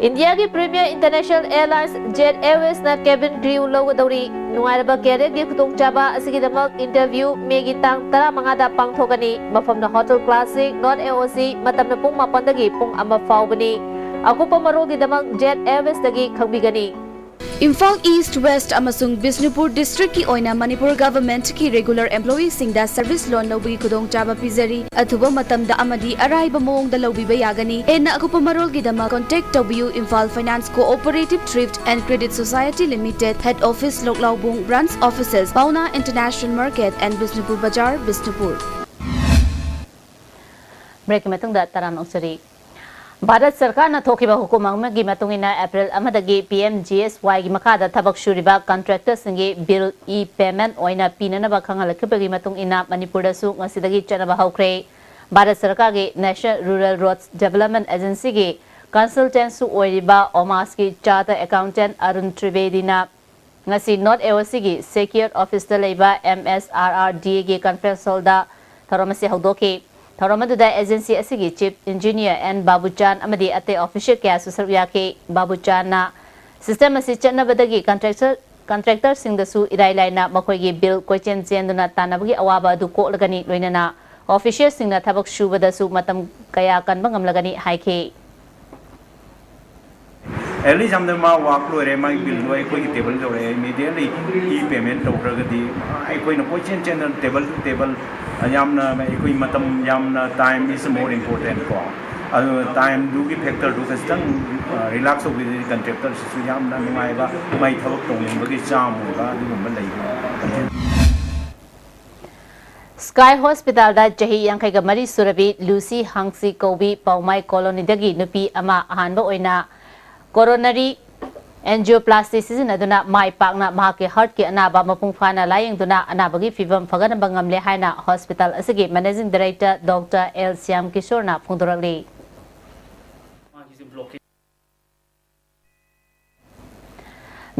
ꯏꯟꯗꯤꯌꯥꯒꯤ ꯄ꯭ꯔꯤꯃꯤꯌꯔ ꯏꯟꯇꯔꯅꯦꯁꯅꯦꯜ ꯑꯦꯌꯔꯂꯥꯏꯟꯁ ꯖꯦꯠ ꯑꯦꯌꯔꯋꯦꯖꯅ ꯀꯦꯕꯤꯟ ꯀ꯭ꯔꯤꯎ ꯂꯧꯒꯗꯧꯔꯤ꯫ ꯅꯨꯡꯉꯥꯏꯔꯕ ꯀꯦꯔꯤꯌꯔꯒꯤ ꯈꯨꯗꯣꯡꯆꯥꯕ ꯑꯁꯤꯒꯤꯗꯃꯛ interview ꯃꯦꯒꯤ ꯇꯥꯡ ꯇꯔꯥꯃꯉꯥꯗ ꯄꯥꯡꯊꯣꯛꯀꯅꯤ꯫ ꯃꯐꯝꯅ hotel classic, north A O C. ꯃꯇꯝꯅ ꯄꯨꯡ ꯃꯥꯄꯟꯗꯒꯤ ꯄꯨꯡ ꯑꯃ ꯐꯥꯎꯕꯅꯤ꯫ ꯑꯀꯨꯞꯄ ꯃꯔꯣꯜꯒꯤꯗꯃꯛ ꯖꯦꯠ ꯑꯦꯌꯔꯋꯦꯖꯇꯒꯤ ꯈꯪꯕꯤꯒꯅꯤ꯫ ꯏꯝꯐꯥꯜ ꯏꯁ꯭ꯠ, ꯋꯦꯁ꯭ꯠ ꯑꯃꯁꯨꯡ ꯕꯤꯁꯅꯨꯄꯨꯔ ꯗꯤꯁꯇ꯭ꯔꯤꯛꯀꯤ ꯑꯣꯏꯅ ꯃꯅꯤꯄꯨꯔ ꯒꯚꯔꯟꯃꯦꯟꯠꯀꯤ ꯔꯤꯒꯨꯂꯔ ꯑꯦꯝꯄ꯭ꯂꯣꯌꯤꯁꯤꯡꯗ ꯁꯔꯚꯤꯁ ꯂꯣꯟ ꯂꯧꯕꯒꯤ ꯈꯨꯗꯣꯡꯆꯥꯕ ꯄꯤꯖꯔꯤ꯫ ꯑꯊꯨꯕ ꯃꯇꯝꯗ ꯑꯃꯗꯤ ꯑꯔꯥꯏꯕ ꯃꯑꯣꯡꯗ ꯂꯧꯕꯤꯕ ꯌꯥꯒꯅꯤ꯫ ꯍꯦꯟꯅ ꯑꯀꯨꯞꯄ ꯃꯔꯣꯜꯒꯤꯗꯃꯛ contact ꯇꯧꯕꯤꯌꯨ, Imphal Finance Cooperative Thrift and Credit Society Limited, Head Office, ꯂꯣꯛꯂꯥꯎꯕꯨꯡ, Branch Offices, Pawna International Market and Bishnupur Bazar, Bishnupur. ꯕ꯭ꯔꯦꯛꯀꯤ ꯃꯇꯨꯡꯗ ꯇꯔꯥꯝꯅ ꯑꯣꯛꯆꯔꯤ꯫ ꯚꯥꯔꯠ ꯁꯔꯀꯥꯔꯅ ꯊꯣꯛꯈꯤꯕ ꯍꯨꯀꯨꯝ ꯑꯃꯒꯤ ꯃꯇꯨꯡ ꯏꯟꯅ ꯑꯦꯄ꯭ꯔꯤꯜ ꯑꯃꯗꯒꯤ ꯄꯤ ꯑꯦꯝ ꯖꯤ ꯑꯦꯁ ꯋꯥꯏꯒꯤ ꯃꯈꯥꯗ ꯊꯕꯛ ꯁꯨꯔꯤꯕ ꯀꯟꯇ꯭ꯔꯦꯛꯇꯔꯁꯤꯡꯒꯤ ꯕꯤꯜ ꯏ ꯄꯦꯃꯦꯟꯠ ꯑꯣꯏꯅ ꯄꯤꯅꯅꯕ ꯈꯪꯍꯜꯂꯛꯈꯤꯕꯒꯤ ꯃꯇꯨꯡ ꯏꯟꯅ ꯃꯅꯤꯄꯨꯔꯗꯁꯨ ꯉꯁꯤꯗꯒꯤ ꯆꯠꯅꯕ ꯍꯧꯈ꯭ꯔꯦ꯫ ꯚꯥꯔꯠ ꯁꯔꯀꯥꯔꯒꯤ National Rural Roads Development Agencyꯒꯤ consultantꯁꯨ ꯑꯣꯏꯔꯤꯕ ꯑꯣꯃꯥꯁꯀꯤ chartered accountant ꯑꯔꯨꯟ ꯇ꯭ꯔꯤꯕꯦꯗꯤꯅ ꯉꯁꯤ ꯅꯣꯔꯠ ꯑꯦ ꯑꯣ ꯁꯤꯒꯤ ꯁꯦꯀ꯭ꯌꯣꯔ ꯑꯣꯐꯤꯁꯇ ꯂꯩꯕ ꯑꯦꯝ ꯑꯦꯁ ꯑꯥꯔ ꯑꯥꯔ ꯗꯤ ꯑꯦꯒꯤ ꯀꯟꯐ꯭ꯔꯦꯟꯁ ꯍꯣꯜꯗ ꯊꯧꯔꯝ ꯑꯁꯤ ꯍꯧꯗꯣꯛꯈꯤ꯫ ꯊꯧꯔꯝ ꯑꯗꯨꯗ ꯑꯦꯖꯦꯟꯁꯤ ꯑꯁꯤꯒꯤ ꯆꯤꯐ ꯏꯟꯖꯤꯅꯤꯌꯔ ꯑꯦꯟ ꯕꯥꯕꯨꯆꯥꯟ ꯑꯃꯗꯤ ꯑꯇꯩ ꯑꯣꯐꯤꯁꯤꯌꯦꯜ ꯀꯌꯥꯁꯨ ꯁꯔꯨꯛ ꯌꯥꯈꯤ꯫ ꯕꯥꯕꯨꯆꯥꯟꯅ ꯁꯤꯁꯇꯦꯝ ꯑꯁꯤ ꯆꯠꯅꯕꯗꯒꯤ ꯀꯟꯇ꯭ꯔꯦꯛꯇꯔ ꯀꯟꯇ꯭ꯔꯦꯛꯇꯔꯁꯤꯡꯗꯁꯨ ꯏꯔꯥꯏ ꯂꯥꯏꯅ ꯃꯈꯣꯏꯒꯤ ꯕꯤꯜ ꯀꯣꯏꯆꯦꯟ ꯆꯦꯟꯗꯨꯅ ꯇꯥꯟꯅꯕꯒꯤ ꯑꯋꯥꯕ ꯑꯗꯨ ꯀꯣꯛꯂꯒꯅꯤ, ꯂꯣꯏꯅꯅ ꯑꯣꯐꯤꯁꯤꯌꯦꯜꯁꯤꯡꯅ ꯊꯕꯛ ꯁꯨꯕꯗꯁꯨ ꯃꯇꯝ ꯀꯌꯥ ꯀꯟꯕ ꯉꯝꯂꯒꯅꯤ ꯍꯥꯏꯈꯤ꯫ ꯑꯦꯠꯂꯤꯁ ꯑꯃꯗ ꯃꯥ ꯋꯥꯛ ꯂꯣꯏꯔꯦ, ꯃꯥꯒꯤ ꯕꯤꯜꯗꯣ ꯑꯩꯈꯣꯏꯒꯤ ꯇꯦꯕꯜ ꯌꯧꯔꯛꯑꯦ, ꯏꯃꯤꯗꯤꯌꯦꯠꯂꯤ ꯏ ꯄꯦꯃꯦꯟ ꯇꯧꯈ꯭ꯔꯒꯗꯤ ꯑꯩꯈꯣꯏꯅ ꯀꯣꯏꯆꯦꯟ ꯆꯦꯟꯗꯅ ꯇꯦꯕꯜ ꯇꯨ ꯇꯦꯕꯜ ꯌꯥꯝꯅ ꯑꯩꯈꯣꯏ ꯃꯇꯝ ꯌꯥꯝꯅ time is more important ꯀꯣ, ꯑꯗꯨ ꯇꯥꯏꯝꯗꯨꯒꯤ ꯐꯦꯛꯇꯔꯗꯨ ꯈꯤꯇꯪ ꯔꯤꯂꯦꯛꯁ ꯇꯧꯕꯤꯔꯗꯤ ꯀꯟꯇ꯭ꯔꯦꯛꯇꯔꯁꯤꯁꯨ ꯌꯥꯝꯅ ꯅꯨꯡꯉꯥꯏꯕ, ꯃꯥꯏ ꯊꯕꯛ ꯇꯧꯅꯤꯡꯕꯒꯤ ꯆꯥꯝ ꯑꯣꯏꯕ ꯑꯗꯨꯒꯨꯝꯕ ꯂꯩꯕ꯫ ꯁ꯭ꯀꯥꯏ ꯍꯣꯁꯄꯤꯇꯥꯜꯗ ꯆꯍꯤ ꯌꯥꯡꯈꯩꯒ ꯃꯔꯤ ꯁꯨꯔꯕꯤ ꯂꯨꯁꯤ ꯍꯥꯡꯁꯤ ꯀꯧꯕꯤ ꯄꯥꯎꯃꯥꯏ ꯀꯣꯂꯣꯅꯤꯗꯒꯤ ꯅꯨꯄꯤ ꯑꯃ ꯑꯍꯥꯟꯕ ꯑꯣꯏꯅ ꯀꯣꯔꯣꯅꯔꯤ ꯑꯦꯟꯖꯤꯑꯣꯄ꯭ꯂꯥꯁꯇꯤ ꯁꯤꯖꯤꯟꯅꯗꯨꯅ ꯃꯥꯏ ꯄꯥꯛꯅ ꯃꯍꯥꯛꯀꯤ ꯍꯥꯔꯠꯀꯤ ꯑꯅꯥꯕ ꯃꯄꯨꯡ ꯐꯥꯅ ꯂꯥꯌꯦꯡꯗꯨꯅ ꯑꯅꯥꯕꯒꯤ ꯐꯤꯚꯝ ꯐꯒꯠꯍꯟꯕ ꯉꯝꯂꯦ ꯍꯥꯏꯅ ꯍꯣꯁꯄꯤꯇꯥꯜ ꯑꯁꯤꯒꯤ managing director doctor L Shyam ꯀꯤꯁꯣꯔꯅ ꯐꯣꯡꯗꯣꯔꯛꯂꯤ꯫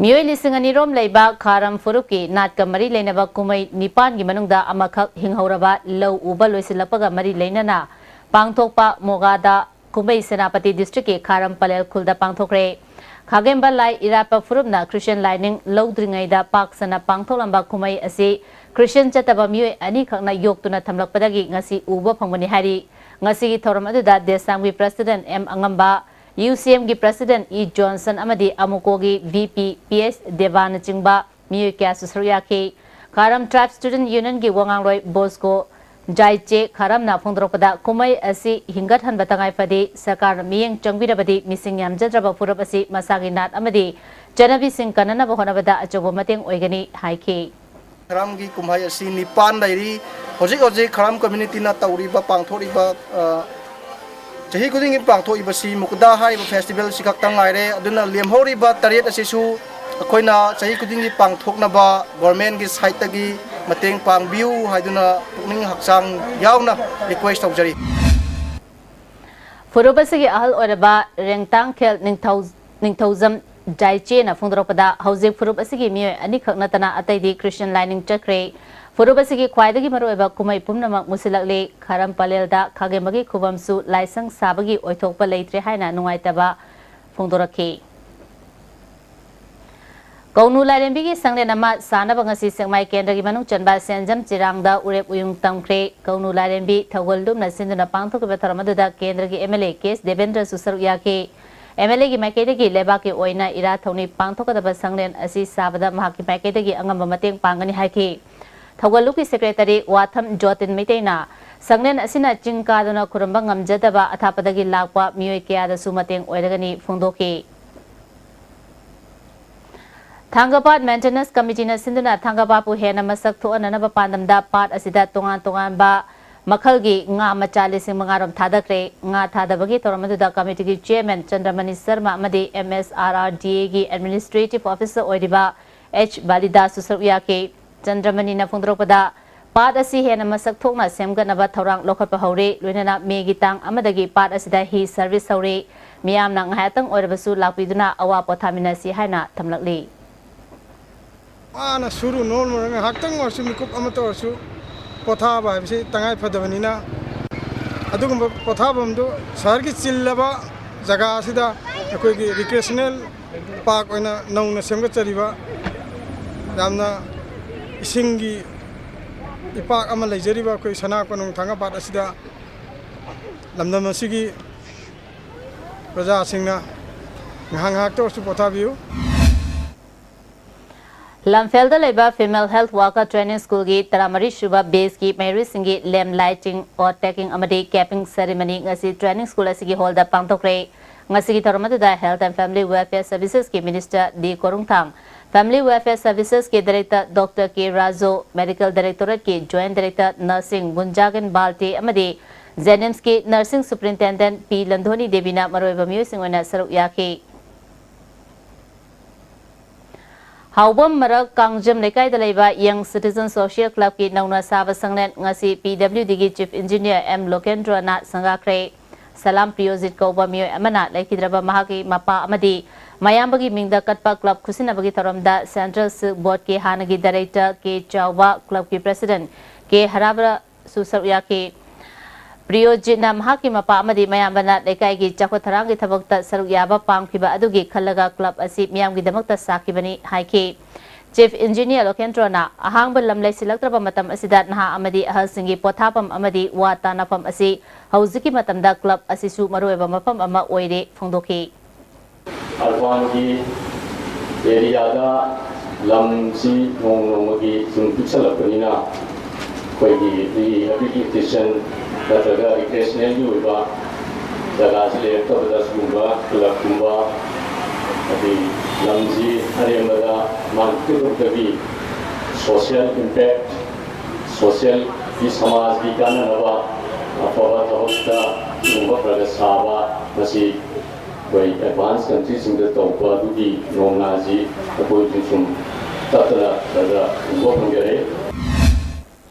ꯃꯤꯑꯣꯏ ꯂꯤꯁꯤꯡ ꯑꯅꯤ ꯔꯣꯝ ꯂꯩꯕ ꯈꯥꯔꯝ ꯐꯨꯔꯨꯞꯀꯤ ꯅꯥꯠꯀ ꯃꯔꯤ ꯂꯩꯅꯕ ꯀꯨꯝꯍꯩ ꯅꯤꯄꯥꯟꯒꯤ ꯃꯅꯨꯡꯗ ꯑꯃꯈꯛ ꯍꯤꯡꯍꯧꯔꯕ ꯂꯧ ꯎꯕ ꯂꯣꯏꯁꯤꯜꯂꯛꯄꯒ ꯃꯔꯤ ꯂꯩꯅꯅ ꯄꯥꯡꯊꯣꯛꯄ ꯃꯣꯒꯥꯗ ꯀꯨꯝꯍꯩ ꯁꯦꯅꯥꯄꯇꯤ ꯗꯤꯁꯇ꯭ꯔꯤꯛꯀꯤ ꯈꯥꯔꯝ ꯄꯂꯦꯜ ꯈꯨꯜꯗ ꯄꯥꯡꯊꯣꯛꯈ꯭ꯔꯦ꯫ ꯈꯥꯒꯦꯝꯕ ꯂꯥꯏ ꯏꯔꯥꯠꯄ ꯐꯨꯔꯨꯞꯅ ꯈ꯭ꯔꯤꯁꯇꯤꯌꯟ ꯂꯥꯏꯅꯤꯡ ꯂꯧꯗ꯭ꯔꯤꯉꯩꯗ ꯄꯥꯛ ꯁꯟꯅ ꯄꯥꯡꯊꯣꯛꯂꯝꯕ ꯀꯨꯝꯍꯩ ꯑꯁꯤ ꯈ꯭ꯔꯤꯁꯇꯤꯌꯟ ꯆꯠꯇꯕ ꯃꯤꯑꯣꯏ ꯑꯅꯤꯈꯛꯅ ꯌꯣꯛꯇꯨꯅ ꯊꯝꯂꯛꯄꯗꯒꯤ ꯉꯁꯤ ꯎꯕ ꯐꯪꯕꯅꯤ ꯍꯥꯏꯔꯤ꯫ ꯉꯁꯤꯒꯤ ꯊꯧꯔꯝ ꯑꯗꯨꯗ ꯗꯦꯁꯥꯝꯒꯤ ꯄ꯭ꯔꯁꯤꯗꯦꯟꯠ ꯑꯦꯝ ꯑꯉꯝꯕ, ꯌꯨ ꯁꯤ ꯑꯦꯝꯒꯤ ꯄ꯭ꯔꯁꯤꯗꯦꯟꯠ ꯏ ꯖꯣꯟꯁꯟ ꯑꯃꯗꯤ ꯑꯃꯨꯀꯣꯒꯤ ꯚꯤ ꯄꯤ ꯄꯤ ꯑꯦꯁ ꯗꯦꯕꯥꯅꯆꯤꯡꯕ ꯃꯤꯑꯣꯏ ꯀꯌꯥꯁꯨ ꯁꯔꯨꯛ ꯌꯥꯈꯤ꯫ ꯈꯥꯔꯝ ꯇ꯭ꯔꯥꯏꯕ ꯁ꯭ꯇꯨꯗꯦꯟꯠ ꯌꯨꯅꯤꯌꯟꯒꯤ ꯋꯥ ꯉꯥꯡꯂꯣꯏ ꯕꯣꯁꯀꯣ ꯖꯥꯏꯆꯦ ꯈꯥꯔꯝꯅ ꯐꯣꯡꯗꯣꯔꯛꯄꯗ, ꯀꯨꯝꯍꯩ ꯑꯁꯤ ꯍꯤꯡꯒꯠꯍꯟꯕ ꯇꯉꯥꯏ ꯐꯗꯦ, ꯁꯔꯀꯥꯔꯅ ꯃꯤꯠꯌꯦꯡ ꯆꯪꯕꯤꯔꯕꯗꯤ ꯃꯤꯁꯤꯡ ꯌꯥꯝꯖꯗ꯭ꯔꯕ ꯐꯨꯔꯨꯞ ꯑꯁꯤ ꯃꯁꯥꯒꯤ ꯅꯥꯠ ꯑꯃꯗꯤ ꯆꯠꯅꯕꯤꯁꯤꯡ ꯀꯟꯅꯅꯕ ꯍꯣꯠꯅꯕꯗ ꯑꯆꯧꯕ ꯃꯇꯦꯡ ꯑꯣꯏꯒꯅꯤ ꯍꯥꯏꯈꯤ꯫ ꯈꯥꯔꯝꯒꯤ ꯀꯨꯝꯍꯩ ꯑꯁꯤ ꯅꯤꯄꯥꯟ ꯂꯩꯔꯤ꯫ ꯍꯧꯖꯤꯛ ꯍꯧꯖꯤꯛ ꯈꯥꯔꯝ ꯀꯝꯃ꯭ꯌꯨꯅꯤꯇꯤꯅ ꯇꯧꯔꯤꯕ, ꯄꯥꯡꯊꯣꯛꯂꯤꯕ, ꯑ, ꯆꯍꯤ ꯈꯨꯗꯤꯡꯒꯤ ꯄꯥꯡꯊꯣꯛꯏꯕꯁꯤ ꯃꯨꯛꯗꯥ ꯍꯥꯏꯔꯤꯕ ꯐꯦꯁꯇꯤꯚꯦꯜꯁꯤ ꯈꯛꯇꯪ ꯉꯥꯏꯔꯦ꯫ ꯑꯗꯨꯅ ꯂꯦꯝꯍꯧꯔꯤꯕ ꯇꯔꯦꯠ ꯑꯁꯤꯁꯨ ꯑꯩꯈꯣꯏꯅ ꯆꯍꯤ ꯈꯨꯗꯤꯡꯒꯤ ꯄꯥꯡꯊꯣꯛꯅꯕ ꯒꯣꯔꯃꯦꯟꯒꯤ ꯁꯥꯏꯠꯇꯒꯤ ꯃꯇꯦꯡ ꯄꯥꯡꯕꯤꯌꯨ ꯍꯥꯏꯗꯨꯅ ꯄꯨꯛꯅꯤꯡ ꯍꯛꯆꯥꯡ ꯌꯥꯎꯅ ꯔꯤꯀ꯭ꯋꯦꯁ ꯇꯧꯖꯔꯤ꯫ ꯐꯨꯔꯨꯞ ꯑꯁꯤꯒꯤ ꯑꯍꯜ ꯑꯣꯏꯔꯕ ꯔꯦꯡꯇꯥꯡꯈꯦꯜ ꯅꯤꯡꯊꯧ, ꯅꯤꯡꯊꯧꯖꯝ ꯖꯥꯏꯆꯦꯅ ꯐꯣꯡꯗꯣꯔꯛꯄꯗ, ꯍꯧꯖꯤꯛ ꯐꯨꯔꯨꯞ ꯑꯁꯤꯒꯤ ꯃꯤꯑꯣꯏ ꯑꯅꯤꯈꯛ ꯅꯠꯇꯅ ꯑꯇꯩꯗꯤ ꯈ꯭ꯔꯤꯁꯇꯤꯌꯟ ꯂꯥꯏꯅꯤꯡ ꯆꯠꯈ꯭ꯔꯦ꯫ ꯐꯨꯔꯨꯞ ꯑꯁꯤꯒꯤ ꯈ꯭ꯋꯥꯏꯗꯒꯤ ꯃꯔꯨꯑꯣꯏꯕ ꯀꯨꯝꯍꯩ ꯄꯨꯝꯅꯃꯛ ꯃꯨꯠꯁꯤꯜꯂꯛꯂꯦ꯫ ꯈꯥꯔꯝ ꯄꯂꯦꯜꯗ ꯈꯥꯒꯦꯝꯕꯒꯤ ꯈꯨꯕꯝꯁꯨ ꯂꯥꯏꯁꯪ ꯁꯥꯕꯒꯤ ꯑꯣꯏꯊꯣꯛꯄ ꯂꯩꯇ꯭ꯔꯦ ꯍꯥꯏꯅ ꯅꯨꯡꯉꯥꯏꯇꯕ ꯐꯣꯡꯗꯣꯔꯛꯈꯤ꯫ ꯀꯧꯅꯨ ꯂꯥꯏꯔꯦꯝꯕꯤꯒꯤ ꯁꯪꯂꯦꯟ ꯑꯃ ꯁꯥꯅꯕ ꯉꯁꯤ ꯁꯦꯛꯃꯥꯏ ꯀꯦꯟꯗ꯭ꯔꯒꯤ ꯃꯅꯨꯡ ꯆꯟꯕ ꯁꯦꯟꯖꯝ ꯆꯤꯔꯥꯡꯗ ꯎꯔꯦꯞ ꯎꯌꯨꯡ ꯇꯝꯈ꯭ꯔꯦ꯫ ꯀꯧꯅꯨ ꯂꯥꯏꯔꯦꯝꯕꯤ ꯊꯧꯒꯜ ꯂꯨꯞꯅ ꯁꯤꯟꯗꯨꯅ ꯄꯥꯡꯊꯣꯛꯈꯤꯕ ꯊꯧꯔꯝ ꯑꯗꯨꯗ ꯀꯦꯟꯗ꯭ꯔꯒꯤ ꯑꯦꯝ ꯑꯦꯜ ꯑꯦ ꯀꯦ ꯑꯦꯁ ꯗꯦꯕꯦꯟꯗ꯭ꯔꯁꯨ ꯁꯔꯨꯛ ꯌꯥꯈꯤ꯫ ꯑꯦꯝ ꯑꯦꯜ ꯑꯦꯒꯤ ꯃꯥꯏꯀꯩꯗꯒꯤ ꯂꯩꯕꯥꯛꯀꯤ ꯑꯣꯏꯅ ꯏꯔꯥꯠ ꯊꯧꯅꯤ ꯄꯥꯡꯊꯣꯛꯀꯗꯕ ꯁꯪꯂꯦꯟ ꯑꯁꯤ ꯁꯥꯕꯗ ꯃꯍꯥꯛꯀꯤ ꯃꯥꯏꯀꯩꯗꯒꯤ ꯑꯉꯝꯕ ꯃꯇꯦꯡ ꯄꯥꯡꯒꯅꯤ ꯍꯥꯏꯈꯤ꯫ ꯊꯧꯒꯜꯂꯨꯞꯀꯤ ꯁꯦꯀ꯭ꯔꯦꯇꯔꯤ ꯋꯥꯊꯝ ꯖꯣꯇꯤꯟ ꯃꯩꯇꯩꯅ ꯁꯪꯂꯦꯟ ꯑꯁꯤꯅ ꯆꯤꯡ ꯀꯥꯗꯨꯅ ꯈꯨꯔꯨꯝꯕ ꯉꯝꯖꯗꯕ ꯑꯊꯥꯞꯄꯗꯒꯤ ꯂꯥꯛꯄ ꯃꯤꯑꯣꯏ ꯀꯌꯥꯗꯁꯨ ꯃꯇꯦꯡ ꯑꯣꯏꯔꯒꯅꯤ ꯐꯣꯡꯗꯣꯛꯈꯤ꯫ ꯊꯥꯡꯒꯄꯥꯠ Maintenance Committeeꯅ ꯁꯤꯟꯗꯨꯅ ꯊꯥꯡꯒꯄꯥꯠꯄꯨ ꯍꯦꯟꯅ ꯃꯁꯛ ꯊꯣꯛꯍꯟꯅꯅꯕ ꯄꯥꯟꯗꯝꯗ ꯄꯥꯠ ꯑꯁꯤꯗ ꯇꯣꯉꯥꯟ ꯇꯣꯉꯥꯟꯕ ꯃꯈꯜꯒꯤ ꯉꯥ ꯃꯆꯥ ꯂꯤꯁꯤꯡ ꯃꯉꯥ ꯔꯣꯝ ꯊꯥꯗꯈ꯭ꯔꯦ꯫ ꯉꯥ ꯊꯥꯗꯕꯒꯤ ꯊꯧꯔꯝ ꯑꯗꯨꯗ committeeꯒꯤ chairman ꯆꯟꯗ꯭ꯔꯃꯅꯤ ꯁꯔꯃ ꯑꯃꯗꯤ MSRRDAꯒꯤ administrative officer ꯑꯣꯏꯔꯤꯕ H ꯕꯥꯂꯤꯗꯥꯁꯁꯨ ꯁꯔꯨꯛ ꯌꯥꯈꯤ꯫ ꯆꯟꯗ꯭ꯔꯃꯅꯤꯅ ꯐꯣꯡꯗꯣꯔꯛꯄꯗ, ꯄꯥꯠ ꯑꯁꯤ ꯍꯦꯟꯅ ꯃꯁꯛ ꯊꯣꯛꯅ ꯁꯦꯝꯒꯠꯅꯕ ꯊꯧꯔꯥꯡ ꯂꯧꯈꯠꯄ ꯍꯧꯔꯦ꯫ ꯂꯣꯏꯅꯅ ꯃꯦꯒꯤ ꯇꯥꯡ ꯑꯃꯗꯒꯤ ꯄꯥꯠ ꯑꯁꯤꯗ ꯍꯤ service ꯍꯧꯔꯦ꯫ ꯃꯤꯌꯥꯝꯅ ꯉꯥꯏꯍꯥꯛꯇꯪ ꯑꯣꯏꯔꯕꯁꯨ ꯂꯥꯛꯄꯤꯗꯨꯅ ꯑꯋꯥ ꯄꯣꯊꯥꯃꯤꯟꯅꯁꯤ ꯍꯥꯏꯅ ꯊꯝꯂꯛꯂꯤ꯫ ꯋꯥꯅ ꯁꯨꯔꯨ ꯅꯣꯝꯂꯨꯔ ꯉꯥꯏꯍꯥꯛꯇꯪ ꯑꯣꯏꯔꯁꯨ ꯃꯤꯀꯨꯞ ꯑꯃꯠꯇ ꯑꯣꯏꯔꯁꯨ ꯄꯣꯊꯥꯕ ꯍꯥꯏꯕꯁꯤ ꯇꯉꯥꯏ ꯐꯗꯕꯅꯤꯅ, ꯑꯗꯨꯒꯨꯝꯕ ꯄꯣꯊꯥꯐꯝꯗꯨ ꯁꯍꯔꯒꯤ ꯆꯤꯜꯂꯕ ꯖꯒꯥ ꯑꯁꯤꯗ ꯑꯩꯈꯣꯏꯒꯤ recreational park ꯑꯣꯏꯅ ꯅꯧꯅ ꯁꯦꯝꯒꯠꯆꯔꯤꯕ, ꯌꯥꯝꯅ ꯏꯁꯤꯡꯒꯤ ꯏꯄꯥꯛ ꯑꯃ ꯂꯩꯖꯔꯤꯕ ꯑꯩꯈꯣꯏ ꯁꯅꯥ ꯀꯣꯅꯨꯡ ꯊꯥꯡꯒꯄꯥꯠ ꯑꯁꯤꯗ ꯂꯝꯗꯝ ꯑꯁꯤꯒꯤ ꯄ꯭ꯔꯖꯥꯁꯤꯡꯅ ꯉꯥꯏꯍꯥꯛ ꯉꯥꯏꯍꯥꯛꯇ ꯑꯣꯏꯔꯁꯨ ꯄꯣꯊꯥꯕꯤꯌꯨ꯫ ꯂꯝꯐꯦꯜꯗ ꯂꯩꯕ Female Health Worker Training Schoolꯒꯤ ꯇꯔꯥꯃꯔꯤ ꯁꯨꯕ batchꯀꯤ ꯃꯍꯩꯔꯣꯏꯁꯤꯡꯒꯤ lamp lighting, oath taking ꯑꯃꯗꯤ capping ceremony ꯉꯁꯤ training school ꯑꯁꯤꯒꯤ hallꯗ ꯄꯥꯡꯊꯣꯛꯈ꯭ꯔꯦ꯫ ꯉꯁꯤꯒꯤ ꯊꯧꯔꯝ ꯑꯗꯨꯗ Health and Family Welfare Servicesꯀꯤ Minister D ꯀꯣꯔꯨꯡꯊꯥꯡ, Family Welfare Servicesꯀꯤ Director Doctor K Raju, Medical Directorateꯀꯤ Joint Director Nursing ꯒꯨꯟꯖꯥꯒꯟ Valte ꯑꯃꯗꯤ JNIMSꯀꯤ Nursing Superintendent ꯄꯤ ꯂꯟꯙꯣꯅꯤ ꯗꯦꯕꯤꯅ ꯃꯔꯨꯑꯣꯏꯕ ꯃꯤꯑꯣꯏꯁꯤꯡ ꯑꯣꯏꯅ ꯁꯔꯨꯛ ꯌꯥꯈꯤ꯫ ꯍꯥꯎꯕꯝ ꯃꯔꯛ ꯀꯥꯡꯖꯝ ꯂꯩꯀꯥꯏꯗ ꯂꯩꯕ Young Citizen Social Clubꯀꯤ ꯅꯧꯅ ꯁꯥꯕ ꯁꯪꯂꯦꯟ ꯉꯁꯤ PWDꯒꯤ Chief Engineer ꯑꯦꯝ ꯂꯣꯀꯦꯟꯗ꯭ꯔꯣꯅ ꯁꯪꯒꯥꯈ꯭ꯔꯦ꯫ ꯁꯂꯥꯝ ꯄ꯭ꯔꯤꯌꯣꯖꯤꯠ ꯀꯧꯕ ꯃꯤꯑꯣꯏ ꯑꯃꯅ ꯂꯩꯈꯤꯗ꯭ꯔꯕ ꯃꯍꯥꯛꯀꯤ ꯃꯄꯥ ꯑꯃꯗꯤ ꯃꯌꯥꯝꯕꯒꯤ ꯃꯤꯡꯗ ꯀꯠꯄ club ꯈꯨꯠꯁꯤꯟꯅꯕꯒꯤ ꯊꯧꯔꯝꯗ Central Silk Boardꯀꯤ ꯍꯥꯟꯅꯒꯤ Director ꯀꯦ ꯆꯥꯎꯕ, clubꯀꯤ President ꯀꯦ ꯍꯔꯥꯕ꯭ꯔ ꯁꯨ ꯁꯔꯨꯛ ꯌꯥꯈꯤ꯫ ꯄ꯭ꯔꯤꯌꯣꯖꯤꯠꯅ ꯃꯍꯥꯛꯀꯤ ꯃꯄꯥ ꯑꯃꯗꯤ ꯃꯌꯥꯝꯕꯅ ꯂꯩꯀꯥꯏꯒꯤ ꯆꯥꯎꯈꯠ ꯊꯧꯔꯥꯡꯒꯤ ꯊꯕꯛꯇ ꯁꯔꯨꯛ ꯌꯥꯕ ꯄꯥꯝꯈꯤꯕ ꯑꯗꯨꯒꯤ ꯈꯜꯂꯒ club ꯑꯁꯤ ꯃꯤꯌꯥꯝꯒꯤꯗꯃꯛꯇ ꯁꯥꯈꯤꯕꯅꯤ ꯍꯥꯏꯈꯤ꯫ Chief Engineer ꯂꯣꯀꯦꯟꯗ꯭ꯔꯣꯅ ꯑꯍꯥꯡꯕ ꯂꯝ ꯂꯩꯁꯤꯜꯂꯛꯇ꯭ꯔꯕ ꯃꯇꯝ ꯑꯁꯤꯗ ꯅꯍꯥ ꯑꯃꯗꯤ ꯑꯍꯜꯁꯤꯡꯒꯤ ꯄꯣꯊꯥꯐꯝ ꯑꯃꯗꯤ ꯋꯥ ꯇꯥꯅꯐꯝ ꯑꯁꯤ ꯍꯧꯖꯤꯛꯀꯤ ꯃꯇꯝꯗ club ꯑꯁꯤꯁꯨ ꯃꯔꯨꯑꯣꯏꯕ ꯃꯐꯝ ꯑꯃ ꯑꯣꯏꯔꯦ ꯐꯣꯡꯗꯣꯛꯈꯤ꯫ ꯑꯔꯕꯥꯟꯒꯤ ꯑꯦꯔꯤꯌꯥꯗ ꯂꯝꯁꯤ ꯅꯣꯡꯃ ꯅꯣꯡꯃꯒꯤ ꯁꯨꯝ ꯄꯤꯛꯁꯜꯂꯛꯄꯅꯤꯅ ꯑꯩꯈꯣꯏꯒꯤ rehabilitation ꯅꯠꯇ꯭ꯔꯒ recreational ꯒꯤ ꯑꯣꯏꯕ ꯖꯒꯥꯁꯤ ꯂꯩꯔꯛꯇꯕꯗ ꯁꯤꯒꯨꯝꯕ club ꯀꯨꯝꯕ, ꯑꯗꯩ ꯂꯝꯁꯤ ꯑꯔꯦꯝꯕꯗ ꯃꯥꯡꯈꯤꯗꯣꯛꯇꯕꯤ social impact, social ꯒꯤ, ꯁꯃꯥꯖꯒꯤ ꯀꯥꯟꯅꯅꯕ ꯑꯐꯕ ꯊꯕꯛꯇ ꯁꯤꯒꯨꯝꯕ ꯈꯔ ꯈꯔ ꯁꯥꯕ, ꯃꯁꯤ ꯑꯩꯈꯣꯏ advance country ꯁꯤꯡꯗ ꯇꯧꯕ ꯑꯗꯨꯒꯤ ꯅꯣꯡꯅꯥꯁꯤ ꯑꯩꯈꯣꯏꯁꯨ ꯁꯨꯝ ꯇꯠꯇꯅ ꯈꯔ ꯈꯔ ꯎꯕ ꯐꯪꯖꯔꯦ꯫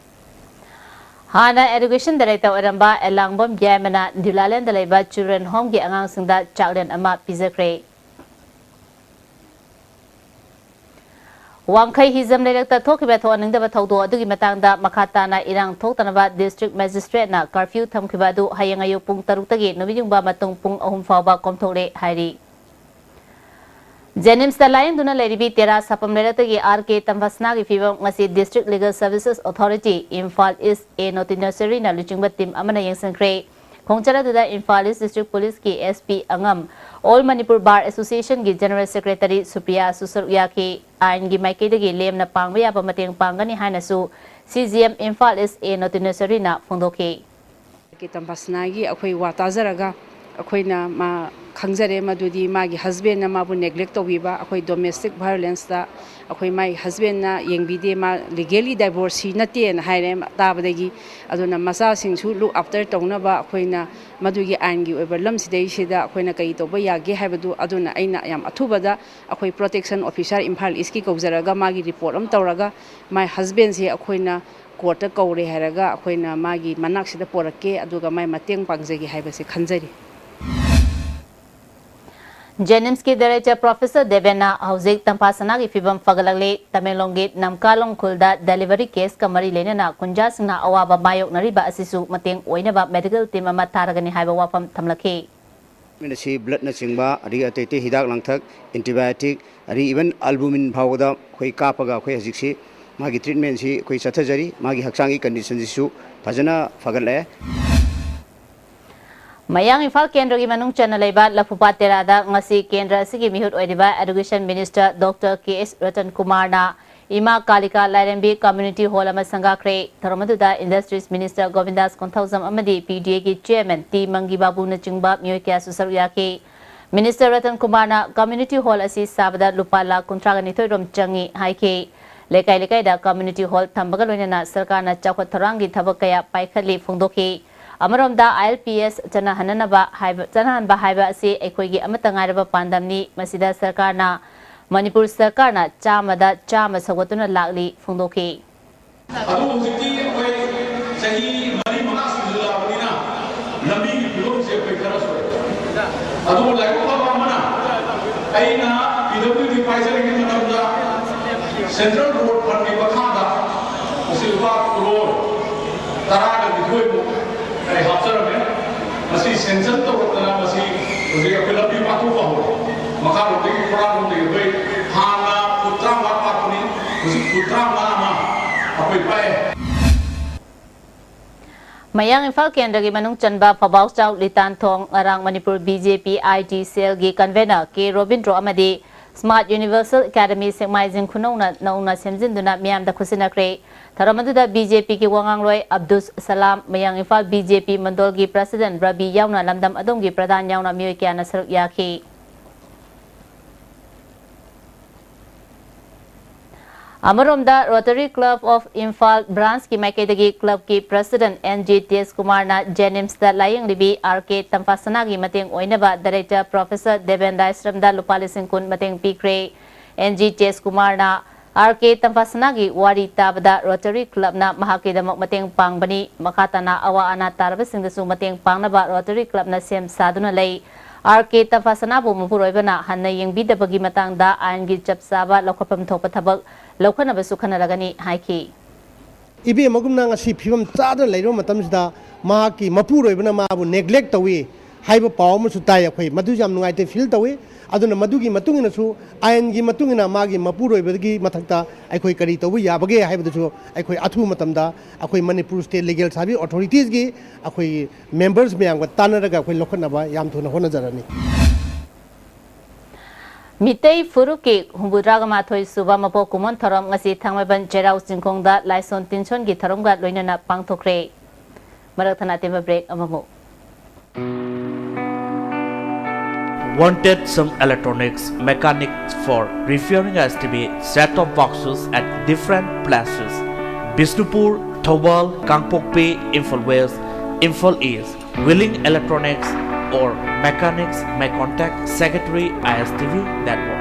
ꯍꯥꯟꯅ Education Director ꯑꯣꯏꯔꯝꯕ ꯑꯦꯂꯥꯡꯕꯝ ꯌꯥꯏꯃꯅ ꯗ꯭ꯌꯨꯂꯥꯂꯦꯟꯗ ꯂꯩꯕ Children Home ꯒꯤ ꯑꯉꯥꯡꯁꯤꯡꯗ ꯆꯥꯛꯂꯦꯟ ꯑꯃ ꯄꯤꯖꯈ꯭ꯔꯦ꯫ ꯋꯥꯡꯈꯩ ꯍꯤꯖꯝ ꯂꯩꯔꯛꯇ ꯊꯣꯛꯈꯤꯕ ꯊꯣꯛꯍꯟꯅꯤꯡꯗꯕ ꯊꯧꯗꯣꯛ ꯑꯗꯨꯒꯤ ꯃꯇꯥꯡꯗ ꯃꯈꯥ ꯇꯥꯅ ꯏꯔꯥꯡ ꯊꯣꯛꯇꯅꯕ District Magistrate ꯅ curfew ꯊꯝꯈꯤꯕ ꯑꯗꯨ ꯍꯌꯦꯡ ꯑꯌꯨꯛ ꯄꯨꯡ ꯇꯔꯨꯛꯇꯒꯤ ꯅꯨꯃꯤꯠ ꯌꯨꯡꯕ ꯃꯇꯨꯡ ꯄꯨꯡ ꯑꯍꯨꯝ ꯐꯥꯎꯕ ꯀꯣꯝꯊꯣꯛꯂꯦ ꯍꯥꯏꯔꯤ꯫ JNIMS ꯇ ꯂꯥꯌꯦꯡꯗꯨꯅ ꯂꯩꯔꯤꯕꯤ ꯇꯦꯔꯥ ꯁꯥꯄꯝ ꯂꯩꯔꯛꯇꯒꯤ R K ꯇꯝꯐꯥꯁꯅꯥꯒꯤ ꯐꯤꯕꯝ ꯉꯁꯤ District Legal Services Authority, Imphal East A Notinasary ꯅ ꯂꯨꯆꯤꯡꯕ team ꯑꯃꯅ ꯌꯦꯡꯁꯤꯟꯈ꯭ꯔꯦ꯫ ꯈꯣꯡꯆꯠ ꯑꯗꯨꯗ ꯏꯝꯐꯥꯜ East District Police ꯀꯤ SP ꯑꯉꯝ, All Manipur Bar Association ꯒꯤ General Secretary ꯁꯨꯄ꯭ꯔꯤꯌꯥꯁꯨ ꯁꯔꯨꯛ ꯌꯥꯈꯤ꯫ ꯑꯥꯏꯟꯒꯤ ꯃꯥꯏꯀꯩꯗꯒꯤ ꯂꯦꯝꯅ ꯄꯥꯡꯕ ꯌꯥꯕ ꯃꯇꯦꯡ ꯄꯥꯡꯒꯅꯤ ꯍꯥꯏꯅꯁꯨ CGM Imphal East A Notinasary ꯅ ꯐꯣꯡꯗꯣꯛꯈꯤ꯫ ꯀꯦ ꯇꯝꯐꯥꯁꯅꯥꯒꯤ ꯑꯩꯈꯣꯏ ꯋꯥ ꯇꯥꯖꯔꯒ ꯑꯩꯈꯣꯏꯅ ꯃꯥ ꯈꯪꯖꯔꯦ ꯃꯗꯨꯗꯤ ꯃꯥꯒꯤ husband ꯅ ꯃꯥꯕꯨ neglect ꯇꯧꯕꯤꯕ, ꯑꯩꯈꯣꯏ domestic violence ꯇ ꯑꯩꯈꯣꯏ ꯃꯥꯒꯤ husband ꯅ ꯌꯦꯡꯕꯤꯗꯦ, ꯃꯥ legally divorcee ꯅꯠꯇꯦꯅ ꯍꯥꯏꯔꯦ ꯇꯥꯕꯗꯒꯤ꯫ ꯑꯗꯨꯅ ꯃꯆꯥꯁꯤꯡꯁꯨ look after ꯇꯧꯅꯕ ꯑꯩꯈꯣꯏꯅ ꯃꯗꯨꯒꯤ ꯑꯥꯏꯟꯒꯤ ꯑꯣꯏꯕ ꯂꯝꯁꯤꯗꯩꯁꯤꯗ ꯑꯩꯈꯣꯏꯅ ꯀꯔꯤ ꯇꯧꯕ ꯌꯥꯒꯦ ꯍꯥꯏꯕꯗꯨ, ꯑꯗꯨꯅ ꯑꯩꯅ ꯌꯥꯝ ꯑꯊꯨꯕꯗ ꯑꯩꯈꯣꯏ Protection Officer ꯏꯝꯐꯥꯜ East ꯀꯤ ꯀꯧꯖꯔꯒ ꯃꯥꯒꯤ report ꯑꯃ ꯇꯧꯔꯒ ꯃꯥꯏ husband ꯁꯦ ꯑꯩꯈꯣꯏꯅ court ꯇ ꯀꯧꯔꯦ ꯍꯥꯏꯔꯒ ꯑꯩꯈꯣꯏꯅ ꯃꯥꯒꯤ ꯃꯅꯥꯛꯁꯤꯗ ꯄꯣꯔꯛꯀꯦ, ꯑꯗꯨꯒ ꯃꯥꯏ ꯃꯇꯦꯡ ꯄꯥꯡꯖꯒꯦ ꯍꯥꯏꯕꯁꯦ ꯈꯟꯖꯔꯤ꯫ JNIMS ꯀꯤ Director Professor ꯗꯦꯕꯦꯟꯅ ꯍꯧꯖꯤꯛ ꯇꯝꯐꯥꯁꯅꯥꯒꯤ ꯐꯤꯕꯝ ꯐꯒꯠꯂꯛꯂꯤ꯫ ꯇꯃꯦꯡꯂꯣꯡꯒꯤ ꯅꯝꯀꯥꯂꯣꯡ ꯈꯨꯜꯗ delivery case ꯀ ꯃꯔꯤ ꯂꯩꯅꯅ ꯀꯨꯟꯖꯥꯁꯤꯡꯅ ꯑꯋꯥꯕ ꯃꯥꯌꯣꯛꯅꯔꯤꯕ ꯑꯁꯤꯁꯨ ꯃꯇꯦꯡ ꯑꯣꯏꯅꯕ medical team ꯑꯃ ꯊꯥꯔꯒꯅꯤ ꯍꯥꯏꯕ ꯋꯥꯐꯝ ꯊꯝꯂꯛꯈꯤ꯫ ꯑꯁꯤ blood ꯅꯆꯤꯡꯕ, ꯑꯗꯒꯤ ꯑꯇꯩ ꯑꯇꯩ ꯍꯤꯗꯥꯛ ꯂꯥꯡꯊꯛ, antibiotic, ꯑꯗꯒꯤ even albumin ꯐꯥꯎꯕꯗ ꯑꯩꯈꯣꯏ ꯀꯥꯞꯄꯒ ꯑꯩꯈꯣꯏ ꯍꯧꯖꯤꯛꯁꯤ ꯃꯥꯒꯤ treatment ꯁꯤ ꯑꯩꯈꯣꯏ ꯆꯠꯊꯖꯔꯤ꯫ ꯃꯥꯒꯤ ꯍꯛꯆꯥꯡꯒꯤ condition ꯁꯤꯁꯨ ꯐꯖꯅ ꯐꯒꯠꯂꯛꯑꯦ꯫ ꯃꯌꯥꯡ ꯏꯝꯐꯥꯜ ꯀꯦꯟꯗ꯭ꯔꯒꯤ ꯃꯅꯨꯡ ꯆꯟꯅ ꯂꯩꯕ ꯂꯐꯨꯄꯥꯠ ꯇꯦꯔꯥꯗ ꯉꯁꯤ ꯀꯦꯟꯗ꯭ꯔ ꯑꯁꯤꯒꯤ ꯃꯤꯍꯨꯠ ꯑꯣꯏꯔꯤꯕ Education Minister Doctor K S Ratan ꯀꯨꯃꯥꯔꯅ ꯏꯃꯥ ꯀꯥꯂꯤꯀꯥ ꯂꯥꯏꯔꯦꯝꯕꯤ Community Hall ꯑꯃ ꯁꯪꯒꯥꯈ꯭ꯔꯦ꯫ ꯊꯧꯔꯝ ꯑꯗꯨꯗ Industries Minister ꯒꯣꯕꯤꯟꯗꯥꯁ ꯀꯣꯟꯊꯧꯖꯝ ꯑꯃꯗꯤ P D A ꯒꯤ Chairman ꯇꯤ ꯃꯪꯒꯤ ꯕꯥꯕꯨꯅꯆꯤꯡꯕ ꯃꯤꯑꯣꯏ ꯀꯌꯥꯁꯨ ꯁꯔꯨꯛ ꯌꯥꯈꯤ꯫ Minister ꯔꯇꯟ ꯀꯨꯃꯥꯔꯅ Community Hall ꯑꯁꯤ ꯁꯥꯕꯗ ꯂꯨꯄꯥ ꯂꯥꯈ ꯀꯨꯟꯊ꯭ꯔꯥꯒ ꯅꯤꯊꯣꯏ ꯔꯣꯝ ꯆꯪꯏ ꯍꯥꯏꯈꯤ꯫ ꯂꯩꯀꯥꯏ ꯂꯩꯀꯥꯏꯗ Community Hall ꯊꯝꯕꯒ ꯂꯣꯏꯅꯅ ꯁꯔꯀꯥꯔꯅ ꯆꯥꯎꯈꯠ ꯊꯧꯔꯥꯡꯒꯤ ꯊꯕꯛ ꯀꯌꯥ ꯄꯥꯏꯈꯠꯂꯤ ꯐꯣꯡꯗꯣꯛꯈꯤ꯫ ꯑꯃꯔꯣꯝꯗ I L P S ꯆꯠꯅꯍꯟꯅꯅꯕ ꯍꯥꯏꯕ, ꯆꯠꯅꯍꯟꯕ ꯍꯥꯏꯕ ꯑꯁꯤ ꯑꯩꯈꯣꯏꯒꯤ ꯑꯃꯠꯇ ꯉꯥꯏꯔꯕ ꯄꯥꯟꯗꯝꯅꯤ꯫ ꯃꯁꯤꯗ ꯁꯔꯀꯥꯔꯅ, ꯃꯅꯤꯄꯨꯔ ꯁꯔꯀꯥꯔꯅ ꯆꯥꯝꯃꯗ ꯆꯥꯝꯃ ꯁꯧꯒꯠꯇꯨꯅ ꯂꯥꯛꯂꯤ ꯐꯣꯡꯗꯣꯛꯈꯤ꯫ ꯑꯗꯨꯕꯨ ꯍꯧꯖꯤꯛꯇꯤ ꯑꯩꯈꯣꯏ ꯆꯍꯤ ꯃꯔꯤ ꯃꯉꯥ ꯁꯨꯖꯤꯜꯂꯛꯑꯕꯅꯤꯅ ꯂꯝꯕꯤꯒꯤ ꯐꯤꯕꯝꯁꯦ ꯑꯩꯈꯣꯏ ꯈꯔ ꯁꯣꯛꯑꯦ꯫ ꯑꯗꯨꯕꯨ ꯂꯥꯏꯕꯛ ꯐꯕ ꯑꯃꯅ ꯑꯩꯅ P W D ꯄꯥꯏꯖꯔꯤꯉꯩ ꯃꯇꯝꯗ Central Road Fund ꯀꯤ ꯃꯈꯥꯗ ꯃꯁꯤ ꯂꯨꯄꯥ ꯀ꯭ꯔꯣꯔ ꯇꯔꯥꯒ ꯅꯤꯊꯣꯏꯃꯨꯛ ꯑꯩ ꯍꯥꯞꯆꯔꯝꯃꯦ꯫ ꯃꯁꯤ sanction ꯇꯧꯔꯛꯇꯅ ꯃꯁꯤ ꯍꯧꯖꯤꯛ ꯑꯩꯈꯣꯏ ꯂꯝꯕꯤ ꯄꯥꯛꯊꯣꯛꯄ ꯍꯧꯔꯦ꯫ ꯃꯈꯥꯔꯣꯝꯗꯒꯤ ꯈꯣꯡꯅꯥꯡꯔꯣꯝꯗꯒꯤ ꯑꯩꯈꯣꯏ ꯍꯥꯟꯅ ꯐꯨꯠ ꯇꯔꯥꯃꯉꯥ ꯄꯥꯛꯄꯅꯤ, ꯍꯧꯖꯤꯛ ꯐꯨꯠ ꯇꯔꯥꯃꯉꯥ ꯑꯃ ꯑꯩꯈꯣꯏ ꯄꯥꯛꯑꯦ꯫ ꯃꯌꯥꯡ ꯏꯝꯐꯥꯜ ꯀꯦꯟꯗ꯭ꯔꯒꯤ ꯃꯅꯨꯡ ꯆꯟꯕ ꯐꯕꯥꯎꯆꯥꯎ ꯂꯤꯇꯥꯟꯊꯣꯡ ꯉꯔꯥꯡ Manipur B J P I T cell ꯒꯤ convener K ꯔꯣꯕꯤꯟꯗ꯭ꯔꯣ ꯑꯃꯗꯤ Smart Universal Academy ꯁꯦꯛꯃꯥꯏ ꯖꯤꯡ ꯈꯨꯅꯧꯅ ꯅꯧꯅ ꯁꯦꯝꯖꯤꯟꯗꯨꯅ ꯃꯤꯌꯥꯝꯗ ꯈꯨꯠꯁꯤꯟꯅꯈ꯭ꯔꯦ꯫ ꯊꯧꯔꯝ ꯑꯗꯨꯗ B J P ꯒꯤ ꯋꯥꯉꯥꯡꯂꯣꯏ ꯑꯕꯗꯨꯁ ꯁꯂꯥꯝ, ꯃꯌꯥꯡ Imphal B J P ꯃꯟꯗꯣꯜꯒꯤ president Ravi ꯌꯥꯎꯅ ꯂꯝꯗꯝ ꯑꯗꯣꯝꯒꯤ ꯄ꯭ꯔꯙꯥꯟ ꯌꯥꯎꯅ ꯃꯤꯑꯣꯏ ꯀꯌꯥꯅ ꯁꯔꯨꯛ ꯌꯥꯈꯤ꯫ ꯑꯃꯔꯣꯝꯗ Rotary Club of Imphal branch ꯀꯤ ꯃꯥꯏꯀꯩꯗꯒꯤ club ꯀꯤ president N G ꯇꯦꯖ ꯀꯨꯃꯥꯔꯅ JNIMS ꯇ ꯂꯥꯌꯦꯡꯂꯤꯕꯤ R K ꯇꯝꯐꯥꯁꯅꯥꯒꯤ ꯃꯇꯦꯡ ꯑꯣꯏꯅꯕ director professor ꯗꯦꯕꯦꯟ ꯔꯥꯏꯁ꯭ꯔꯝꯗ ꯂꯨꯄꯥ ꯂꯤꯁꯤꯡ ꯀꯨꯟ ꯃꯇꯦꯡ ꯄꯤꯈ꯭ꯔꯦ꯫ N G ꯇꯦꯖ ꯀꯨꯃꯥꯔꯅ R K ꯇꯝꯐꯥꯁꯅꯥꯒꯤ ꯋꯥꯔꯤ ꯇꯥꯕꯗ Rotary Club ꯅ ꯃꯍꯥꯛꯀꯤꯗꯃꯛ ꯃꯇꯦꯡ ꯄꯥꯡꯕꯅꯤ꯫ ꯃꯈꯥ ꯇꯥꯅ ꯑꯋꯥ ꯑꯅꯥ ꯇꯥꯔꯕꯁꯤꯡꯗꯁꯨ ꯃꯇꯦꯡ ꯄꯥꯡꯅꯕ Rotary Club ꯅ ꯁꯦꯝ ꯁꯥꯗꯨꯅ ꯂꯩ꯫ R K ꯇꯝꯐꯥꯁꯅꯥꯕꯨ ꯃꯄꯨꯔꯣꯏꯕꯅ ꯍꯟꯅ ꯌꯦꯡꯕꯤꯗꯕꯒꯤ ꯃꯇꯥꯡꯗ ꯑꯥꯏꯟꯒꯤ ꯆꯞ ꯆꯥꯕ ꯂꯧꯈꯠꯐꯝ ꯊꯣꯛꯄ ꯊꯕꯛ ꯂꯧꯈꯠꯅꯕꯁꯨ ꯈꯟꯅꯔꯒꯅꯤ ꯍꯥꯏꯈꯤ꯫ ꯏꯕꯦꯝꯃꯒꯨꯝꯅ ꯉꯁꯤ ꯐꯤꯕꯝ ꯆꯥꯗꯅ ꯂꯩꯔꯕ ꯃꯇꯝꯁꯤꯗ ꯃꯍꯥꯛꯀꯤ ꯃꯄꯨꯔꯣꯏꯕꯅ ꯃꯥꯕꯨ neglect ꯇꯧꯏ ꯍꯥꯏꯕ ꯄꯥꯎ ꯑꯃꯁꯨ ꯇꯥꯏ꯫ ꯑꯩꯈꯣꯏ ꯃꯗꯨ ꯌꯥꯝ ꯅꯨꯡꯉꯥꯏꯇꯦ feel ꯇꯧꯏ꯫ ꯑꯗꯨꯅ ꯃꯗꯨꯒꯤ ꯃꯇꯨꯡ ꯏꯟꯅꯁꯨ ꯑꯥꯏꯟꯒꯤ ꯃꯇꯨꯡ ꯏꯟꯅ ꯃꯥꯒꯤ ꯃꯄꯨꯔꯣꯏꯕꯒꯤ ꯃꯊꯛꯇ ꯑꯩꯈꯣꯏ ꯀꯔꯤ ꯇꯧꯕ ꯌꯥꯕꯒꯦ ꯍꯥꯏꯕꯗꯨꯁꯨ ꯑꯩꯈꯣꯏ ꯑꯊꯨꯕ ꯃꯇꯝꯗ ꯑꯩꯈꯣꯏ ꯃꯅꯤꯄꯨꯔ ꯁ꯭ꯇꯦꯠ ꯂꯤꯒꯦꯜ ꯁꯥꯔꯚꯤꯁ ꯑꯣꯊꯣꯔꯤꯇꯤꯁꯀꯤ ꯑꯩꯈꯣꯏ ꯃꯦꯝꯕꯔꯁ ꯃꯌꯥꯝꯒ ꯇꯥꯟꯅꯔꯒ ꯑꯩꯈꯣꯏ ꯂꯧꯈꯠꯅꯕ ꯌꯥꯝ ꯊꯨꯅ ꯍꯣꯠꯅꯖꯔꯅꯤ꯫ ꯃꯤꯇꯩ ꯐꯨꯔꯨꯞꯀꯤ ꯍꯨꯝꯐꯨꯇꯔꯥꯒ ꯃꯥꯊꯣꯏ ꯁꯨꯕ ꯃꯄꯣꯛ ꯀꯨꯝꯑꯣꯟ ꯊꯧꯔꯝ ꯉꯁꯤ ꯊꯥꯡꯃꯩꯕꯟ ꯆꯩꯔꯥꯎ ꯆꯤꯡꯈꯣꯡꯗ ꯂꯥꯏꯁꯣꯟ ꯇꯤꯟꯁꯣꯟꯒꯤ ꯊꯧꯔꯝꯒ ꯂꯣꯏꯅꯅ ꯄꯥꯡꯊꯣꯛꯈ꯭ꯔꯦ꯫ ꯃꯔꯛ ꯊꯠꯅ ꯑꯇꯦꯟꯕ ꯕ꯭ꯔꯦꯛ ꯑꯃꯃꯨꯛ꯫ Wanted some electronics mechanics for repairing S T V set-top boxes at different places. Bishnupur, Thoubal, Kangpokpi, Imphal West, Imphal East. Willing electronics or mechanics may contact Secretary I S T V Network.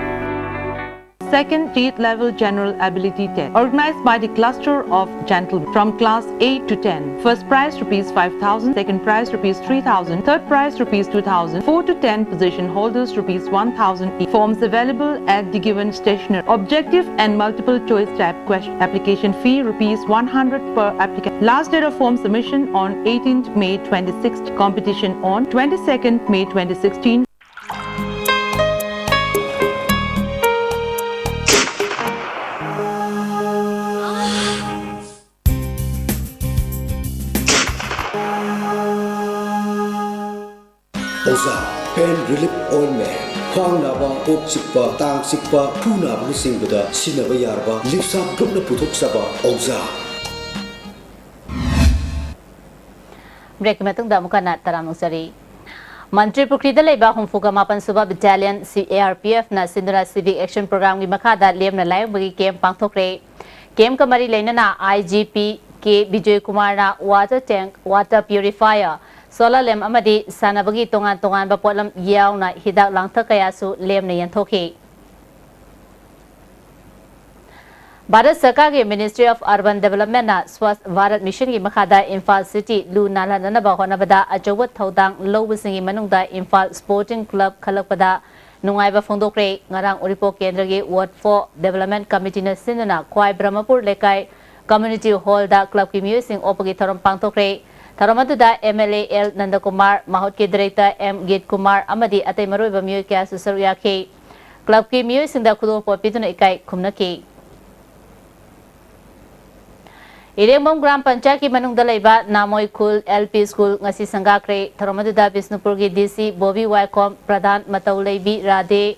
Second state level general ability test organized by the cluster of gentlemen from class eight to ten. First prize rupees five thousand, second prize rupees three thousand, third prize rupees two thousand, four to ten position holders rupees one thousand each. Forms available at the given stationer. Objective and multiple choice type question. Application fee rupees one hundred per applicant. Last date of form submission on eighteenth May twenty-sixth. Competition on twenty-second May twenty sixteen. ꯑꯣꯖꯥ, pain relief ointment, ꯈ꯭ꯋꯥꯡ ꯅꯥꯕ, ꯀꯣꯛ ꯆꯤꯛꯄ, ꯇꯥꯡ ꯆꯤꯛꯄ, ꯈꯨ ꯅꯥꯕꯅꯆꯤꯡꯕꯗ ꯁꯤꯖꯤꯟꯅꯕ ꯌꯥꯔꯕ ꯂꯤꯞꯁꯥꯞ ꯒ꯭ꯔꯨꯞꯅ ꯄꯨꯊꯣꯛꯆꯕ ꯑꯣꯖꯥ꯫ ꯕ꯭ꯔꯦꯛꯀꯤ ꯃꯇꯨꯡꯗ ꯑꯃꯨꯛ ꯍꯟꯅ ꯇꯔꯥꯝꯅ ꯑꯣꯛꯆꯔꯤ꯫ ꯃꯟꯇ꯭ꯔꯤ ꯄꯨꯈ꯭ꯔꯤꯗ ꯂꯩꯕ ꯍꯨꯝꯐꯨꯒ ꯃꯥꯄꯟ ꯁꯨꯕ ꯕꯦꯇꯥꯂꯤꯌꯟ ꯁꯤ ꯑꯦ ꯑꯥꯔ ꯄꯤ ꯑꯦꯐꯅ ꯁꯤꯟꯗꯨꯅ ꯁꯤꯚꯤꯛ ꯑꯦꯛꯁꯟ ꯄ꯭ꯔꯣꯒ꯭ꯔꯥꯝꯒꯤ ꯃꯈꯥꯗ ꯂꯦꯝꯅ ꯂꯥꯏꯌꯦꯡꯕꯒꯤ ꯀꯦꯝꯞ ꯄꯥꯡꯊꯣꯛꯈ꯭ꯔꯦ꯫ ꯀꯦꯝꯞꯀ ꯃꯔꯤ ꯂꯩꯅꯅ ꯑꯥꯏ ꯖꯤ ꯄꯤ ꯀꯦ ꯕꯤꯖꯣꯏ ꯀꯨꯃꯥꯔꯅ water tank, water purifier, solar lamp ꯑꯃꯗꯤ ꯁꯥꯟꯅꯕꯒꯤ ꯇꯣꯉꯥꯟ ꯇꯣꯉꯥꯟꯕ ꯄꯣꯠꯂꯝ ꯌꯥꯎꯅ ꯍꯤꯗꯥꯛ ꯂꯥꯡꯊꯛ ꯀꯌꯥꯁꯨ ꯂꯦꯝꯅ ꯌꯦꯟꯊꯣꯛꯈꯤ꯫ ꯚꯥꯔꯠ ꯁꯔꯀꯥꯔꯒꯤ Ministry of Urban Developmentꯅ Swasthya Bharat ꯃꯤꯁꯟꯒꯤ ꯃꯈꯥꯗ ꯏꯝꯐꯥꯜ ꯁꯤꯇꯤ ꯂꯨ ꯅꯥꯜꯍꯟꯅꯅꯕ ꯍꯣꯠꯅꯕꯗ ꯑꯆꯧꯕ ꯊꯧꯗꯥꯡ ꯂꯧꯕꯁꯤꯡꯒꯤ ꯃꯅꯨꯡꯗ ꯏꯝꯐꯥꯜ ꯁ꯭ꯄꯣꯔꯇꯤꯡ ꯀ꯭ꯂꯕ ꯈꯜꯂꯛꯄꯗ ꯅꯨꯡꯉꯥꯏꯕ ꯐꯣꯡꯗꯣꯛꯈ꯭ꯔꯦ꯫ ꯉꯔꯥꯡ ꯎꯔꯤꯄꯣꯛ ꯀꯦꯟꯗ꯭ꯔꯒꯤ ꯋꯥꯔꯗ ꯐꯣꯔ ꯗꯤꯕꯦꯂꯞꯃꯦꯟꯠ ꯀꯃꯤꯇꯤꯅ ꯁꯤꯟꯗꯨꯅ ꯈ꯭ꯋꯥꯏ ꯕ꯭ꯔꯍꯃꯄꯨꯔ ꯂꯩꯀꯥꯏ ꯀꯝꯃ꯭ꯌꯨꯅꯤꯇꯤ ꯍꯣꯜꯗ ꯀ꯭ꯂꯕꯀꯤ ꯃꯤꯑꯣꯏꯁꯤꯡ ꯑꯣꯛꯄꯒꯤ ꯊꯧꯔꯝ ꯄꯥꯡꯊꯣꯛꯈ꯭ꯔꯦ꯫ ꯊꯧꯔꯝ ꯑꯗꯨꯗ MLA L ꯅꯟꯗꯀꯨꯃꯥꯔ, ꯃꯍꯨꯠꯀꯤ director M ꯒꯤꯠ Kumar ꯑꯃꯗꯤ ꯑꯇꯩ ꯃꯔꯨꯑꯣꯏꯕ ꯃꯤꯑꯣꯏ ꯀꯌꯥꯁꯨ ꯁꯔꯨꯛ ꯌꯥꯈꯤ꯫ Clubꯀꯤ ꯃꯤꯑꯣꯏꯁꯤꯡꯗ ꯈꯨꯗꯣꯜꯄꯣꯠ ꯄꯤꯗꯨꯅ ꯏꯀꯥꯏ ꯈꯨꯝꯅꯈꯤ꯫ ꯏꯔꯦꯡꯕꯝ ꯒ꯭ꯔꯥꯝ ꯄꯟꯆꯥꯌꯠꯀꯤ ꯃꯅꯨꯡꯗ ꯂꯩꯕ ꯅꯥꯃꯣꯏ ꯈꯨꯜ LP School ꯉꯁꯤ ꯁꯪꯒꯥꯈ꯭ꯔꯦ꯫ ꯊꯧꯔꯝ ꯑꯗꯨꯗ ꯕꯤꯁꯅꯨꯄꯨꯔꯒꯤ DC ꯕꯣꯕꯤ ꯋꯥꯏꯈꯣꯝ, ꯄ꯭ꯔꯙꯥꯟ ꯃꯇꯧ ꯂꯩꯕꯤ Radhe,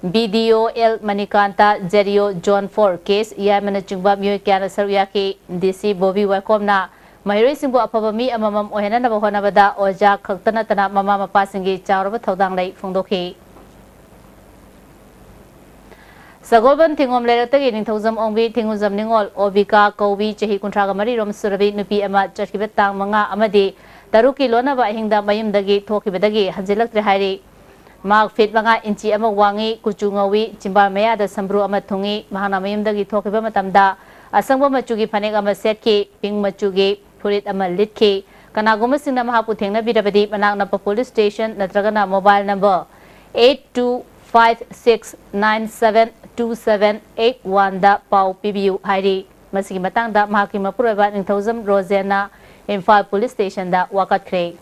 BDO L Manikanta, ZEO Zone four K ꯌꯥꯏꯃꯅꯆꯤꯡꯕ ꯃꯤꯑꯣꯏ ꯀꯌꯥꯅ ꯁꯔꯨꯛ ꯌꯥꯈꯤ꯫ DC ꯕꯣꯕꯤ ꯋꯥꯏꯈꯣꯝꯅ ꯃꯍꯩꯔꯣꯏꯁꯤꯡꯕꯨ ꯑꯐꯕ ꯃꯤ ꯑꯃꯃꯝ ꯑꯣꯏꯍꯟꯅꯕ ꯍꯣꯠꯅꯕꯗ ꯑꯣꯖꯥ ꯈꯛꯇ ꯅꯠꯇꯅ ꯃꯃꯥ ꯃꯄꯥꯁꯤꯡꯒꯤ ꯆꯥꯎꯔꯕ ꯊꯧꯗꯥꯡ ꯂꯩ ꯐꯣꯡꯗꯣꯛꯈꯤ꯫ ꯁꯒꯣꯜꯕꯟ ꯊꯤꯡꯒꯣꯝ ꯂꯩꯔꯛꯇꯒꯤ ꯅꯤꯡꯊꯧꯖꯝ ꯑꯣꯡꯕꯤ ꯊꯤꯡꯒꯨꯖꯝ ꯅꯤꯉꯣꯜ ꯑꯣꯕꯤꯀꯥ ꯀꯧꯕꯤ ꯆꯍꯤ ꯀꯨꯟꯊ꯭ꯔꯥꯒ ꯃꯔꯤ ꯔꯣꯝ ꯁꯨꯔꯕꯤ ꯅꯨꯄꯤ ꯑꯃ ꯆꯠꯈꯤꯕ ꯇꯥꯡ ꯃꯉꯥ ꯑꯃꯗꯤ ꯇꯔꯨꯛꯀꯤ ꯂꯣꯟꯅꯕ ꯑꯍꯤꯡꯗ ꯃꯌꯨꯝꯗꯒꯤ ꯊꯣꯛꯈꯤꯕꯗꯒꯤ ꯍꯟꯖꯤꯜꯂꯛꯇ꯭ꯔꯦ ꯍꯥꯏꯔꯤ꯫ ꯃꯍꯥꯛ ꯐꯤꯠ ꯃꯉꯥ ꯏꯟꯆꯤ ꯑꯃ ꯋꯥꯡꯉꯤ, ꯀꯨꯆꯨ ꯉꯧꯏ, ꯆꯤꯝꯕꯥꯜ ꯃꯌꯥꯗ ꯁꯝꯕ꯭ꯔꯨ ꯑꯃ ꯊꯨꯡꯏ꯫ ꯃꯍꯥꯛꯅ ꯃꯌꯨꯝꯗꯒꯤ ꯊꯣꯛꯈꯤꯕ ꯃꯇꯝꯗ ꯑꯁꯪꯕ ꯃꯆꯨꯒꯤ ꯐꯅꯦꯛ ꯑꯃ ꯁꯦꯠꯈꯤ, ꯄꯤꯡ ꯃꯆꯨꯒꯤ ꯐꯨꯔꯤꯠ ꯑꯃ ꯂꯤꯠꯈꯤ꯫ ꯀꯅꯥꯒꯨꯝꯕꯁꯤꯡꯅ ꯃꯍꯥꯛꯄꯨ ꯊꯦꯡꯅꯕꯤꯔꯕꯗꯤ ꯃꯅꯥꯛ ꯅꯛꯄ police station ꯅꯠꯇ꯭ꯔꯒꯅ mobile number eight two five six nine seven two seven eight one ꯗ ꯄꯥꯎ ꯄꯤꯕꯤꯌꯨ ꯍꯥꯏꯔꯤ꯫ ꯃꯁꯤꯒꯤ ꯃꯇꯥꯡꯗ ꯃꯍꯥꯛꯀꯤ ꯃꯄꯨꯔꯣꯏꯕ ꯅꯤꯡꯊꯧꯖꯝ ꯔꯣꯖꯦꯟꯅ ꯏꯝꯐꯥꯜ police station ꯗ ꯋꯥꯀꯠꯈ꯭ꯔꯦ꯫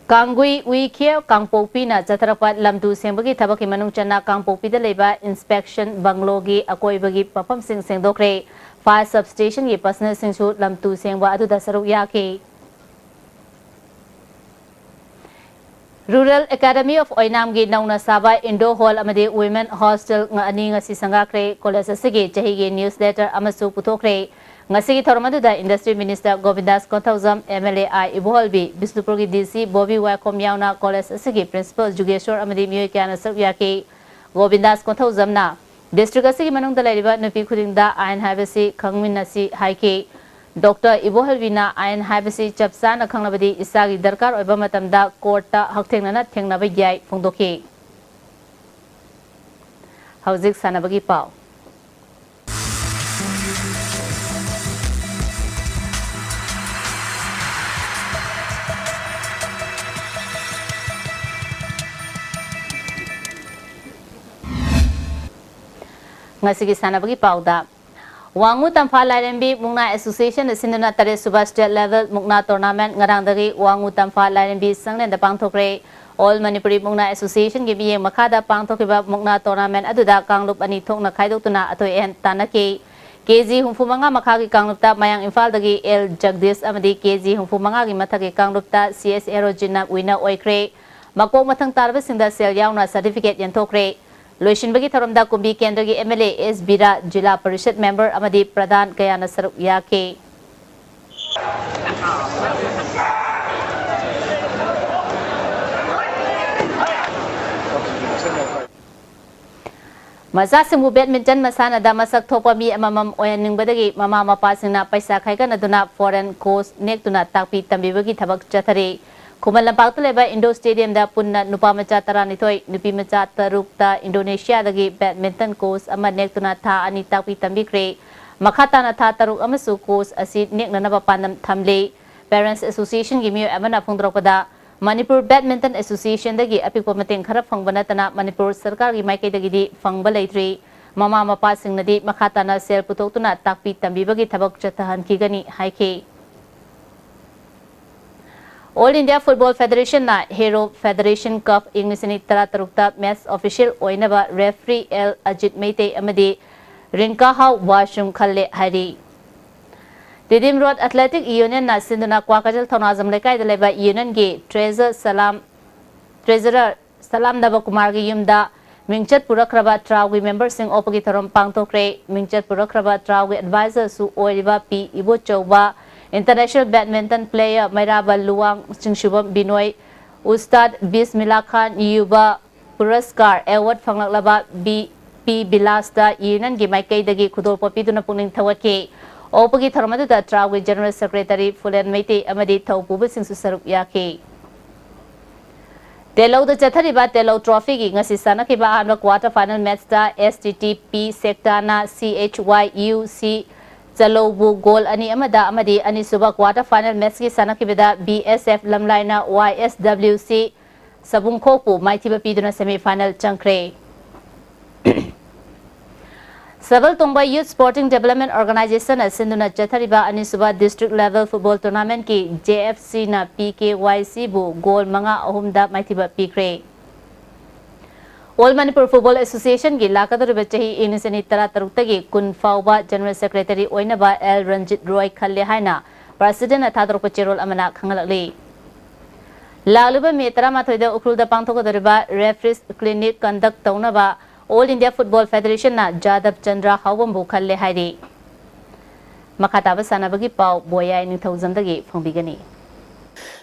ꯀꯥꯡꯒꯨꯏ ꯎꯏꯈꯦ ꯀꯥꯡꯄꯣꯛꯄꯤꯅ ꯆꯠꯊꯔꯛꯄ ꯂꯝ ꯇꯨ ꯁꯦꯡꯕꯒꯤ ꯊꯕꯛꯀꯤ ꯃꯅꯨꯡ ꯆꯟꯅ ꯀꯥꯡꯄꯣꯛꯄꯤꯗ ꯂꯩꯕ inspection bungalow ꯒꯤ ꯑꯀꯣꯏꯕꯒꯤ ꯃꯐꯝꯁꯤꯡ ꯁꯦꯡꯗꯣꯛꯈ꯭ꯔꯦ꯫ Fire substation ꯒꯤ personnel ꯁꯤꯡꯁꯨ ꯂꯝ ꯇꯨ ꯁꯦꯡꯕ ꯑꯗꯨꯗ ꯁꯔꯨꯛ ꯌꯥꯈꯤ꯫ Rural Academy of ꯑꯣꯏꯅꯥꯝꯒꯤ ꯅꯧꯅ ꯁꯥꯕ indoor hall ꯑꯃꯗꯤ women hostel ꯑꯅꯤ ꯉꯁꯤ ꯁꯪꯒꯥꯈ꯭ꯔꯦ꯫ College ꯑꯁꯤꯒꯤ ꯆꯍꯤꯒꯤ newsletter ꯑꯃꯁꯨ ꯄꯨꯊꯣꯛꯈ꯭ꯔꯦ꯫ ꯉꯁꯤꯒꯤ ꯊꯧꯔꯝ ꯑꯗꯨꯗ Industry Minister ꯒꯣꯕꯤꯟꯗꯥꯁ Konthoujam, MLA I ꯏꯕꯣꯍꯜꯕꯤ, ꯕꯤꯁꯅꯨꯄꯨꯔꯒꯤ DC Bobby ꯋꯥꯏꯈꯣꯝ ꯌꯥꯎꯅ college ꯑꯁꯤꯒꯤ principal ꯖꯨꯒꯦꯁꯣꯔ ꯑꯃꯗꯤ ꯃꯤꯑꯣꯏ ꯀꯌꯥꯅ ꯁꯔꯨꯛ ꯌꯥꯈꯤ꯫ ꯒꯣꯕꯤꯟꯗꯥꯁ ꯀꯣꯟꯊꯧꯖꯝꯅ district ꯑꯁꯤꯒꯤ ꯃꯅꯨꯡꯗ ꯂꯩꯔꯤꯕ ꯅꯨꯄꯤ ꯈꯨꯗꯤꯡꯗ ꯑꯥꯏꯟ ꯍꯥꯏꯕꯁꯤ ꯈꯪꯃꯤꯟꯅꯁꯤ ꯍꯥꯏꯈꯤ꯫ Doctor ꯏꯕꯣꯍꯜꯕꯤꯅ ꯑꯥꯏꯟ ꯍꯥꯏꯕꯁꯤ ꯆꯞ ꯆꯥꯅ ꯈꯪꯂꯕꯗꯤ ꯏꯁꯥꯒꯤ ꯗꯔꯀꯥꯔ ꯑꯣꯏꯕ ꯃꯇꯝꯗ court ꯇ ꯍꯛꯊꯦꯡꯅꯅ ꯊꯦꯡꯅꯕ ꯌꯥꯏ ꯐꯣꯡꯗꯣꯛꯈꯤ꯫ ꯍꯧꯖꯤꯛ ꯁꯥꯟꯅꯕꯒꯤ ꯄꯥꯎ꯫ ꯉꯁꯤꯒꯤ ꯁꯥꯟꯅꯕꯒꯤ ꯄꯥꯎꯗ, ꯋꯥꯡꯉꯨ ꯇꯝꯐꯥ ꯂꯥꯏꯔꯦꯝꯕꯤ ꯃꯨꯛꯅꯥ ꯑꯦꯁꯣꯁꯤꯌꯦꯁꯟꯅ ꯁꯤꯟꯗꯨꯅ ꯇꯔꯦꯠ ꯁꯨꯕ ꯁ꯭ꯇꯦꯠ ꯂꯦꯚꯦꯜ ꯃꯨꯛꯅꯥ ꯇꯣꯔꯅꯥꯃꯦꯟꯠ ꯉꯔꯥꯡꯗꯒꯤ ꯋꯥꯡꯉꯨ ꯇꯝꯐꯥ ꯂꯥꯏꯔꯦꯝꯕꯤ ꯁꯪꯂꯦꯟꯗ ꯄꯥꯡꯊꯣꯛꯈ꯭ꯔꯦ꯫ ꯑꯣꯜ ꯃꯅꯤꯄꯨꯔꯤ ꯃꯨꯛꯅꯥ ꯑꯦꯁꯣꯁꯤꯌꯦꯁꯟꯒꯤ ꯃꯤꯠꯌꯦꯡ ꯃꯈꯥꯗ ꯄꯥꯡꯊꯣꯛꯈꯤꯕ ꯃꯨꯛꯅꯥ ꯇꯣꯔꯅꯥꯃꯦꯟꯠ ꯑꯗꯨꯗ ꯀꯥꯡꯂꯨꯞ ꯑꯅꯤ ꯊꯣꯛꯅ ꯈꯥꯏꯗꯣꯛꯇꯨꯅ ꯑꯊꯣꯏ ꯑꯍꯦꯟ ꯇꯥꯟꯅꯈꯤ꯫ ꯀꯦ ꯖꯤ ꯍꯨꯝꯐꯨ ꯃꯉꯥ ꯃꯈꯥꯒꯤ ꯀꯥꯡꯂꯨꯞꯇ ꯃꯌꯥꯡ ꯏꯝꯐꯥꯜꯗꯒꯤ ꯑꯦꯜ ꯖꯒꯗꯤꯁ ꯑꯃꯗꯤ ꯀꯦ ꯖꯤ ꯍꯨꯝꯐꯨ ꯃꯉꯥꯒꯤ ꯃꯊꯛꯀꯤ ꯀꯥꯡꯂꯨꯞꯇ ꯁꯤ ꯑꯦꯁ ꯑꯦꯔꯣꯖꯤꯟꯅ ꯋꯤꯟꯅꯔ ꯑꯣꯏꯈ꯭ꯔꯦ꯫ ꯃꯀꯣꯛ ꯃꯊꯪ ꯇꯥꯔꯕꯁꯤꯡꯗ ꯁꯦꯜ ꯌꯥꯎꯅ ꯁꯥꯔꯇꯤꯐꯤꯀꯦꯠ ꯌꯦꯟꯊꯣꯛꯈ꯭ꯔꯦ꯫ ꯂꯣꯏꯁꯤꯟꯕꯒꯤ ꯊꯧꯔꯝꯗ ꯀꯨꯝꯕꯤ ꯀꯦꯟꯗ꯭ꯔꯒꯤ M L A S Bira, zila parishad member ꯑꯃꯗꯤ ꯄ꯭ꯔꯙꯥꯟ ꯀꯌꯥꯅ ꯁꯔꯨꯛ ꯌꯥꯈꯤ꯫ ꯃꯆꯥꯁꯤꯡꯕꯨ ꯕꯦꯗꯃꯤꯟꯇꯟ ꯃꯁꯥꯟꯅꯗ ꯃꯁꯛ ꯊꯣꯛꯄ ꯃꯤ ꯑꯃꯃꯝ ꯑꯣꯏꯍꯟꯅꯤꯡꯕꯗꯒꯤ ꯃꯃꯥ ꯃꯄꯥꯁꯤꯡꯅ ꯄꯩꯁꯥ ꯈꯥꯏꯒꯠꯅꯗꯨꯅ ꯐꯣꯔꯦꯟ ꯀꯣꯆ ꯅꯦꯛꯇꯨꯅ ꯇꯥꯛꯄꯤ ꯇꯝꯕꯤꯕꯒꯤ ꯊꯕꯛ ꯆꯠꯊꯔꯤ꯫ ꯈꯨꯃꯟ ꯂꯝꯄꯥꯛꯇ ꯂꯩꯕ ꯏꯟꯗꯣꯔ ꯁ꯭ꯇꯦꯗꯤꯌꯝꯗ ꯄꯨꯟꯅ ꯅꯨꯄꯥ ꯃꯆꯥ ꯇꯔꯥꯅꯤꯊꯣꯏ, ꯅꯨꯄꯤ ꯃꯆꯥ ꯇꯔꯨꯛꯇ ꯏꯟꯗꯣꯅꯦꯁꯤꯌꯥꯗꯒꯤ ꯕꯦꯗꯃꯤꯟꯇꯟ ꯀꯣꯆ ꯑꯃ ꯅꯦꯛꯇꯨꯅ ꯊꯥ ꯑꯅꯤ ꯇꯥꯛꯄꯤ ꯇꯝꯕꯤꯈ꯭ꯔꯦ꯫ ꯃꯈꯥ ꯇꯥꯅ ꯊꯥ ꯇꯔꯨꯛ ꯑꯃꯁꯨ ꯀꯣꯆ ꯑꯁꯤ ꯅꯦꯛꯅꯅꯕ ꯄꯥꯟꯗꯝ ꯊꯝꯂꯤ꯫ ꯄꯦꯔꯦꯟꯠꯁ ꯑꯦꯁꯣꯁꯤꯌꯦꯁꯟꯒꯤ ꯃꯤꯑꯣꯏ ꯑꯃꯅ ꯐꯣꯡꯗꯣꯔꯛꯄꯗ, ꯃꯅꯤꯄꯨꯔ ꯕꯦꯗꯃꯤꯟꯇꯟ ꯑꯦꯁꯣꯁꯤꯌꯦꯁꯟꯗꯒꯤ ꯑꯄꯤꯛꯄ ꯃꯇꯦꯡ ꯈꯔ ꯐꯪꯕ ꯅꯠꯇꯅ ꯃꯅꯤꯄꯨꯔ ꯁꯔꯀꯥꯔꯒꯤ ꯃꯥꯏꯀꯩꯗꯒꯤꯗꯤ ꯐꯪꯕ ꯂꯩꯇ꯭ꯔꯤ꯫ ꯃꯃꯥ ꯃꯄꯥꯁꯤꯡꯅꯗꯤ ꯃꯈꯥ ꯇꯥꯅ ꯁꯦꯜ ꯄꯨꯊꯣꯛꯇꯨꯅ ꯇꯥꯛꯄꯤ ꯇꯝꯕꯤꯕꯒꯤ ꯊꯕꯛ ꯆꯠꯊꯍꯟꯈꯤꯒꯅꯤ ꯍꯥꯏꯈꯤ꯫ ꯑꯣꯜ ꯏꯟꯗꯤꯌꯥ ꯐꯨꯠꯕꯣꯜ ꯐꯦꯗꯔꯦꯁꯟꯅ ꯍꯦꯔꯣ ꯐꯦꯗꯔꯦꯁꯟ ꯀꯞ ꯏꯪ ꯂꯤꯁꯤꯡ ꯑꯅꯤ ꯇꯔꯥꯇꯔꯨꯛꯇ ꯃꯦꯆ ꯑꯣꯐꯤꯁꯤꯌꯦꯜ ꯑꯣꯏꯅꯕ ꯔꯦꯐ꯭ꯔꯤ ꯑꯦꯜ ꯑꯖꯤꯠ ꯃꯩꯇꯩ ꯑꯃꯗꯤ ꯔꯤꯡꯀꯥꯍꯥꯎ ꯋꯥꯁꯨꯝ ꯈꯜꯂꯦ ꯍꯥꯏꯔꯤ꯫ ꯇꯤꯗꯤꯝ ꯔꯣꯗ ꯑꯦꯊꯂꯦꯇꯤꯛ ꯌꯨꯅꯤꯌꯟꯅ ꯁꯤꯟꯗꯨꯅ ꯀ꯭ꯋꯥꯀꯩꯊꯦꯜ ꯊꯧꯅꯥꯖꯝ ꯂꯩꯀꯥꯏꯗ ꯂꯩꯕ ꯌꯨꯅꯤꯌꯟꯒꯤ ꯇ꯭ꯔꯦꯖꯔ ꯁꯂꯥꯝ, ꯇ꯭ꯔꯦꯖꯔꯔ ꯁꯂꯥꯝ ꯅꯕꯀꯨꯃꯥꯔꯒꯤ ꯌꯨꯝꯗ ꯃꯤꯡꯆꯠ ꯄꯨꯔꯛꯈ꯭ꯔꯕ ꯇ꯭ꯔꯥꯎꯒꯤ ꯃꯦꯝꯕꯔꯁꯤꯡ ꯑꯣꯛꯄꯒꯤ ꯊꯧꯔꯝ ꯄꯥꯡꯊꯣꯛꯈ꯭ꯔꯦ꯫ ꯃꯤꯡꯆꯠ ꯄꯨꯔꯛꯈ꯭ꯔꯕ ꯇ꯭ꯔꯥꯎꯒꯤ ꯑꯦꯗꯚꯥꯏꯖꯔꯁꯨ ꯑꯣꯏꯔꯤꯕ ꯄꯤ Ibochouba, international badminton player ꯃꯩꯔꯥꯕ Luwang, ꯆꯤꯡꯁꯨꯕꯝ ꯕꯤꯅꯣꯏ, ꯎꯁꯇꯥꯗ ꯕꯤꯁꯃꯤꯂꯥ ꯈꯥꯟ ꯌꯨꯕ ꯄꯨꯔꯁꯀꯥꯔ ꯑꯦꯋꯥꯔꯗ ꯐꯪꯂꯛꯂꯕ ꯕꯤ ꯄꯤ ꯕꯤꯂꯥꯁꯇ ꯌꯨꯅꯤꯌꯟꯒꯤ ꯃꯥꯏꯀꯩꯗꯒꯤ ꯈꯨꯗꯣꯜꯄꯣꯠ ꯄꯤꯗꯨꯅ ꯄꯨꯛꯅꯤꯡ ꯊꯧꯒꯠꯈꯤ꯫ ꯑꯣꯛꯄꯒꯤ ꯊꯧꯔꯝ ꯑꯗꯨꯗ ꯇ꯭ꯔꯥꯎꯒꯤ ꯖꯦꯅꯔꯦꯜ ꯁꯦꯀ꯭ꯔꯦꯇꯔꯤ ꯐꯨꯂꯦꯟ ꯃꯩꯇꯩ ꯑꯃꯗꯤ ꯊꯧꯄꯨꯕꯁꯤꯡꯁꯨ ꯁꯔꯨꯛ ꯌꯥꯈꯤ꯫ ꯇꯦꯂꯧꯗ ꯆꯠꯊꯔꯤꯕ ꯇꯦꯂꯧ ꯇ꯭ꯔꯣꯐꯤꯒꯤ ꯉꯁꯤ ꯁꯥꯟꯅꯈꯤꯕ ꯑꯍꯥꯟꯕ ꯀ꯭ꯋꯥꯇꯔ ꯐꯥꯏꯅꯦꯜ ꯃꯦꯆꯇ ꯑꯦꯁ ꯇꯤ ꯇꯤ ꯄꯤ ꯁꯦꯛꯇꯥꯅ ꯁꯤ ꯑꯩꯆ ꯋꯥꯏ ꯌꯨ ꯁꯤ ꯆꯂꯧꯕꯨ ꯒꯣꯜ ꯑꯅꯤ ꯑꯃꯗ ꯑꯃꯗꯤ ꯑꯅꯤꯁꯨꯕ ꯀ꯭ꯋꯥꯇꯔ ꯐꯥꯏꯅꯦꯜ ꯃꯦꯆꯀꯤ ꯁꯥꯟꯅꯈꯤꯕꯗ ꯕꯤ ꯑꯦꯁ ꯑꯦꯐ ꯂꯝꯂꯥꯏꯅ ꯋꯥꯏ ꯑꯦꯁ ꯗꯕ꯭ꯂꯤꯎ ꯁꯤ ꯁꯕꯨꯡꯈꯣꯛꯄꯨ ꯃꯥꯏꯊꯤꯕ ꯄꯤꯗꯨꯅ ꯁꯦꯃꯤ ꯐꯥꯏꯅꯦꯜ ꯆꯪꯈ꯭ꯔꯦ꯫ ꯁꯕꯜ ꯇꯣꯡꯕ Youth Sporting Development Organization ꯅ ꯁꯤꯟꯗꯨꯅ ꯆꯠꯊꯔꯤꯕ ꯑꯅꯤꯁꯨꯕ District Level Football Tournament ꯀꯤ J F C ꯅ P K Y C ꯕꯨ ꯒꯣꯜ ꯃꯉꯥ ꯑꯍꯨꯝꯗ ꯃꯥꯏꯊꯤꯕ ꯄꯤꯈ꯭ꯔꯦ꯫ All Manipur Football Association ꯒꯤ ꯂꯥꯛꯀꯗꯧꯔꯤꯕ ꯆꯍꯤ ꯏꯪ ꯂꯤꯁꯤꯡ ꯑꯅꯤ ꯇꯔꯥꯇꯔꯨꯛꯇꯒꯤ ꯀꯨꯟ ꯐꯥꯎꯕ General Secretary ꯑꯣꯏꯅꯕ L ꯔꯟꯖꯤꯠ ꯔꯣꯏ ꯈꯜꯂꯦ ꯍꯥꯏꯅ President ꯅ ꯊꯥꯗꯣꯔꯛꯄ ꯆꯦꯔꯣꯜ ꯑꯃꯅ ꯈꯪꯍꯜꯂꯛꯂꯤ꯫ ꯂꯥꯛꯂꯤꯕ ꯃꯦ ꯇꯔꯥꯃꯥꯊꯣꯏꯗ ꯎꯈ꯭ꯔꯨꯜꯗ ꯄꯥꯡꯊꯣꯛꯀꯗꯧꯔꯤꯕ Referees Clinic conduct ꯇꯧꯅꯕ All India Football Federation ꯅ ꯖꯥꯗꯕ ꯆꯟꯗ꯭ꯔ ꯍꯥꯎꯕꯝꯕꯨ ꯈꯜꯂꯦ ꯍꯥꯏꯔꯤ꯫ ꯃꯈꯥ ꯇꯥꯕ ꯁꯥꯟꯅꯕꯒꯤ ꯄꯥꯎ ꯕꯣꯌꯥꯏ ꯅꯤꯡꯊꯧꯖꯝꯗꯒꯤ ꯐꯣꯡꯕꯤꯒꯅꯤ꯫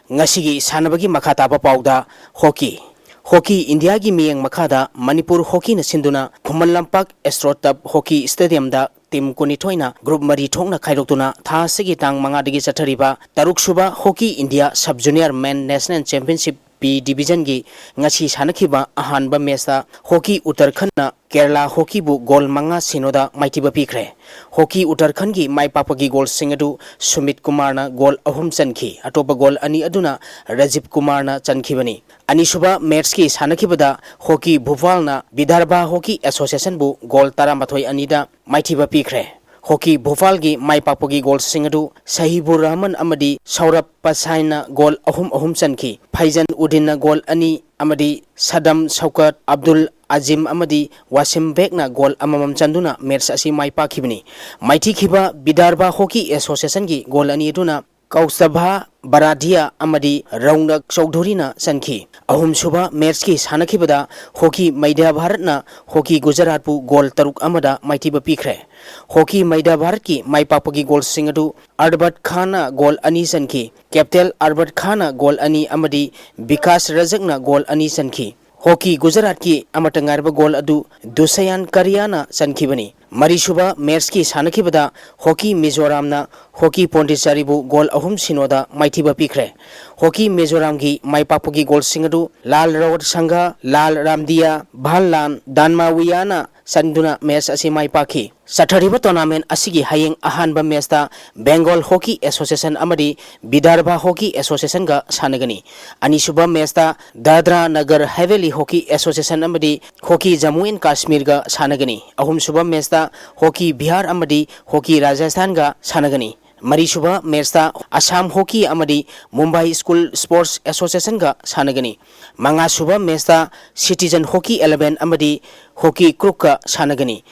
ꯉꯁꯤꯒꯤ ꯁꯥꯟꯅꯕꯒꯤ ꯃꯈꯥ ꯇꯥꯕ ꯄꯥꯎꯗ ꯍꯣꯀꯤ꯫ ꯍꯣꯀꯤ ꯏꯟꯗꯤꯌꯥꯒꯤ ꯃꯤꯠꯌꯦꯡ ꯃꯈꯥꯗ ꯃꯅꯤꯄꯨꯔ ꯍꯣꯀꯤꯅ ꯁꯤꯟꯗꯨꯅ ꯈꯨꯃꯟ ꯂꯝꯄꯥꯛ ꯑꯦꯁꯇ꯭ꯔꯣ ꯇꯔꯐ ꯍꯣꯀꯤ ꯁ꯭ꯇꯦꯗꯤꯌꯝꯗ ꯇꯤꯝ ꯀꯨꯟꯅꯤꯊꯣꯏꯅ ꯒ꯭ꯔꯨꯞ ꯃꯔꯤ ꯊꯣꯛꯅ ꯈꯥꯏꯗꯣꯛꯇꯨꯅ ꯊꯥ ꯑꯁꯤꯒꯤ ꯇꯥꯡ ꯃꯉꯥꯗꯒꯤ ꯆꯠꯊꯔꯤꯕ ꯇꯔꯨꯛꯁꯨꯕ ꯍꯣꯀꯤ ꯏꯟꯗꯤꯌꯥ ꯁꯕ ꯖꯨꯅꯤꯌꯔ ꯃꯦꯟ ꯅꯦꯁꯅꯦꯜ ꯆꯦꯝꯄꯤꯌꯟꯁꯤꯞ ꯕꯤ ꯗꯤꯕꯤꯖꯟꯒꯤ ꯉꯁꯤ ꯁꯥꯟꯅꯈꯤꯕ ꯑꯍꯥꯟꯕ ꯃꯦꯆꯇ ꯍꯣꯀꯤ ꯎꯠꯇꯔꯈꯟꯅ ꯀꯦꯔꯂꯥ ꯍꯣꯀꯤꯕꯨ ꯒꯣꯜ ꯃꯉꯥ ꯁꯤꯅꯣꯗ ꯃꯥꯏꯊꯤꯕ ꯄꯤꯈ꯭ꯔꯦ꯫ ꯍꯣꯀꯤ ꯎꯠꯇꯔꯈꯟꯒꯤ ꯃꯥꯏ ꯄꯥꯛꯄꯒꯤ ꯒꯣꯜꯁꯤꯡ ꯑꯗꯨ ꯁꯨꯃꯤꯠ ꯀꯨꯃꯥꯔꯅ ꯒꯣꯜ ꯑꯍꯨꯝ ꯆꯟꯈꯤ꯫ ꯑꯇꯣꯞꯄ ꯒꯣꯜ ꯑꯅꯤ ꯑꯗꯨꯅ ꯔꯖꯤꯕ ꯀꯨꯃꯥꯔꯅ ꯆꯟꯈꯤꯕꯅꯤ꯫ ꯑꯅꯤꯁꯨꯕ ꯃꯦꯆꯀꯤ ꯁꯥꯟꯅꯈꯤꯕꯗ ꯍꯣꯀꯤ ꯚꯨꯄꯥꯜꯅ ꯕꯤꯗꯔꯚꯥ ꯍꯣꯀꯤ ꯑꯦꯁꯣꯁꯤꯌꯦꯁꯟꯕꯨ ꯒꯣꯜ ꯇꯔꯥꯃꯥꯊꯣꯏ ꯑꯅꯤꯗ ꯃꯥꯏꯊꯤꯕ ꯄꯤꯈ꯭ꯔꯦ꯫ ꯍꯣꯀꯤ ꯚꯨꯄꯥꯜꯒꯤ ꯃꯥꯏ ꯄꯥꯛꯄꯒꯤ ꯒꯣꯜꯁꯤꯡ ꯑꯗꯨ ꯁꯍꯤꯕꯨꯔ ꯔꯍꯃꯟ ꯑꯃꯗꯤ ꯁꯧꯔꯚ ꯄꯁꯥꯏꯅ ꯒꯣꯜ ꯑꯍꯨꯝ ꯑꯍꯨꯝ ꯆꯟꯈꯤ꯫ ꯐꯩꯖꯟ ꯎꯗꯤꯟꯅ ꯒꯣꯜ ꯑꯅꯤ ꯑꯃꯗꯤ ꯁꯗꯝ ꯁꯧꯀꯠ, ꯑꯕꯗꯨꯜ ꯑꯖꯤꯝ ꯑꯃꯗꯤ ꯋꯥꯁꯤꯝ ꯕꯦꯒꯅ ꯒꯣꯜ ꯑꯃꯃꯝ ꯆꯟꯗꯨꯅ ꯃꯦꯆ ꯑꯁꯤ ꯃꯥꯏ ꯄꯥꯛꯈꯤꯕꯅꯤ꯫ ꯃꯥꯏꯊꯤꯈꯤꯕ ꯕꯤꯗꯔꯚꯥ ꯍꯣꯀꯤ ꯑꯦꯁꯣꯁꯤꯌꯦꯁꯟꯒꯤ ꯒꯣꯜ ꯑꯅꯤ ꯑꯗꯨꯅ ꯀꯧꯁꯇꯚꯥ ꯕꯔꯥꯙꯤꯌꯥ ꯑꯃꯗꯤ ꯔꯧꯅꯛ ꯆꯧꯙꯨꯔꯤꯅ ꯆꯟꯈꯤ꯫ ꯑꯍꯨꯝꯁꯨꯕ ꯃꯦꯆꯀꯤ ꯁꯥꯟꯅꯈꯤꯕꯗ ꯍꯣꯀꯤ ꯃꯩꯗ꯭ꯌꯥ ꯚꯥꯔꯠꯅ ꯍꯣꯀꯤ ꯒꯨꯖꯔꯥꯠꯄꯨ ꯒꯣꯜ ꯇꯔꯨꯛ ꯑꯃꯗ ꯃꯥꯏꯊꯤꯕ ꯄꯤꯈ꯭ꯔꯦ꯫ ꯍꯣꯀꯤ ꯃꯩꯗ꯭ꯌꯥ ꯚꯥꯔꯠꯀꯤ ꯃꯥꯏ ꯄꯥꯛꯄꯒꯤ ꯒꯣꯜꯁꯤꯡ ꯑꯗꯨ ꯑꯔꯕꯠ ꯈꯥꯟꯅ ꯒꯣꯜ ꯑꯅꯤ ꯆꯟꯈꯤ꯫ ꯀꯦꯞꯇꯦꯟ ꯑꯔꯕꯠ ꯈꯥꯟꯅ ꯒꯣꯜ ꯑꯅꯤ ꯑꯃꯗꯤ ꯕꯤꯀꯥꯁ ꯔꯖꯛꯅ ꯒꯣꯜ ꯑꯅꯤ ꯆꯟꯈꯤ꯫ ꯍꯣꯀꯤ ꯒꯨꯖꯔꯥꯠꯀꯤ ꯑꯃꯠꯇ ꯉꯥꯏꯔꯕ ꯒꯣꯜ ꯑꯗꯨ ꯗꯨꯁꯌꯥꯟ ꯀꯔꯤꯌꯥꯅ ꯆꯟꯈꯤꯕꯅꯤ꯫ ꯃꯔꯤꯁꯨꯕ ꯃꯦꯆꯀꯤ ꯁꯥꯟꯅꯈꯤꯕꯗ ꯍꯣꯀꯤ ꯃꯤꯖꯣꯔꯥꯝꯅ ꯍꯣꯀꯤ ꯄꯣꯟꯗꯤꯆꯥꯔꯤꯕꯨ ꯒꯣꯜ ꯑꯍꯨꯝ ꯁꯤꯅꯣꯗ ꯃꯥꯏꯊꯤꯕ ꯄꯤꯈ꯭ꯔꯦ꯫ ꯍꯣꯀꯤ ꯃꯤꯖꯣꯔꯥꯝꯒꯤ ꯃꯥꯏ ꯄꯥꯛꯄꯒꯤ ꯒꯣꯜꯁꯤꯡ ꯑꯗꯨ ꯂꯥꯜ ꯔꯣꯍꯠ ꯁꯪꯘ, ꯂꯥꯜ ꯔꯥꯝꯗꯤꯌꯥ, ꯚꯥꯟꯂꯥꯟ ꯗꯥꯟꯃꯥꯋꯤꯌꯥꯅ ꯆꯟꯗꯨꯅ ꯃꯦꯆ ꯑꯁꯤ ꯃꯥꯏ ꯄꯥꯛꯈꯤ꯫ ꯆꯠꯊꯔꯤꯕ ꯇꯣꯔꯅꯥꯃꯦꯟ ꯑꯁꯤꯒꯤ ꯍꯌꯦꯡ ꯑꯍꯥꯟꯕ ꯃꯦꯆꯇ ꯕꯦꯡꯒꯣꯜ ꯍꯣꯀꯤ ꯑꯦꯁꯣꯁꯤꯌꯦꯁꯟ ꯑꯃꯗꯤ ꯕꯤꯗꯔꯚ ꯍꯣꯀꯤ ꯑꯦꯁꯣꯁꯤꯌꯦꯁꯟꯒ ꯁꯥꯟꯅꯒꯅꯤ꯫ ꯑꯅꯤꯁꯨꯕ ꯃꯦꯆꯇ ꯗꯥꯗ꯭ꯔꯥ ꯅꯒꯔ ꯍꯦꯚꯦꯂꯤ ꯍꯣꯀꯤ ꯑꯦꯁꯣꯁꯤꯌꯦꯁꯟ ꯑꯃꯗꯤ ꯍꯣꯀꯤ ꯖꯃꯨ ꯑꯦꯟ ꯀꯥꯁꯃꯤꯔꯒ ꯁꯥꯟꯅꯒꯅꯤ꯫ ꯑꯍꯨꯝꯁꯨꯕ ꯃꯦꯆꯇ ꯍꯣꯀꯤ ꯕꯤꯍꯥꯔ ꯑꯃꯗꯤ ꯍꯣꯀꯤ ꯔꯥꯖꯁꯊꯥꯟꯒ ꯁꯥꯟꯅꯒꯅꯤ꯫ ꯃꯔꯤꯁꯨꯕ ꯃꯦꯆꯇ ꯑꯁꯥꯝ ꯍꯣꯀꯤ ꯑꯃꯗꯤ ꯃꯨꯝꯕꯥꯏ ꯁ꯭ꯀꯨꯜ ꯁ꯭ꯄꯣꯔꯠꯁ ꯑꯦꯁꯣꯁꯤꯌꯦꯁꯟꯒ ꯁꯥꯟꯅꯒꯅꯤ꯫ ꯃꯉꯥꯁꯨꯕ ꯃꯦꯆꯇ ꯁꯤꯇꯤꯖꯟ ꯍꯣꯀꯤ ꯑꯦꯂꯦꯚꯦꯟ ꯑꯃꯗꯤ ꯍꯣꯀꯤ ꯀ꯭ꯔꯨꯛꯀ ꯁꯥꯟꯅꯒꯅꯤ꯫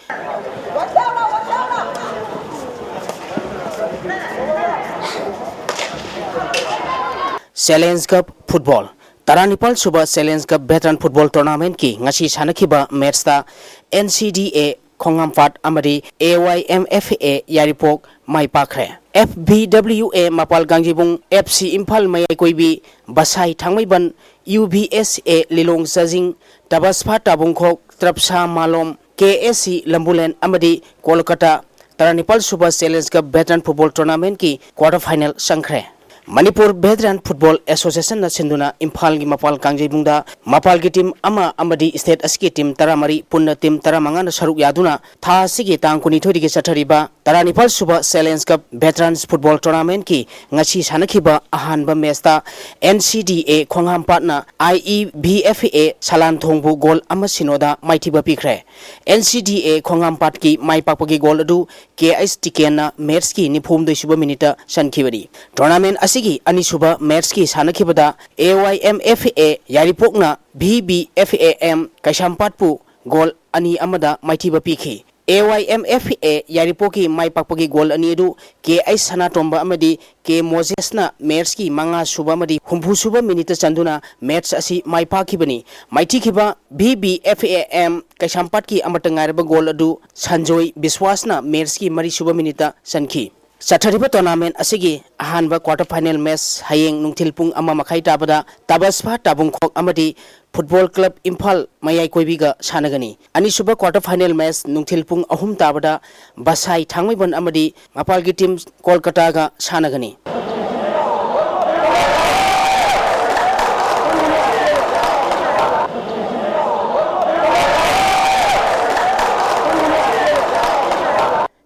ꯆꯦꯂꯦꯟꯖ ꯀꯞ ꯐꯨꯠꯕꯣꯜ꯫ ꯇꯔꯥꯅꯤꯄꯥꯜ ꯁꯨꯕ ꯆꯦꯂꯦꯟꯖ ꯀꯞ ꯚꯦꯇꯔꯥꯟ ꯐꯨꯠꯕꯣꯜ ꯇꯣꯔꯅꯥꯃꯦꯟꯠꯀꯤ ꯉꯁꯤ ꯁꯥꯟꯅꯈꯤꯕ ꯃꯦꯠꯁꯇ ꯑꯦꯟ ꯁꯤ ꯗꯤ ꯑꯦ ꯈꯣꯡꯍꯥꯝꯄꯥꯠ ꯑꯃꯗꯤ ꯑꯦ ꯋꯥꯏ ꯑꯦꯝ ꯑꯦꯐ ꯑꯦ ꯌꯥꯏꯔꯤꯄꯣꯛ ꯃꯥꯏ ꯄꯥꯛꯈ꯭ꯔꯦ꯫ ꯑꯦꯐ ꯚꯤ ꯗꯕ꯭ꯂꯤꯌꯨ ꯑꯦ ꯃꯄꯥꯜ ꯀꯥꯡꯖꯩꯕꯨꯡ, ꯑꯦꯐ ꯁꯤ ꯏꯝꯐꯥꯜ ꯃꯌꯥꯏ ꯀꯣꯏꯕꯤ ꯕꯁꯥꯏ ꯊꯥꯡꯃꯩꯕꯟ, ꯌꯨ ꯚꯤ ꯑꯦꯁ ꯑꯦ ꯂꯤꯂꯣꯡ ꯆꯥꯖꯤꯡ, ꯇꯕꯁꯐꯥ ꯇꯥꯕꯨꯡꯈꯣꯛ, ꯇ꯭ꯔꯞꯁꯥ ꯃꯥꯂꯣꯝ, ꯀꯦ ꯑꯦꯁ ꯁꯤ ꯂꯝꯕꯨꯂꯦꯟ ꯑꯃꯗꯤ ꯀꯣꯜꯀꯇꯥ ꯇꯔꯥꯅꯤꯄꯥꯜ ꯁꯨꯕ ꯆꯦꯂꯦꯟꯖ ꯀꯞ ꯚꯦꯇꯔꯥꯟ ꯐꯨꯠꯕꯣꯜ ꯇꯣꯔꯅꯥꯃꯦꯟꯠꯀꯤ ꯀ꯭ꯋꯥꯔꯇꯔ ꯐꯥꯏꯅꯦꯜ ꯆꯪꯈ꯭ꯔꯦ꯫ ꯃꯅꯤꯄꯨꯔ ꯚꯦꯇꯔꯥꯟ ꯐꯨꯠꯕꯣꯜ ꯑꯦꯁꯣꯁꯤꯌꯦꯁꯟꯅ ꯁꯤꯟꯗꯨꯅ ꯏꯝꯐꯥꯜꯒꯤ ꯃꯄꯥꯜ ꯀꯥꯡꯖꯩꯕꯨꯡꯗ ꯃꯄꯥꯜꯒꯤ ꯇꯤꯝ ꯑꯃ ꯑꯃꯗꯤ ꯁ꯭ꯇꯦꯠ ꯑꯁꯤꯒꯤ ꯇꯤꯝ ꯇꯔꯥꯃꯔꯤ, ꯄꯨꯟꯅ ꯇꯤꯝ ꯇꯔꯥꯃꯉꯥꯅ ꯁꯔꯨꯛ ꯌꯥꯗꯨꯅ ꯊꯥ ꯑꯁꯤꯒꯤ ꯇꯥꯡ ꯀꯨꯟꯅꯤꯊꯣꯏꯗꯒꯤ ꯆꯠꯊꯔꯤꯕ ꯇꯔꯥꯅꯤꯄꯥꯜ ꯁꯨꯕ ꯆꯦꯂꯦꯟꯖ ꯀꯞ ꯚꯦꯇꯔꯥꯟꯁ ꯐꯨꯠꯕꯣꯜ ꯇꯣꯔꯅꯥꯃꯦꯟꯠꯀꯤ ꯉꯁꯤ ꯁꯥꯟꯅꯈꯤꯕ ꯑꯍꯥꯟꯕ ꯃꯦꯆꯇ N C D A ꯈꯣꯡꯍꯥꯝꯄꯥꯠꯅ I E V F A ꯁꯂꯥꯟꯊꯣꯡꯕꯨ goal ꯑꯃ ꯁꯤꯅꯣꯗ ꯃꯥꯏꯊꯤꯕ ꯄꯤꯈ꯭ꯔꯦ꯫ ꯑꯦꯟ ꯁꯤ ꯗꯤ ꯑꯦ ꯈꯣꯡꯍꯥꯝꯄꯥꯠꯀꯤ ꯃꯥꯏ ꯄꯥꯛꯄꯒꯤ ꯒꯣꯜ ꯑꯗꯨ ꯀꯦ ꯑꯩꯆ ꯇꯤꯀꯦꯟꯅ ꯃꯦꯠꯁꯀꯤ ꯅꯤꯐꯨꯍꯨꯝꯗꯣꯏ ꯁꯨꯕ ꯃꯤꯅꯤꯠꯇ ꯆꯟꯈꯤꯕꯅꯤ꯫ ꯇꯣꯔꯅꯥꯃꯦꯟ ꯑꯁꯤꯒꯤ ꯑꯅꯤꯁꯨꯕ ꯃꯦꯠꯁꯀꯤ ꯁꯥꯟꯅꯈꯤꯕꯗ A Y M F A ꯌꯥꯏꯔꯤꯄꯣꯛꯅ V B F A M ꯀꯩꯁꯥꯝꯄꯥꯠꯄꯨ ꯒꯣꯜ ꯑꯅꯤ ꯑꯃꯗ ꯃꯥꯏꯊꯤꯕ ꯄꯤꯈꯤ꯫ A Y M F A ꯌꯥꯏꯔꯤꯄꯣꯛꯀꯤ ꯃꯥꯏ ꯄꯥꯛꯄꯒꯤ ꯒꯣꯜ ꯑꯅꯤ ꯑꯗꯨ ꯀꯦ ꯑꯩꯆ ꯁꯅꯥꯇꯣꯝꯕ ꯑꯃꯗꯤ ꯀꯦ ꯃꯣꯖꯦꯁꯅ ꯃꯦꯠꯁꯀꯤ ꯃꯉꯥ ꯁꯨꯕ ꯑꯃꯗꯤ ꯍꯨꯝꯐꯨ ꯁꯨꯕ ꯃꯤꯅꯤꯠꯇ ꯆꯟꯗꯨꯅ ꯃꯦꯠꯁ ꯑꯁꯤ ꯃꯥꯏ ꯄꯥꯛꯈꯤꯕꯅꯤ꯫ ꯃꯥꯏꯊꯤꯈꯤꯕ V B F A M ꯀꯩꯁꯥꯝꯄꯥꯠꯀꯤ ꯑꯃꯠꯇ ꯉꯥꯏꯔꯕ ꯒꯣꯜ ꯑꯗꯨ ꯁꯟꯖꯣꯏ ꯕꯤꯁꯋꯥꯁꯅ ꯃꯦꯠꯁꯀꯤ ꯃꯔꯤꯁꯨꯕ ꯃꯤꯅꯤꯠꯇ ꯆꯟꯈꯤ꯫ ꯆꯠꯊꯔꯤꯕ ꯇꯣꯔꯅꯥꯃꯦꯟ ꯑꯁꯤꯒꯤ ꯑꯍꯥꯟꯕ ꯀ꯭ꯋꯥꯔꯇꯔ ꯐꯥꯏꯅꯦꯜ ꯃꯦꯠꯁ ꯍꯌꯦꯡ ꯅꯨꯡꯊꯤꯜ ꯄꯨꯡ ꯑꯃ ꯃꯈꯥꯏ ꯇꯥꯕꯗ ꯇꯕꯁꯐꯥ ꯇꯥꯕꯨꯡꯈꯣꯛ ꯑꯃꯗꯤ ꯐꯨꯠꯕꯣꯜ ꯀ꯭ꯂꯕ ꯏꯝꯐꯥꯜ ꯃꯌꯥꯏ ꯀꯣꯏꯕꯤꯒ ꯁꯥꯟꯅꯒꯅꯤ꯫ ꯑꯅꯤꯁꯨꯕ ꯀ꯭ꯋꯥꯔꯇꯔ ꯐꯥꯏꯅꯦꯜ ꯃꯦꯠꯁ ꯅꯨꯡꯊꯤꯜ ꯄꯨꯡ ꯑꯍꯨꯝ ꯇꯥꯕꯗ ꯕꯁꯥꯏ ꯊꯥꯡꯃꯩꯕꯟ ꯑꯃꯗꯤ ꯃꯄꯥꯜꯒꯤ ꯇꯤꯝ ꯀꯣꯜꯀꯇꯥꯒ ꯁꯥꯟꯅꯒꯅꯤ꯫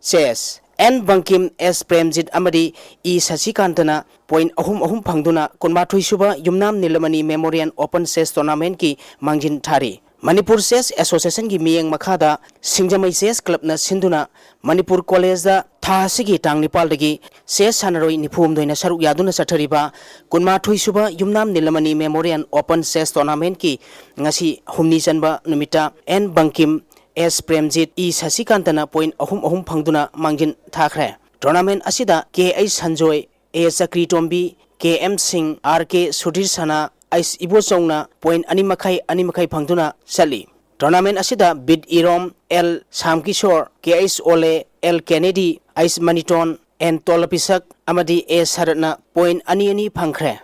ꯆꯦꯁ, ꯑꯦꯟ ꯕꯪꯀꯤꯝ, ꯑꯦꯁ ꯄ꯭ꯔꯦꯝꯖꯤꯠ ꯑꯃꯗꯤ ꯏ ꯁꯁꯤꯀꯥꯟꯇꯅ ꯄꯣꯏꯟ ꯑꯍꯨꯝ ꯑꯍꯨꯝ ꯐꯪꯗꯨꯅ ꯀꯨꯟꯃꯥꯊꯣꯏ ꯁꯨꯕ ꯌꯨꯝꯅꯥꯝ ꯅꯤꯂꯃꯅꯤ ꯃꯦꯃꯣꯔꯤꯌꯦꯜ ꯑꯣꯄꯟ ꯆꯦꯁ ꯇꯣꯔꯅꯥꯃꯦꯟꯠꯀꯤ ꯃꯥꯡꯖꯤꯟ ꯊꯥꯔꯤ꯫ ꯃꯅꯤꯄꯨꯔ ꯆꯦꯁ ꯑꯦꯁꯣꯁꯤꯌꯦꯁꯟꯒꯤ ꯃꯤꯠꯌꯦꯡ ꯃꯈꯥꯗ ꯁꯤꯡꯖꯃꯩ ꯆꯦꯁ ꯀ꯭ꯂꯕꯅ ꯁꯤꯟꯗꯨꯅ ꯃꯅꯤꯄꯨꯔ ꯀꯣꯂꯦꯖꯇ ꯊꯥ ꯑꯁꯤꯒꯤ ꯇꯥꯡ ꯅꯤꯄꯥꯜꯗꯒꯤ ꯆꯦꯁ ꯁꯥꯟꯅꯔꯣꯏ ꯅꯤꯐꯨ ꯍꯨꯝꯗꯣꯏꯅ ꯁꯔꯨꯛ ꯌꯥꯗꯨꯅ ꯆꯠꯊꯔꯤꯕ ꯀꯨꯟꯃꯥꯊꯣꯏ ꯁꯨꯕ ꯌꯨꯝꯅꯥꯝ ꯅꯤꯂꯃꯅꯤ ꯃꯦꯃꯣꯔꯤꯌꯦꯜ ꯑꯣꯄꯟ ꯆꯦꯁ ꯇꯣꯔꯅꯥꯃꯦꯟꯠꯀꯤ ꯉꯁꯤ ꯍꯨꯝꯅꯤ ꯆꯟꯕ ꯅꯨꯃꯤꯠꯇ and Bangkim, S Premjit, E ꯁꯁꯤꯀꯥꯟꯇꯅ point ꯑꯍꯨꯝ ꯑꯍꯨꯝ ꯐꯪꯗꯨꯅ ꯃꯥꯡꯖꯤꯟ ꯊꯥꯈ꯭ꯔꯦ꯫ ꯇꯣꯔꯅꯥꯃꯦꯟꯠ ꯑꯁꯤꯗ ꯀꯦ ꯑꯩꯆ ꯁꯟꯖꯣꯏ, ꯑꯦ ꯆꯀ꯭ꯔꯤ ꯇꯣꯝꯕꯤ, ꯀꯦ ꯑꯦꯝ ꯁꯤꯡ, ꯑꯥꯔ ꯀꯦ ꯁꯨꯙꯤꯔ ꯁꯅꯥ, ꯑꯩꯆ ꯏꯕꯣꯆꯧꯅ ꯄꯣꯏꯟ ꯑꯅꯤ ꯃꯈꯥꯏ, ꯑꯅꯤ ꯃꯈꯥꯏ ꯐꯪꯗꯨꯅ ꯆꯠꯂꯤ꯫ ꯇꯣꯔꯅꯥꯃꯦꯟꯠ ꯑꯁꯤꯗ ꯕꯤꯠ Irom, L Samkishor, K H Ole, L Kennedy, H Maniton, N Tolpishak ꯑꯃꯗꯤ ꯑꯦ ꯁꯔꯠꯅ ꯄꯣꯏꯟ ꯑꯅꯤ ꯑꯅꯤ ꯐꯪꯈ꯭ꯔꯦ꯫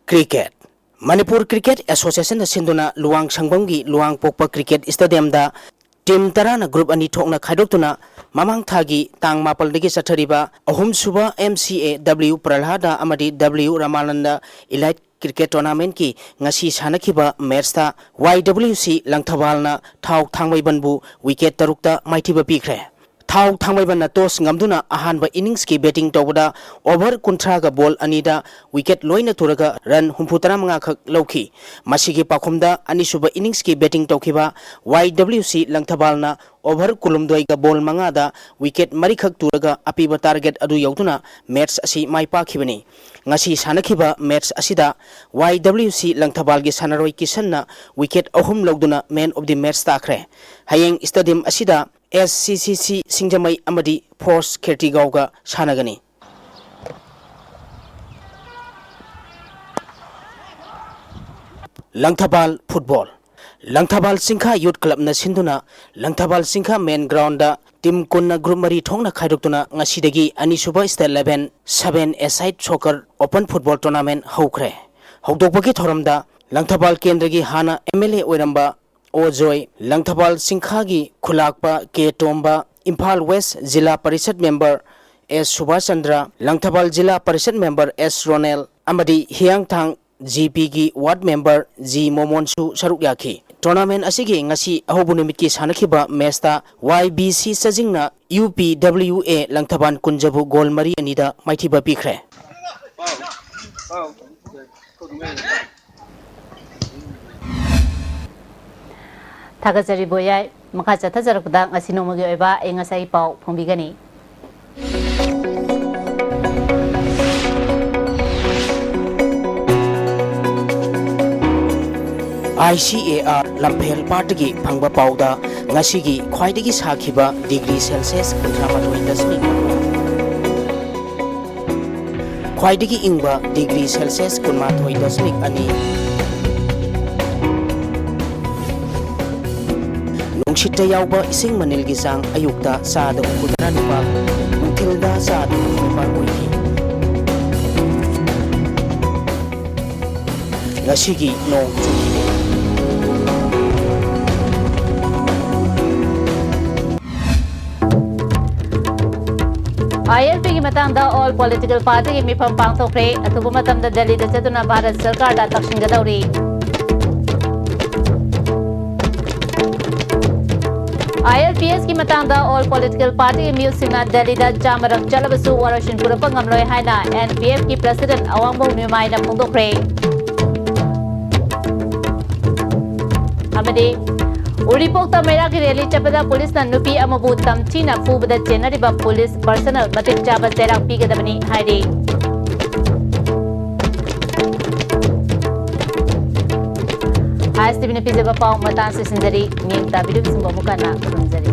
ꯀ꯭ꯔꯤꯀꯦꯠ꯫ ꯃꯅꯤꯄꯨꯔ ꯀ꯭ꯔꯤꯀꯦꯠ ꯑꯦꯁꯣꯁꯤꯌꯦꯁꯟꯅ ꯁꯤꯟꯗꯨꯅ ꯂꯨꯋꯥꯡ ꯁꯪꯕꯝꯒꯤ ꯂꯨꯋꯥꯡꯄꯣꯛꯄ ꯀ꯭ꯔꯤꯀꯦꯠ ꯁ꯭ꯇꯦꯗꯤꯌꯝꯗ ꯇꯤꯝ ꯇꯔꯥꯅ ꯒ꯭ꯔꯨꯞ ꯑꯅꯤ ꯊꯣꯛꯅ ꯈꯥꯏꯗꯣꯛꯇꯨꯅ ꯃꯃꯥꯡ ꯊꯥꯒꯤ ꯇꯥꯡ ꯃꯥꯄꯜꯗꯒꯤ ꯆꯠꯊꯔꯤꯕ ꯑꯍꯨꯝꯁꯨꯕ ꯑꯦꯝ ꯁꯤ ꯑꯦ ꯗꯕ꯭ꯂꯤꯌꯨ ꯄ꯭ꯔꯜꯍꯥꯗ ꯑꯃꯗꯤ ꯗꯕ꯭ꯂꯤꯌꯨ ꯔꯃꯥꯅꯟꯗ ꯏꯂꯥꯏꯠ ꯀ꯭ꯔꯤꯀꯦꯠ ꯇꯣꯔꯅꯥꯃꯦꯟꯠꯀꯤ ꯉꯁꯤ ꯁꯥꯟꯅꯈꯤꯕ ꯃꯦꯠꯁꯇ ꯋꯥꯏ ꯗꯕ꯭ꯂꯤꯌꯨ ꯁꯤ ꯂꯪꯊꯕꯥꯜꯅ ꯊꯥꯎ ꯊꯥꯡꯃꯩꯕꯟꯕꯨ ꯋꯤꯀꯦꯠ ꯇꯔꯨꯛꯇ ꯃꯥꯏꯊꯤꯕ ꯄꯤꯈ꯭ꯔꯦ꯫ ꯊꯥꯎ ꯊꯥꯡꯃꯩꯕꯟꯅ ꯇꯣꯁ ꯉꯝꯗꯨꯅ ꯑꯍꯥꯟꯕ ꯏꯅꯤꯡꯁꯀꯤ ꯕꯦꯇꯤꯡ ꯇꯧꯕꯗ ꯑꯣꯚꯔ ꯀꯨꯟꯊ꯭ꯔꯥꯒ ꯕꯣꯜ ꯑꯅꯤꯗ ꯋꯤꯀꯦꯠ ꯂꯣꯏꯅ ꯇꯨꯔꯒ ꯔꯟ ꯍꯨꯝꯐꯨ ꯇꯔꯥꯃꯉꯥ ꯈꯛ ꯂꯧꯈꯤ꯫ ꯃꯁꯤꯒꯤ ꯄꯥꯎꯈꯨꯝꯗ ꯑꯅꯤꯁꯨꯕ ꯏꯅꯤꯡꯁꯀꯤ ꯕꯦꯇꯤꯡ ꯇꯧꯈꯤꯕ ꯋꯥꯏ ꯗꯕ꯭ꯂꯤꯌꯨ ꯁꯤ ꯂꯪꯊꯕꯥꯜꯅ ꯑꯣꯚꯔ ꯀꯨꯟꯍꯨꯝꯗꯣꯏꯒ ꯕꯣꯜ ꯃꯉꯥꯗ ꯋꯤꯀꯦꯠ ꯃꯔꯤꯈꯛ ꯇꯨꯔꯒ ꯑꯄꯤꯕ ꯇꯥꯔꯒꯦꯠ ꯑꯗꯨ ꯌꯧꯗꯨꯅ ꯃꯦꯠꯁ ꯑꯁꯤ ꯃꯥꯏ ꯄꯥꯛꯈꯤꯕꯅꯤ꯫ ꯉꯁꯤ ꯁꯥꯟꯅꯈꯤꯕ ꯃꯦꯠꯁ ꯑꯁꯤꯗ ꯋꯥꯏ ꯗꯕ꯭ꯂꯤꯌꯨ ꯁꯤ ꯂꯪꯊꯕꯥꯜꯒꯤ ꯁꯥꯟꯅꯔꯣꯏ ꯀꯤꯁꯟꯅ ꯋꯤꯀꯦꯠ ꯑꯍꯨꯝ ꯂꯧꯗꯨꯅ ꯃꯦꯟ ꯑꯣꯐ ꯗꯤ ꯃꯦꯠꯁ ꯇꯥꯈ꯭ꯔꯦ꯫ ꯍꯌꯦꯡ ꯁ꯭ꯇꯦꯗꯤꯌꯝ ꯑꯁꯤꯗ ꯑꯦꯁ ꯁꯤ ꯁꯤ ꯁꯤ ꯁꯤꯡꯖꯃꯩ ꯑꯃꯗꯤ ꯐꯣꯔꯁ ꯈꯦꯔꯇꯤꯒꯥꯎꯒ ꯁꯥꯟꯅꯒꯅꯤ꯫ ꯂꯪꯊꯕꯥꯜ ꯐꯨꯠꯕꯣꯜ꯫ ꯂꯪꯊꯕꯥꯜ ꯆꯤꯡꯈꯥ ꯌꯨꯠ ꯀ꯭ꯂꯕꯅ ꯁꯤꯟꯗꯨꯅ Langthabal Chingkha main ground team ꯀꯨꯟꯅ ꯒ꯭ꯔꯨꯞ ꯃꯔꯤ ꯊꯣꯛꯅ ꯈꯥꯏꯗꯣꯛꯇꯨꯅ ꯉꯁꯤꯗꯒꯤ ꯑꯅꯤꯁꯨꯕ state level seven A side soccer open football tournament ꯍꯧꯈ꯭ꯔꯦ꯫ ꯍꯧꯗꯣꯛꯄꯒꯤ ꯊꯧꯔꯝꯗ ꯂꯪꯊꯕꯥꯜ ꯀꯦꯟꯗ꯭ꯔꯒꯤ ꯍꯥꯟꯅ ꯑꯦꯝ ꯑꯦꯜ ꯑꯦ ꯑꯣꯏꯔꯝꯕ ꯑꯣ ꯖꯣꯏ, ꯂꯪꯊꯕꯥꯜ ꯆꯤꯡꯈꯥꯒꯤ ꯈꯨꯂꯥꯛꯄ ꯀꯦ ꯇꯣꯝꯕ, ꯏꯝꯐꯥꯜ ꯋꯦꯁ ꯖꯤꯂꯥ ꯄꯔꯤꯁꯠ ꯃꯦꯝꯕꯔ ꯑꯦꯁ ꯁꯨꯕꯥꯁ ꯆꯟꯗ꯭ꯔ, ꯂꯪꯊꯕꯥꯜ ꯖꯤꯂꯥ ꯄꯔꯤꯁꯠ ꯃꯦꯝꯕꯔ ꯑꯦꯁ ꯔꯣꯅꯦꯜ ꯑꯃꯗꯤ ꯍꯤꯌꯥꯡꯊꯥꯡ ꯖꯤ ꯄꯤꯒꯤ ꯋꯥꯔꯗ ꯃꯦꯝꯕꯔ ꯖꯤ ꯃꯣꯃꯣꯟꯁꯨ ꯁꯔꯨꯛ ꯌꯥꯈꯤ꯫ Tournament ꯑꯁꯤꯒꯤ ꯉꯁꯤ ꯑꯍꯧꯕ ꯅꯨꯃꯤꯠꯀꯤ ꯁꯥꯟꯅꯈꯤꯕ matchꯇ Y B C ꯆꯥꯖꯤꯡꯅ U P W A Langthabal ꯀꯨꯟꯖꯕꯨ goal ꯃꯔꯤ ꯑꯅꯤꯗ ꯃꯥꯏꯊꯤꯕ ꯄꯤꯈ꯭ꯔꯦ꯫ ꯊꯥꯒꯠꯆꯔꯤ ꯕꯣꯌꯥꯏ꯫ ꯃꯈꯥ ꯆꯠꯊꯖꯔꯛꯄꯗ ꯉꯁꯤ ꯅꯣꯡꯃꯒꯤ ꯑꯣꯏꯕ ꯑꯏꯪ ꯑꯁꯥꯒꯤ ꯄꯥꯎ ꯐꯣꯡꯕꯤꯒꯅꯤ꯫ I C A R ꯂꯝꯐꯦꯜ ꯄꯥꯠꯇꯒꯤ ꯐꯪꯕ ꯄꯥꯎꯗ ꯉꯁꯤꯒꯤ ꯈ꯭ꯋꯥꯏꯗꯒꯤ ꯁꯥꯈꯤꯕ degree Celsius ꯀꯨꯟꯊ꯭ꯔꯥ ꯃꯥꯊꯣꯏ ꯗꯁꯃꯤꯛ, ꯈ꯭ꯋꯥꯏꯗꯒꯤ ꯏꯪꯕ degree Celsius ꯀꯨꯟꯃꯥꯊꯣꯏ ꯗꯁꯃꯤꯛ ꯑꯅꯤ, ꯅꯨꯡꯁꯤꯠꯇ ꯌꯥꯎꯕ ꯏꯁꯤꯡ ꯃꯅꯤꯜꯒꯤ ꯆꯥꯡ ꯑꯌꯨꯛꯇ ꯆꯥꯗ ꯍꯨꯝꯐꯨꯇꯔꯥ ꯅꯤꯄꯥꯜ, ꯅꯨꯡꯊꯤꯜꯗ ꯆꯥꯗ ꯍꯨꯝꯐꯨ ꯅꯤꯄꯥꯜ ꯑꯣꯏꯈꯤ꯫ ꯉꯁꯤꯒꯤ ꯅꯣꯡ ꯆꯨꯈꯤꯗꯦ꯫ I L P ꯒꯤ ꯃꯇꯥꯡꯗ all political party ꯒꯤ ꯃꯤꯐꯝ ꯄꯥꯡꯊꯣꯛꯈ꯭ꯔꯦ꯫ ꯑꯊꯨꯕ ꯃꯇꯝꯗ ꯗꯦꯜꯂꯤꯗ ꯆꯠꯇꯨꯅ Bharat ꯁꯔꯀꯥꯔꯗ ꯇꯛꯁꯤꯟꯒꯗꯧꯔꯤ꯫ I L P S ꯀꯤ ꯃꯇꯥꯡꯗ all political party ꯒꯤ ꯃꯤꯍꯨꯠꯁꯤꯡꯅ ꯗꯦꯜꯂꯤꯗ ꯆꯥꯝꯃꯔꯛ ꯆꯠꯂꯕꯁꯨ ꯋꯥꯔꯣꯏꯁꯤꯟ ꯄꯨꯔꯛꯄ ꯉꯝꯂꯣꯏ ꯍꯥꯏꯅ N P F ꯀꯤ president ꯑꯋꯥꯡꯕꯧ ꯅꯤꯔꯃꯥꯏꯅ ꯐꯣꯡꯗꯣꯛꯈ꯭ꯔꯦ꯫ ꯑꯃꯗꯤ ꯎꯔꯤꯄꯣꯛꯇ ꯃꯩꯔꯥꯒꯤ rally ꯆꯠꯄꯗ ꯄꯨꯂꯤꯁꯅ ꯅꯨꯄꯤ ꯑꯃꯕꯨ ꯇꯝꯊꯤꯅ ꯐꯨꯕꯗ ꯆꯦꯟꯅꯔꯤꯕ ꯄꯨꯂꯤꯁ personnel ꯃꯇꯤꯛ ꯆꯥꯕ ꯆꯩꯔꯥꯛ ꯄꯤꯒꯗꯕꯅꯤ ꯍꯥꯏꯔꯤ꯫ ISTV ꯅ ꯄꯤꯖꯕ ꯄꯥꯎ ꯃꯇꯥꯡ ꯁꯤꯟꯖꯔꯤ꯫ ꯃꯤꯠꯌꯦꯡ ꯇꯥꯕꯤꯔꯤꯕꯁꯤꯡꯕꯨ ꯑꯃꯨꯛ ꯍꯟꯅ ꯈꯨꯔꯨꯝꯖꯔꯤ꯫